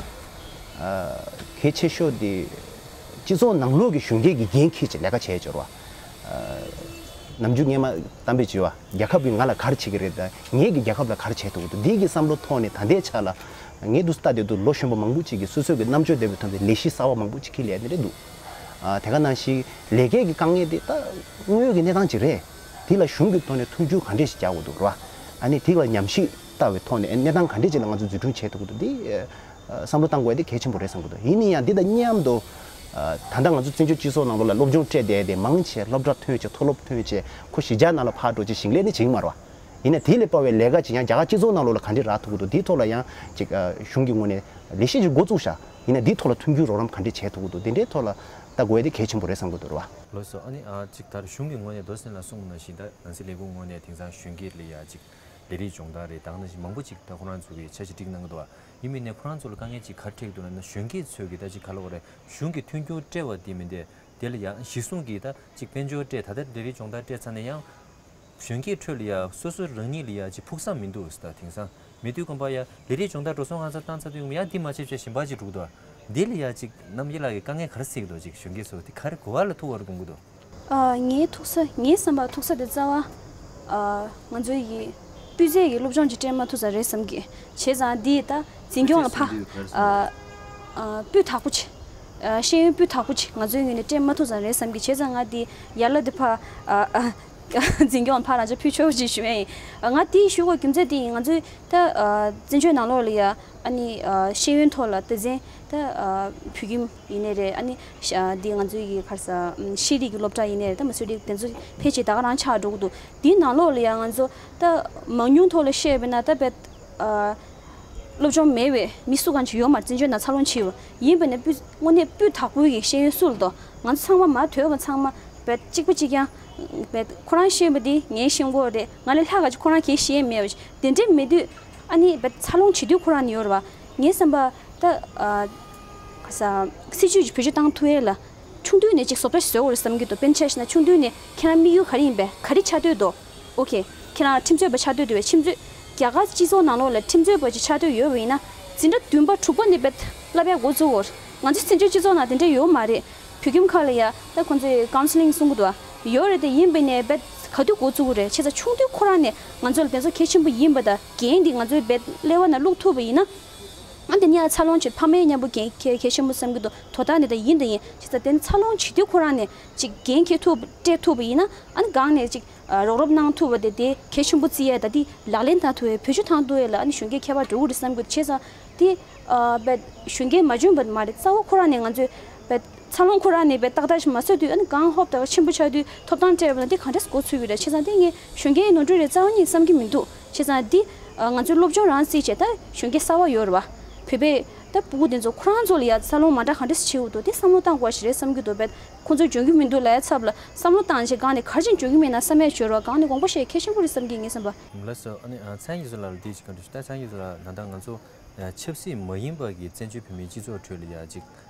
གལ་ཆེ་ཤོས་དེ་སྤྱི་ཚོགས་ནང་ལོགས་ཀྱི་གཞོན་སྐྱེས་ཀྱི་འགན་འཁྱེར་བྱས་ལས་ཀ་བྱས་འབྱོར་བ། ཨ་ནམ་རྒྱུན་ངས་མ་གཏམ་དཔེ་བྱས་པ་རྒྱལ་ཁབ་ཀྱིས་ང་ལ་ག་རེ་བྱེད་ཀྱི་རེད། ད་ངས་ཀྱིས་རྒྱལ་ཁབ་ལ་ག་རེ་བྱེད་ཐུབ་ཀྱི་འདུག་འདི་གི་བསམ་བློ་ཐོག་ནས་ད་ལྟའི་ཆ་ལ་ངས་འདུག་ལྟ་བསྡད་དུས་ལོ་གཞོན་པ་མང་པོ་ཅིག་གིས་སོ་སོའི་གི་རྣམ་དཔྱོད་ལྡན་པའི་ཐོག་ནས་ལས་གཞི་གསར་པ་མང་པོ་ཅིག་འཁྱེར་ལས་ནི་རེད་འདུག་ཨ་དེ་ག་ནང་བཞིན་ལས་ཀའི་གི་དཀའ་ངལ་དེ་ད་དངོས་ཡོད་ཀྱི་གནས་སྟངས་ཅིག་རེད། དེ་ལ་གཞུང་གི་ཐོག་ནས་མཐུན་འགྱུར་ག་འདྲས་ཤིག་རྒྱག་དགོས་འདུག་རེད་བ། ཨ་ནི་དེ་ལ་ཉམས་ཞིབ་ལྟ་བའི་ཐོག་ནས་གནས་སྟངས་ག་འདྲས་ཅིག་ལ་ང་ཚོས་འཛུགས་སྐྲུན་བྱེད་ཐུབ་ཀྱི་འདུག་འདི་ཨ་བསམ་བློ་བཏང་དགོས་དེ་གལ་ཆེན་པོ་རེད་བསམ་གྱི་འདུག་ཡིན་ན་ཡང་འདི་དང་མཉམ་དུ་ཨ་ད་ལྟ་ང་ཚོ་བཙན་བྱོལ་སྤྱི་ཚོགས་ནང་ལོགས་ལ་སློབ་སྦྱོང་སྤྲད་བསྡད་དེ་མང་ཆེ་སློབ་གྲྭ་ཐོན་བྱས་མཐོ་སློབ་ཐོན་བྱས་ཁོ་གཞིས་ཆགས་ནང་ལ་ཕར་འགྲོ་བྱས་ཞིང་ལས་ནི་བྱེད་ཀྱི་མ་རེད་བ། ཡིན་ན་དེ་ལས་དཔའ་བའི་ལས་ཀ་ཅིག་ཡང་རྒྱ་གར་སྤྱི་ཚོགས་ནང་ལོགས་ལ་ག་འདྲས་རག་ཐུབ་ཀྱི་འདུག་དེའི་ཐོག་ལ་ཡང་ཅིག་ཨ་གཞུང་གི་ངོས་ནས་ལས་གཞི་ཅིག་འགོ་བཙུགས་བཞག་ཡིན་ན་དེའི་ཐོག་ལ་མཐུན་འགྱུར་རོགས་རམ་ག་འདྲས་བྱེད་ཐུབ་ཀྱི་འདུག་དེ་འདྲའི་ཐོག་ལ་ལྟ་དགོས་ཡ་དེ་གལ་ཆེན་པོ་རེད་བསམ་གྱི་འདུག་རེད་བ། ལགས་སོ། ཨ་ནི་ཨ་ཅིག་ད་གཞུང་གི་ངོས་ནས་རྡོ་སེང་ལགས་གསུངས་པ་ནང་བཞིན་ད་ནང་སྲིད་ལས་ཁུངས་ངོས་ནས་དེང་སང་གཞོན་སྐྱེས་ལ་ཡ་ཅིག་ལས་རིགས་སྦྱོང་བརྡར་རེད། ད་ག་ནང་བཞིན་མང་པོ་ཅིག་ད་ཁོ་རང་ཚོ་གི་འཆར་གཞི་སྒྲིག་གནང་གི་འདུག་བ། ཡིན་མིན་ནས་ཁོ་རང་ཚོ་ལ་དཀའ་ངལ་ཅིག་ག་རེ་འཕྲད་ཀྱི་འདུག་ལབ་ན་གཞོན་སྐྱེས་ཚོས་གི་ད་ཅིག་ག་ལབ་དགོས་རེད། གཞུང་གི་མཐུན་འགྱུར་སྤྲད་པ་དེ་མིན་ཏེ་དེ་ལ་ཡ་གཞི་བཟུང་གི་ད་ཅིག་དཔལ་འབྱོར་སྤྲད། ད་ལྟ་ལས་རིགས་སྦྱོང་བརྡར་སྤྲད་ཚར་ནས་ཡང་གཞོན་སྐྱེས་ཁྲོད་ལ་ཡ་སོ་སོ་རང་ཉིད་ལ་ཡ་ཅིག་ཕུགས་བསམ་མི་འདུག་ཟེར། ད་དེང་སང་མེད་དུས་ཙམ་པ་ཡ་ལས་རིགས་སྦྱོང་བརྡར་འགྲོ་སོང་ཁ་སང་བཏང་ཚར་དུས་ཡང་འདི་མ་བྱེད་བྱས་གཞན་པ་ཅིག་འགྲོ་གི་འདུག་འདི་ལ་ཡ་ཅིག་རྣམ་རྒྱལ་ལགས་ཀྱིས་དཀའ་ངལ་ག་རེ་སེལ་གྱི་འདུག་ཅིག་གཞོན་སྐྱེས་ཚོ་དེ་ག་རེ་ག་བ་ལ་ཐུག་པ་རེད་དགོངས་ཀྱི་འདུག་ཨ། ངའི་ཐུག་ས། ངའི་བསམ་པར་ཐུག་ས་དེ་རྩ་བ་ཨ་ང་ཚོའི་གི་སྤུས་ཚད་ཀྱི་སློབ་སྦྱོང་ཅིག་སྤྲད་མ་ཐུབ་ས་རེད་བསམ་གི། བྱས་ཙང་འདི་ད་འཛིན་སྐྱོང་ལ་ཕ་ཨ་ཨ་སྤུས་དག་པོ་ཅིག་ཨ་ཤེས་ཡོན་སྤུས་དག་པོ་ཅིག་ང་ཚོའི་ངོས་ནས་སྤྲད་མ་ཐུབ་ས་རེད་བསམ་གི། བྱས་ཙང་ང་འདི་ཡར་ལ་འདི་ཕ་ཨ་ཨ་འཛིན་སྐྱོང་ལ་ཕ་རང་ཅག་ཕུལ་ཆོག་ཅིག་ཞུ་ཡ་ཡིན། ང་འདི་ཞུ་དགོས་རྒྱུ་མཚན་འདི་ཡིན། ང་ཚོའི་ད་ཨ་བཙན་བྱོལ་ནང་ལོགས་ལ་ཡ། ཨ་ནི་ཨ་ཤེས་ཡོན་ཐོག་ལ་སྡེ་ཚན་ད་ཨ་བོད་ཁྱིམ་ཡིན་ནའི་རེད། ཨ་ནི་ཤ་འདི་ང་ཚོའི་གི་ག་རེ་ཟ་ཤེས་རིག་གི་སློབ་གྲྭ་ཡིན་ནའི་རེད། ད་མ་སུ་རིག་དེ་ཚོ་ཕལ་ཆེར་ད་ག་རང་ཆགས་འགྲོ་གི་འདུག་དེའི་ནང་ལོགས་ལ་ཡང་ང་ཚོ་ད་མང་ཉུང་ཐོག་ལ་བཤད་པ་ན་ད་བེད་ཨ་སློབ་སྦྱོང་མེད་པའི་མི་སུ་གང་ཅིག་ཡོད་མ་རེད། བཙན་བྱོལ་ནང་འཚར་ལོངས་བྱས་ཡོད་ཡིན་པ་ནས་སྤུས་དངོས་གནས་སྤུས་དག་པོའི་གི་ཤེས་ཡོན་སུ་ལ་དོ། ང་ཚོ་ཚང་མ་མ་དོད་པ་ཚང་མ་བེད་གཅིག་པ་གཅིག་རྐྱང་བེད་ཁོ་རང་ཤེས་པ་དེ་ངས་ཤེས་དགོས་རེད། ང་ལས་ལྷག་ག་ཅིག་ཁོ་རང་གིས་ཤེས་མེད་པ་དེ་འདྲས་མེད་དུས། ཨ་ནི་བེད་འཚར་ལོངས་བྱེད་དུས་ཁོ་རང་ནི་ཡོད་རེད་བ། ངའི་བསམ་པ་ད་ཨ་ག་ས་སྲིད་ཇུས་ཀྱི་བེད་སྤྱོད་བཏང་ཐུབ་ཡས་ལ་ཆུང་དུས་ནས་ཅིག་བཟོ་ལྟ་བཟོ་དགོས་རེད་བསམ་གྱི་འདུག་དཔེར་ན་ཆ་བཞག་ན་ཆུང་དུས་ནས་ཁྱེད་རང་དམིགས་ཡུལ་ག་རེ་ཡིན་པས། ག་རེ་ཆགས་འདོད་འདུག་ཨོ་ཁེ། ཁྱེད་རང་ཁྲིམས་རྩོད་པ་ཆགས་འདོད་འདུག་བས། ཁྲིམས་རྩོད་རྒྱ་གར་སྤྱི་ཚོགས་ནང་ལོགས་ལ་ཁྲིམས་རྩོད་པ་ཅིག་ཆགས་འདོད་ཡོད་པ་ཡིན་ན་འཛིན་གྲྭ་བདུན་པ་དྲུག་པ་ནས་བེད་བསླབ་ཡ་འགོ་བཙུགས་དགོས་རེད། ང་ཚོ་བཙན་བྱོལ་སྤྱི་ཚོགས་ནང་དེ་འདྲ་ཡོད་མ་རེད། བོད་ཁྱིམ་ཁག་ལ་ཡ་ད་ཁོང་ཚོས་ཀའུན་སི་ལིང་གསུང་གི་འདུག་ཨ། ཡོད་རེད་དེ། ཡིན་པ་ནས་བེད་ག་དུས་འགོ་བཙུགས་ཀྱི་རེད། བྱས་ཙང་ཆུང་དུས་ཁོ་རང་ནས་ང་ཚོ་ལ་དེ་ཚོ་གལ་ཆེན་པོ་ཡིན་པ་དང་འགན་འདི་ང་ཚོའི་བེད་ཀླད་པ་ནང་བླུག་ཐུབ་པ་ཡིན་ན། ཨ་འདི་ནས་ཡང་འཚར་ལོངས་བྱེད། ཕ་མའི་མཉམ་པོ་འགན་གལ་གལ་ཆེན་པོ་བསམ་གྱི་འདུག་དོ་བདག་ནི་ད་ཡིན་དང་ཡིན། བྱས་ཙང་དེ་ནི་འཚར་ལོངས་བྱེད་དུས་ཁོ་རང་ནས་ཅིག་འགན་འཁྱེར་ཐུབ་སྤྲད་ཐུབ་པ་ཡིན་ན། ཨ་ནི་སྒང་ནས་ཅིག་རོགས་རམ་གནང་ཐུབ་པ་དེ་དེ་གལ་ཆེན་པོ་བརྩི་ཡས། ད་དེ་ལག་ལེན་བསྟར་ཐུབ་ཡས། བེད་སྤྱོད་བཏང་ཐུབ་ཡས་ལ་ཨ་ནི་གཞོན་སྐྱེས་ཁྱད་པར་འགྲོ་གི་རེད་བསམ་གྱི་འདུག་བྱས་ཙང་དེ་ཨ་བེད་གཞོན་སྐྱེས་མ་བྱུང་བ་མ་རེད། རྩ་བ་ཁོ་རང་ནས་ང་ཚོས་བེད་འཚར་ལོངས་ཁོ་རང་ནས་བེད་ཏག་ཏག་ཞིག་མ་བཟོས་དུས། ཨ་ནི་གང་ཧོབ་ཏེ་ཆེན་པོ་ཆགས་དུས་ཐོབ་ཐང་སྤྲད་པ་ན་དེ་གང་འདྲས་འགོ་ཚུགས་ཀྱི་རེད། བྱས་ཙང་དེ་ངས་གཞོན་སྐྱེས་ནོར་འཁྲུལ་རེད་རྩ་བ་ཉིད་བསམ་གྱི་མི་འདུག་བྱས་ཙང་འདི་ཨ་ང་ཚོའི་སློབ་སྦྱོང་རང་རྩིས་བྱས། ད་གཞོན་སྐྱེས་གསར་པ་ཡོད་རེད་བ། བོད་པའི་ད་ཕྲུ་གུ་དེ་ཚོ་ཁོ་རང་ཚོ་ལ་ཡ་འཚར་ལོངས་མ་འདྲ་གང་འདྲས་བྱེད་དགོས་འདུག་དེ་བསམ་བློ་བཏང་དགོས་ཞིག་རེད་བསམ་གྱི་འདུག་བེད་ཁོ་ཚོ་འཇོན་གྱི་མི་འདུག་ལབ་ཡ་ཚབ་ལ་བསམ་བློ་བཏང་བྱས་སྒང་ནས་ག་རེ་བྱས་འཇོན་གྱི་མེད་ན་བསམ་ཡས་བྱོས་རོགས། སྒང་ནས་དགོངས་པ་བཞེས་གལ་ཆེན་པོ་རེད་བསམ་གྱི་ངས་བསམ་པ། ལགས་སོ། ཨ་ནི་ཨ་ཚན་ཡིག་ཚོ་ལ་འདི་ཅིག་ག་འདྲ་ཞུ། ད་ཚན་ཡིག་ཚོ་ལ་ད་ལྟ་ང་ཚོ་ཨ་ཆབ་སྲིད་མ་ཡིན་པ་གི་བཙན་བྱོལ་བོད་མིའི་སྤྱི་ཚོགས་ཁྲོད་ལ་ཡ་ཅིག་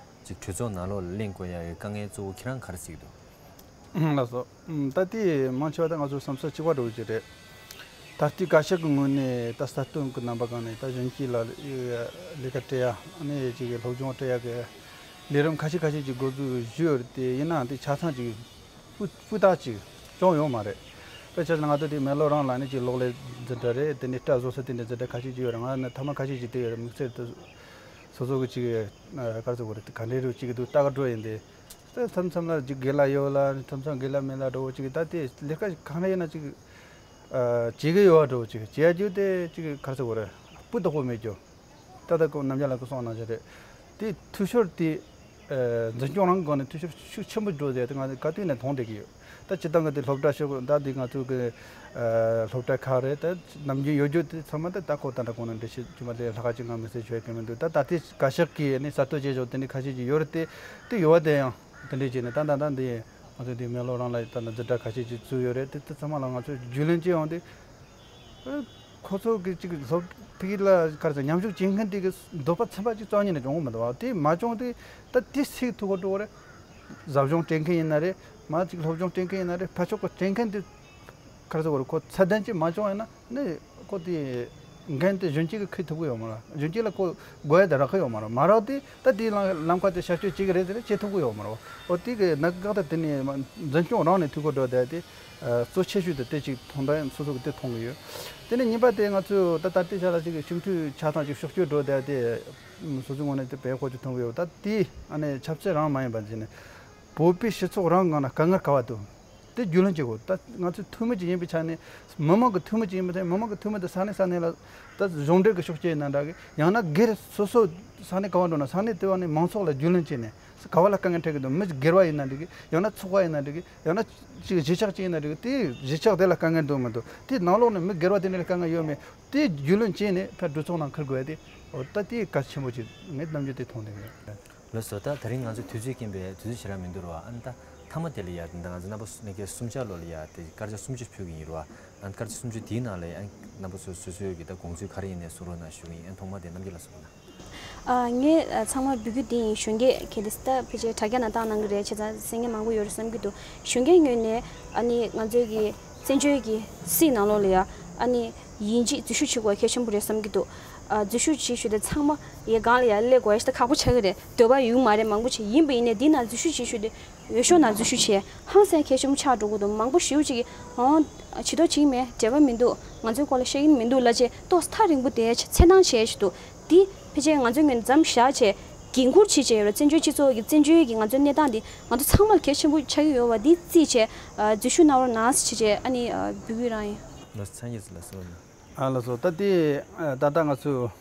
ཅིག་གྲོས་ཚོགས་ནང་ལོགས་ལ་གླེང་དགོས་ཡ་གི་དཀའ་ངལ་གཙོ་བོ་ཁྱེད་རང་ག་རེ་གཟིགས་འདུག་ལགས་སོ། ད་ལྟའི་མང་ཆེ་བ་ད་ང་ཚོ་བསམ་ཚུལ་གཅིག་པ་འདྲ་བོ་ཅིག་རེད། ད་ལྟའི་བཀའ་ཤག་གི་ངོས་ནས་ད་གསར་གཏོད་ཀྱི་རྣམ་པ་སྒང་ནས་ད་གཞོན་སྐྱེས་ལ་ལས་ཀ་སྤྲད་ཡ། ཨ་ནི་ཅིག་སློབ་སྦྱོང་སྤྲད་ཡ་གི་ལས་རིམ་ཁ་ཤས་ཁ་ཤས་ཅིག་འགོ་འཛུགས་ཞུས་ཡོད་རེད་དེ། ཡིན་ནའང་དེ་ཆ་ཚང་ཅིག་སྤུས་སྤུས་དག་ཅིག་བྱུང་ཡོད་མ་རེད། དཔེ་ཆ་ང་ཚོ་དེ་མེ་ལོ་རང་ལ་ནི་ཅིག་གློག་ཀླད་འཛིན་གྲྭ་རེད། དེ་ནས་སྐྲ་བཟོ་ས་དེ་འདྲ་འཛིན་གྲྭ་ཁ་ཤས་ཅིག་ཡོད་རེད། ང་ནི་ཐ་མག་ཁ་ཤས་ཅིག་བལྟས་ཡོད་རེད། དམིགས་བསལ་དུ་སོ་སོ་གི་ཅིག་ཨ་ག་རེ་ཟེར་དགོས་རེད། ག་འདྲའི་རུ་ཅིག་འདུག་ལྟ་ག་འགྲོ་ཡིན་དེ། ད་མཚམས་མཚམས་ལ་ཅིག་དགེ་ལགས་ཡོད་ལ། མཚམས་མཚམས་དགེ་ལགས་མེད་ལ་འགྲོ་བོ་ཅིག་ད་དེ་ལས་ཀ་གང་ལ་ཡིན་ན་ཅིག་ཨ་བྱེད་ཀྱི་ཡོད་འགྲོ་བོ་ཅིག་བྱེད་རྒྱུ་དེ་ཅིག་ག་རེ་ཟེར་དགོས་རེད། སྤུས་དག་པོ་མེད་རྒྱུ། ད་ལྟ་ཁོ་རྣམ་རྒྱལ་ལགས་ཀྱིས་གསུངས་གནང་བཞིན་རེད། དེ་འཐུས་ཤོར་དེ་ཨ་འཛིན་སྐྱོང་རང་སྒང་ནས་འཐུས་ཤོར་ཤུགས་ཆེན་པོ་འགྲོ་བསྡད་དེ་ང་ག་དུས་ནས་མཐོང་བསྡད་ཀྱི་ཡོད། ད་སྤྱིར་བཏང་གི་དེ་སློབ་གྲྭ་ཤོག་ད་དེ་ང་ཚོ་གི་ཨ་སློབ་གྲྭ་ཁག་རེད། ད་ནམ་རྒྱུན་ཡོད་རྒྱུ་དེ་ཚང་མ་ད་ད་ཁོ་ད་ལྟ་གོང་ནས་འགྲེལ་བཤད་རྒྱུ་མ་དེ་ལྷག་ག་ཅིག་ང་མི་ཟེར་ཆོད་ཀྱི་མི་འདུག་ད་ད་ལྟའི་བཀའ་ཤག་གིས་ནི་གསར་གཏོད་བྱེད་ཕྱོགས་དེ་འདྲ་ཁ་ཤས་ཅིག་ཡོད་རེད་དེ། དེ་ཡོད་པ་དེ་ཡང་དེ་འདྲས་བྱས་ནས་ད་ད་ད་འདི་ང་ཚོ་འདི་མེ་ལོ་རང་ལ་ད་ད་འཛིན་གྲྭ་ཁ་ཤས་ཅིག་བཙུགས་ཡོད་རེད་དེ། དེ་ཚང་མ་ལ་ང་ཚོས་རྒྱུས་ལོན་བྱེད་ཡོང་དུས། ཨ་ཁོ་ཚོ་གི་ཅིག་སློབ་ཕྲུག་ལ་ག་རེ་ཟེར་མཉམ་ཞུགས་བྱེད་མཁན་དེ་གི་འདོད་པ་ཚིམ་པ་ཅིག་རྩ་བ་ཉིད་ནས་བྱུང་གི་མི་འདུག་བ། དེ་མ་བྱུང་དུས་ད་དེ་སྲིད་ཐུག་གོ་འགྲོ་གི་རེད། ཟབ་སྦྱོང་སྤྲད་མཁན་ཡིན་ན་རེད། མ་ཅིག་སློབ་སྦྱོང་སྤྲད་མཁན་ཡིན་ན་རེད། ཕར་ཕྱོགས་གི་སྤྲད་མཁན་དེ་ག་རེ་ཟེར་དགོས་རེད། ཁོ་ཚད་ལྡན་ཅིག་མ་བྱུང་ཡིན་ན་ནི་ཁོ་དེ་འགན་དེ་གཞོན་སྐྱེས་ཀྱིས་འཁྱེར་ཐུབ་ཀྱི་ཡོད་མ་རེད། གཞོན་སྐྱེས་ལ་ཁོ་དགོས་ཡ་དེ་རག་གི་ཡོད་མ་རེད། མ་རག་དུས་ད་དེའི་ལམ་ལམ་ཁ་དེ་ཤར་བསྐྱོད་བྱེད་ཀྱི་རེད་ཟེར་ནས་བྱེད་ཐུབ་ཀྱི་ཡོད་མ་རེད། འོ་དེ་གི་གནད་འགག་ད་དེ་ནས་འཛིན་སྐྱོང་རང་ནས་འཐུས་སྒོ་འགྲོ་བསྡད་དེ། ཨ་གཙོ་ཆེ་ཤོས་དེ་དེ་གཅིག་མཐོང་། ད་སོ་སོ་གི་དེ་མཐོང་གི་ཡོད། དེ་ནས་གཉིས་པ་དེ་ང་ཚོས་ད་ད་ལྟའི་ཆ་ལ་ཅིག་གི་སྤྱི་འཐུས་ཆ་ཚང་ཅིག་ཕྱོགས་བསྐྱོད་འགྲོ་བསྡད་དེ། སོ་སོའི་ངོས་ནས་དེ་བེད་སྤྱོད་མཐོང་གི་ཡོད། ད་དེ་ཨ་ནི་ཆབ་སྲིད་རང་མ་ཡིན་པ་བྱས་ནས་བོད་པའི་སྤྱི་ཚོགས་རང་ངོས་ནས་དཀའ་ངལ་ག་བ་འདུག་དེ་རྒྱུས་ལོན་བྱེད་དགོས། ད་ང་ཚོའི་འཐུས་མི་ཅིག་ཡིན་པའི་ཆ་ནས། མི་མང་གི་འཐུས་མི་ཅིག་ཡིན་པའི་ཆ་ནས། མི་མང་གི་འཐུས་མི་དེ་ས་གནས་ས་གནས་ལ་ད་གཞུང་འབྲེལ་གྱི་ཤོག་སྐྱེལ་ཡིན་ན་འདྲ་གི། ཡང་ན་སྒེར་སོ་སོ་ས་གནས་ག་བ་འགྲོ་ན་ས་གནས་དེ་བ་ནས་མང་ཚོགས་ལ་རྒྱུས་ལོན་བྱས་ནས། ག་བ་ལ་དཀའ་ངལ་འཕྲད་ཀྱི་འདུག་མི་སྒེར་བ་ཡིན་ན་འགྲིག་གི། ཡང་ན་ཚོགས་པ་ཡིན་ན་འགྲིག་གི། ཡང་ན་ཅིག་གཞིས་ཆགས་ཅིག་ཡིན་ན་འགྲིག་གི། དེའི་གཞིས་ཆགས་དེ་ལ་དཀའ་ངལ་འདུག་མི་འདུག་དེའི་ནང་ལོགས་ནས་མི་སྒེར་བ་དེ་འདྲ་ལ་དཀའ་ངལ་ཡོད་མེད་དེ་རྒྱུས་ལོན་བྱས་ནས་ཕར་གྲོས་ཚོགས་ནང་འཁུར་དགོས་ཡ་དེ། འོ་ད་དེ་གལ་ཆེན་པོ་ཅིག་ངས་རྣམ་འགྱུར་དེ་མཐོང་བསྡད་ཡོད། ལགས་སོ། ད་དེ་རིང་ང་ཚོ་དུས་ཚོད་རྐྱེན་པས་དུས་ཚོད་ཞེ་དྲག་མི་འདུག་ར་བ། ཨ་ནི་ད་མཐའ་མ་དེ་ལ་ཡ་ད་ང་ཚོ་རྣམ་པ་སུ་ནས་ཀྱི་གསུམ་ཆ་ལོ་ལ་ཡ་དེ་སྐར་ཆ་སུམ་ཅུ་ཕུལ་གི་ཡིན་ར་བ། ཨ་ནི་སྐར་ཆ་སུམ་ཅུ་དེའི་ནང་ལ་ཡ་རྣམ་པ་ཚོ་སོ་སོའི་གི་ད་དགོངས་ཚུལ་ག་རེ་ཡིན་ནའི་གསུང་རོགས་གནང་ཞུ་གི་ཡིན། ཨ་ནི་ཐོག་མ་དེ་རྣམ་རྒྱལ་ལགས་གསུང་གནང་། ཨ་ངས་ཨ་ཚང་མ་འབོད་སྐུལ་འདི་ཡིན། གཞོན་སྐྱེས་ཁྱེད་དེ་ད་ཕལ་ཆེར་དྲ་རྒྱ་ནང་བཏང་གནང་གི་རེད། བྱས་ཙང་གསན་མཁན་མང་པོ་ཡོད་རེད་བསམ་གྱི་འདུག་གཞོན་སྐྱེས་ངོས་ནས་ཨ་ནི་ང་ཚོའི་གི་བཙན་བྱོལ་གྱི་སྲིད་ནང་ལོགས་ལ་ཡ་ཨ་ནི་ཡིན་གཅིག་འཛུལ་ཞུགས་བྱེད་དགོས་གལ་ཆེན་པོ་རེད་བསམ་གྱི་འདུག་ཨ་འཛུལ་ཞུགས་བྱེད་ཞུ་དེ་ཚང་མ་ཡའི་སྒང་ལ་ཡ་སླེབས་དགོས་ཡ་ཞིག་ད་ཁག་པོ་ཆགས་ཀྱི་རེད། འདོད་པ་ཡོད་མ་རེད་མང་པོ་ཅིག་ཡིན་པ་ཡིན་ནའི་འདི་ནང་འཛུལ་ཞུགས་བྱེད་ཞུ་དེ་འོས་ཤོག་ནང་འཛུལ་ཞུགས་བྱས་ཧང་སང་གལ་ཆེན་པོ་ཆགས་འགྲོ་གི་འདུག་མང་པོ་ཞེ་པོ་ཅིག་གིས་ཨོ་བྱེད་དོ་བྱེད་ཀྱི་མེད། འབྲེལ་བ་མི་འདུག་ང་ཚོའི་སྐོར་ལ་བཤད་ཀྱི་མི་འདུག་ལབ་བྱས་ཏོག་ཙམ་ཐག་རིང་པོ་དེ་འཚེར་སྣང་བྱས་ཞིག་འདུག་འདི་ཕལ་ཆེར་ང་ཚོའི་ངོས་ནས་མཚམས་བཞག་བྱས་འགན་འཁུར་བྱེད་བྱས་ཡོད་རེད། བཙན་བྱོལ་སྤྱི་ཚོགས་ཀྱི་བཙན་བྱོལ་གྱི་ང་ཚོའི་གནས་སྟངས་འདི་ང་ཚོ་ཚང་མར་གལ་ཆེན་པོ་ཆགས་ཀྱི་ཡོད་པ་འདི་བརྩིས་བྱས་འཛུལ་ཞུགས་གནང་རོགས་གནང་ཟེར་བྱས་ཨ་ནི་འབོད་སྐུལ་རང་ཡིན། ལགས་སོ། ཚན་རིག་ལ་སོགས་ནས། ཨ་ལགས་སོ། ད་དེ་ད་ལྟ་ང་ཚོས་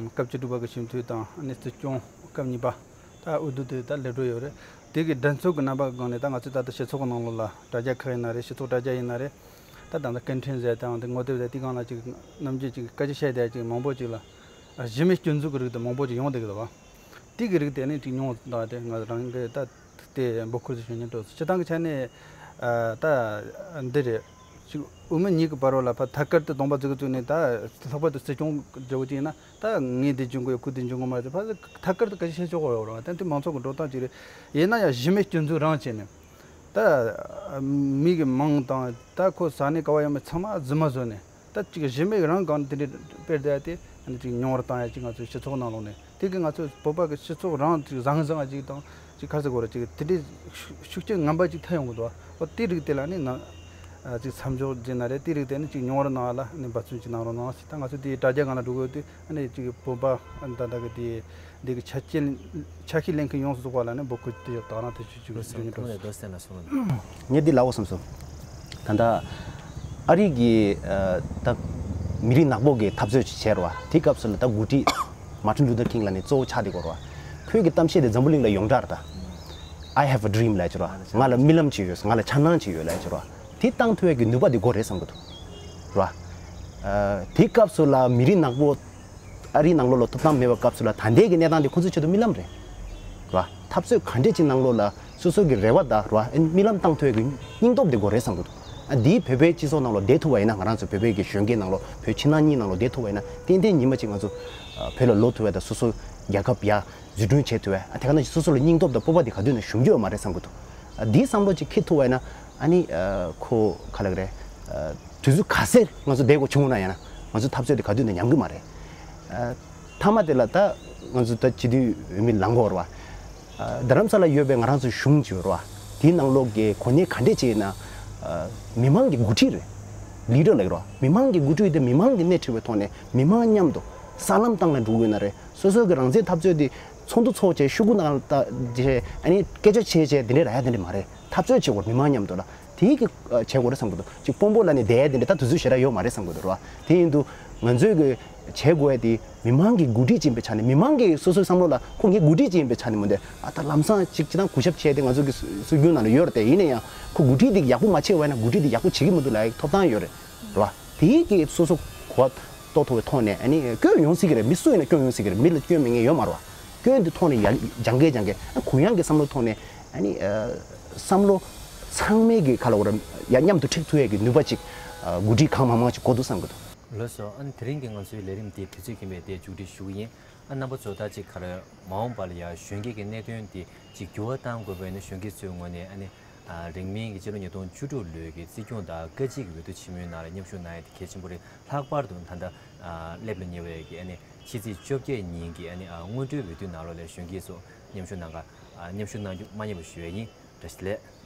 སྐབས་བཅུ་དྲུག་པ་གི་ཞུ་མཐུད་དང་ཨ་ནི་སྲིད་སྐྱོང་སྐབས་གཉིས་པ་ད་འོས་བསྡུ་དེ་ད་ལས་འགྲོ་ཡོད་རེད། དེ་གི་འགྲན་ཚོགས་ཀྱི་རྣམ་པ་སྒང་ནས་ད་ང་ཚོས་ད་ལྟ་སྤྱི་ཚོགས་ནང་ལོགས་ལ་དྲ་རྒྱ་ཁག་ཡིན་ན་རེད། སྤྱི་ཚོགས་དྲ་རྒྱ་ཡིན་ན་རེད། ད་ད་ལྟ་སྐད་འཕྲིན་ཟེར་དང་དེ་ངོ་དེབ་ཟེར་དེ་སྒང་ལ་ཅིག་ནམ་རྒྱུན་ཅིག་སྐད་ཆ་བཤད་བསྡད་ཅིག་མང་པོ་ཅིག་ལ་གཞི་མེད་སྐྱོན་འཛུགས་ཀྱི་རིགས་དེ་མང་པོ་ཅིག་ཡོང་བསྡད་ཀྱི་འདུག་བ། དེ་གི་རིགས་དེ་ནི་ཅིག་ཉུང་བ་དང་དེ་ང་རང་གི་ད། དེ་འབོད་སྐུལ་ཞུ་སྙིང་འདོད། སྤྱི་བཏང་གི་ཆ་ནས་ཨ་ད་འདི་རེད། ཅིག་དབུ་མའི་གཉིས་ཀྱི་བར་བ་ལ་ཕར་ཐད་ཀར་དུ་གདོང་པ་འཛུགས་བཙུགས་ནས་ད་ལྷག་པར་དུ་སྲིད་སྐྱོང་འདྲ་བོ་ཅིག་ཡིན་ན་ད་ངས་འདི་བྱུང་གི་ཡོད། ཁོས་འདི་བྱུང་གི་མ་རེད། ཕར་ཐད་ཀར་དུ་སྐད་ཆ་བཤད་ཆོག་གི་ཡོད་རེད་བ། ད་འདི་མང་ཚོགས་ཀྱི་འགྲོ་སྟངས་ཅིག་རེད། ཡིན་ན་ཡང་གཞི་མེད་སྐྱོན་འཛུགས་རང་བྱས་ནས་ད་མི་གི་མིང་དང་ད་ཁོ་ས་གནས་ག་བ་ཡོད་མེད་ཚང་མ་རྫུན་མ་བཟོས་ནས། ད་ཅིག་གཞི་མེད་རང་གང་དེ་འདྲའི་སྤེལ་བསྡད་དེ་ཨ་ནི་ཅིག་ཉུང་བར་བཏང་ཡ་ཅིག་ང་ཚོའི་སྤྱི་ཚོགས་ནང་ལོགས་ནས། དེ་གི་ང་ཚོ་བོད་པ་གི་སྤྱི་ཚོགས་རང་ཅིག་བཟང་བཟང་ཅིག་དང་ཅིག་ཁ་ཟེར་དགོས་རེད། ཅིག་དེ་འདྲའི་ཤུགས་ཤུགས་རྐྱེན་ངན་པ་ཅིག་ཐེབས་ཡོང་གི་འདུག་བ། འོ་དེ་རིགས་དེ་ལ་ནི་ནང་ཅིག་མཚམས་འཇོག་བྱས་ན་རེད། དེ་རིགས་དེ་ནི་ཅིག་ཉུང་བར་གནང་བ་ལ་ནི་འབད་བརྩོན་ཅིག་གནང་རོགས་གནང་། ད་ང་ཚོ་དེ་དྲ་རྒྱ་སྒང་ལ་འགྲོ་དགོས་དུས་ཨ་ནི་ཅིག་བོད་པ་ད་ལྟ་གི་དེ་འདི་གི་ཆ་རྐྱེན་ཆ་ཤས་ལེན་མཁན་ཡོངས་སུ་རྫོགས་པ་ལ་ནི་འབོད་སྐུལ་དེ་དང་རང་དེ་ཞུ་རྒྱུ་ཞུ་རྒྱུ་འདུག་སོང་། ངས་འདི་ལབ་དགོས་བསམ་སོང་། ད་ལྟ་ཨ་རི་གི་ཨ་ད་མི་རིགས་ནག་པོ་གི་འཐབ་རྩོད་ཅིག་བྱས་རེད་བ། དེ་སྐབས་སུ་ལ་ད་འགོ་ཁྲིད་མར་ཊིན་ལུ་ཐར་ཁིང་ལ་ནི་གཙོ་བོ་ཆགས་བསྡད་ཀྱི་རེད་བ། ཁོའི་གི་གཏམ་བཤད་དེ་འཛམ་བུ་གླིང་ལ་ཡོངས་གྲགས་རེད་ད། I have a dream ལབ་ཀྱི་རེད་བ། ང་ལ་རྨི་ལམ་ཅིག་ཡོད། ང་ལ་འཆར་སྣང་ཅིག་ཡོད་ལབ་ཀྱི་རེད་བ། དེ་བཏང་ཐུབ་ཡས་ཀྱི་ནུས་པ་དེ་དགོས་རེད་བསམ་གྱི་འདུག་རེད་བ། ཨ་དེ་སྐབས་སུ་ལ་མི་རིགས་ནག་པོ་ཨ་རིའི་ནང་ལོགས་ལ་ཐོབ་ཐང་མེད་པའི་སྐབས་སུ་ལ་ད་ལྟའི་གི་གནས་སྟངས་དེ་ཁོ་ཚོའི་ཆེད་དུ་རྨི་ལམ་རེད། ར། འཐབ་རྩོད་ག་འདྲས་ཅིག་ནང་ལོགས་ལ་སོ་སོ་གི་རེ་བ་དང་ར་ཨེ་རྨི་ལམ་བཏང་ཐུབ་ཡས་ཀྱི་སྙིང་སྟོབས་དེ་དགོས་རེད་བསམ་གི་འདུག་ཨ་འདིའི་བོད་པའི་སྤྱི་ཚོགས་ནང་ལོགས་བསྡད་ཐུབ་པ་ཡིན་ན། ང་རང་ཚོ་བོད་པའི་གི་གཞོན་སྐྱེས་ནང་ལོགས་བོད་ཕྱི་ནང་གཉིས་ནང་ལོགས་བསྡད་ཐུབ་པ་ཡིན་ན། ཏན་ཏན་ཉི་མ་གཅིག་ང་ཚོ་ཨ་བོད་ལ་ལོག་ཐུབ་པ་དང་། སོ་སོ་རྒྱལ་ཁབ་ཡར་འཛུགས་སྐྲུན་བྱེད་ཐུབ་པ། ཨ་དེ་ག་ནང་བཞིན་སོ་སོ་ལ་སྙིང་སྟོབས་དང་སྤོབས་པ་དེ་ག་དུས་ནས་ཞུམ་རྒྱུ་ཡོད་མ་རེད་བསམ་གི་འདུག་ཨ་འདིའི་བསམ་བློ་ཅིག་འཁྱེར་ཐུབ་པ་ཡིན་ན། ཨ་ནི་ཨ་ཁོ་ག་ལབ་གི་རེད། ཨ་དུས་ཚོད་ག་ཚད་ང་ཚོ་བསྡད་དགོས་བྱུང་ན་ཡང་ན་ང་ཚོ་འཐབ་རྩོད་དེ་ག་དུས་ནས་ཉམས་གི་མ་རེད། ཨ་མཐའ་མ་དེ་ལ་ད་ང་ཚོ་ད་སྤྱི་འཐུས་འོས་མི་ལངས་དགོས་རེད་བ། ཨ་རྡ་རམ་ས་ལ་ཡོད་པའི་ང་རང་ཚོའི་གཞུང་ཅིག་ཡོད་རེད་བ། དེའི་ནང་ལོགས་ཀྱི་གོ་གནས་ག་འདྲས་ཅིག་ཡིན་ན། ཨ་མི་མང་གི་འགོ་ཁྲིད་རེད། ལི་ཌར་ལབ་ཀྱི་རེད་བ། མི་མང་གི་འགོ་ཁྲིད་དེ་མི་མང་གིས་སྣེ་ཁྲིད་པའི་ཐོག་ནས་མི་མང་མཉམ་དུ་ས་ལམ་སྟེང་ལ་འགྲོ་གི་ཡོད་ན་རེད། སོ་སོ་གི་རང་བཙན་འཐབ་རྩོད་དེ་ཚོགས་འདུ་ཚོགས་བྱས། ཤོག་གུ་ནང་ལ་བལྟས་བྱས། ཨ་ནི་སྐད་ཆ་བྱས་བྱས་དེ་འདྲས་རག་ཡ་དེ་འདྲས་མ་རེད། འཐབ་རྩོད་བྱེད་དགོས་རེད། མི་མང་མཉམ་དུ་ལ་དེའི་གི་ཨ་བྱེད་དགོས་རེད་བསམ་གི་འདུག་ཅིག་དཔོན་པོ་ལབ་ནས་བསྡད་ཡ་དེ་འདྲས་ད་དུས་ཚོད་ཞེ་དྲག་ཡོད་མ་རེད་བསམ་གི་འདུག་ར། དེ་ཡིན་དུས་ང་ཚོས་གི་བྱེད་དགོས་ཡ་དེ་མི་མང་གི་འགོ་ཁྲིད་ཅིག་ཡིན་པའི་ཆ་ནས། མི་མང་གི་སོ་སོའི་བསམ་བློ་ལ་ཁོ་ངའི་འགོ་ཁྲིད་ཅིག་ཡིན་པའི་ཆ་ནས་མོ་དེ་ཨ་ད་ལམ་སང་ཅིག་ཅིག་དང་གུས་ཞབས་བྱས་ཏེ་ང་ཚོ་གི་སྲོལ་རྒྱུན་ནང་ལ་ཡོད་རེད་དེ། ཡིན་ན་ཡང་ཁོ་འགོ་ཁྲིད་དེ་ཡག་པོ་མ་བྱས་པ་ཡིན་ན་འགོ་ཁྲིད་དེ་ཡག་པོ་བྱེད་ཀྱི་མི་འདུག་ལབ་ཡ་ཐོབ་ཐང་ཡོད་རེད། རེད་བ། དེའི་གི་སོ་སོ་གོ་བ་རྟོགས་ཐུབ་པའི་ཐོག་ནས། ཨ་ནི་སྐྱོན་ཡོང་སྲིད་ཀྱི་རེད། མི་སུ་ཡིན་ན་སྐྱོན་ཡོང་སྲིད་ཀྱི་རེད། མི་ལ་སྐྱོན་མེད་མཁན་ཡོད་མ་རེད་བ། སྐྱོན་དེ་ཐོག་ནས་ཡར་སྦྱང་གི་སྦྱང་གི་ཨ་གུ་ཡངས་ཀྱི་བསམ་བློ་ཐོག་ནས། ཨ་ནི་ཨ་བསམ་བློ་ཚང་མའི་གི་ག་ལབ་དགོས་རེད། ཡར་མཉམ་དུ་འཁྲིད་ཐུབ་ཡས་ཀྱི་ནུས་པ་ཅིག་ཨ་འགོ་ཁྲིད་གང་མང་མང་ཅིག་དགོས་འདུག་བསམ་གི་འདུག་ལགས་སོ། ཨ་ནི་དེ་རིང་གི་ང་ཚོའི་ལས་རིམ་དེ་དུས་ཚོད་ཀྱིས་འཕེན་པས་དེ་མཇུག་སྒྲིལ་ཞུ་གི་ཡིན། ཨ་རྣམ་པ་ཚོ་ད་ཅིག་ག་རེ་མ་འོངས་པ་ལ་ཡ་གཞོན་སྐྱེས་ཀྱི་གནད་དོན་དེ་ཅིག་འགྱུར་བ་གཏང་དགོས་པ་ཡིན་ན། གཞོན་སྐྱེས་ཚོའི་ངོས་ནས་ཨ་ནི་ཨ་རིང་མིན་གྱི་ཕྱི་ལོ་ཉིས་སྟོང་བཅུ་དྲུག་ལོའི་གི་སྲིད་སྐྱོང་དང་བཀའ་སྤྱི་གི་འོས་བསྡུ་ཆེན་མོའི་ནང་ལ་མཉམ་ཞུགས་གནང་ཡ་དེ་གལ་ཆེན་པོ་རེད། ལྷག་པར་དུ་ད་ལྟ་ཨ་སླེབས་ལ་ཉེ་བའི་གི་ཨ་ནི་ཕྱི་ཚེས་བཅོ་བརྒྱད་ཉིན་གྱི་ཨ་ནི་ཨ་སྔོན་འགྲོའི་འོས་བསྡུ་ནང་ལོགས་ལ་གཞོན་སྐྱེས་ཚོ་མཉམ་ཞུགས་གནང་ག་ཨ་མཉམ་ཞུགས་གནང་རྒྱུ་མ་བསྙེལ་བ་ཞུ་ཡ་ཡིན། བཀྲ་ཤིས་བདེ་ལེགས།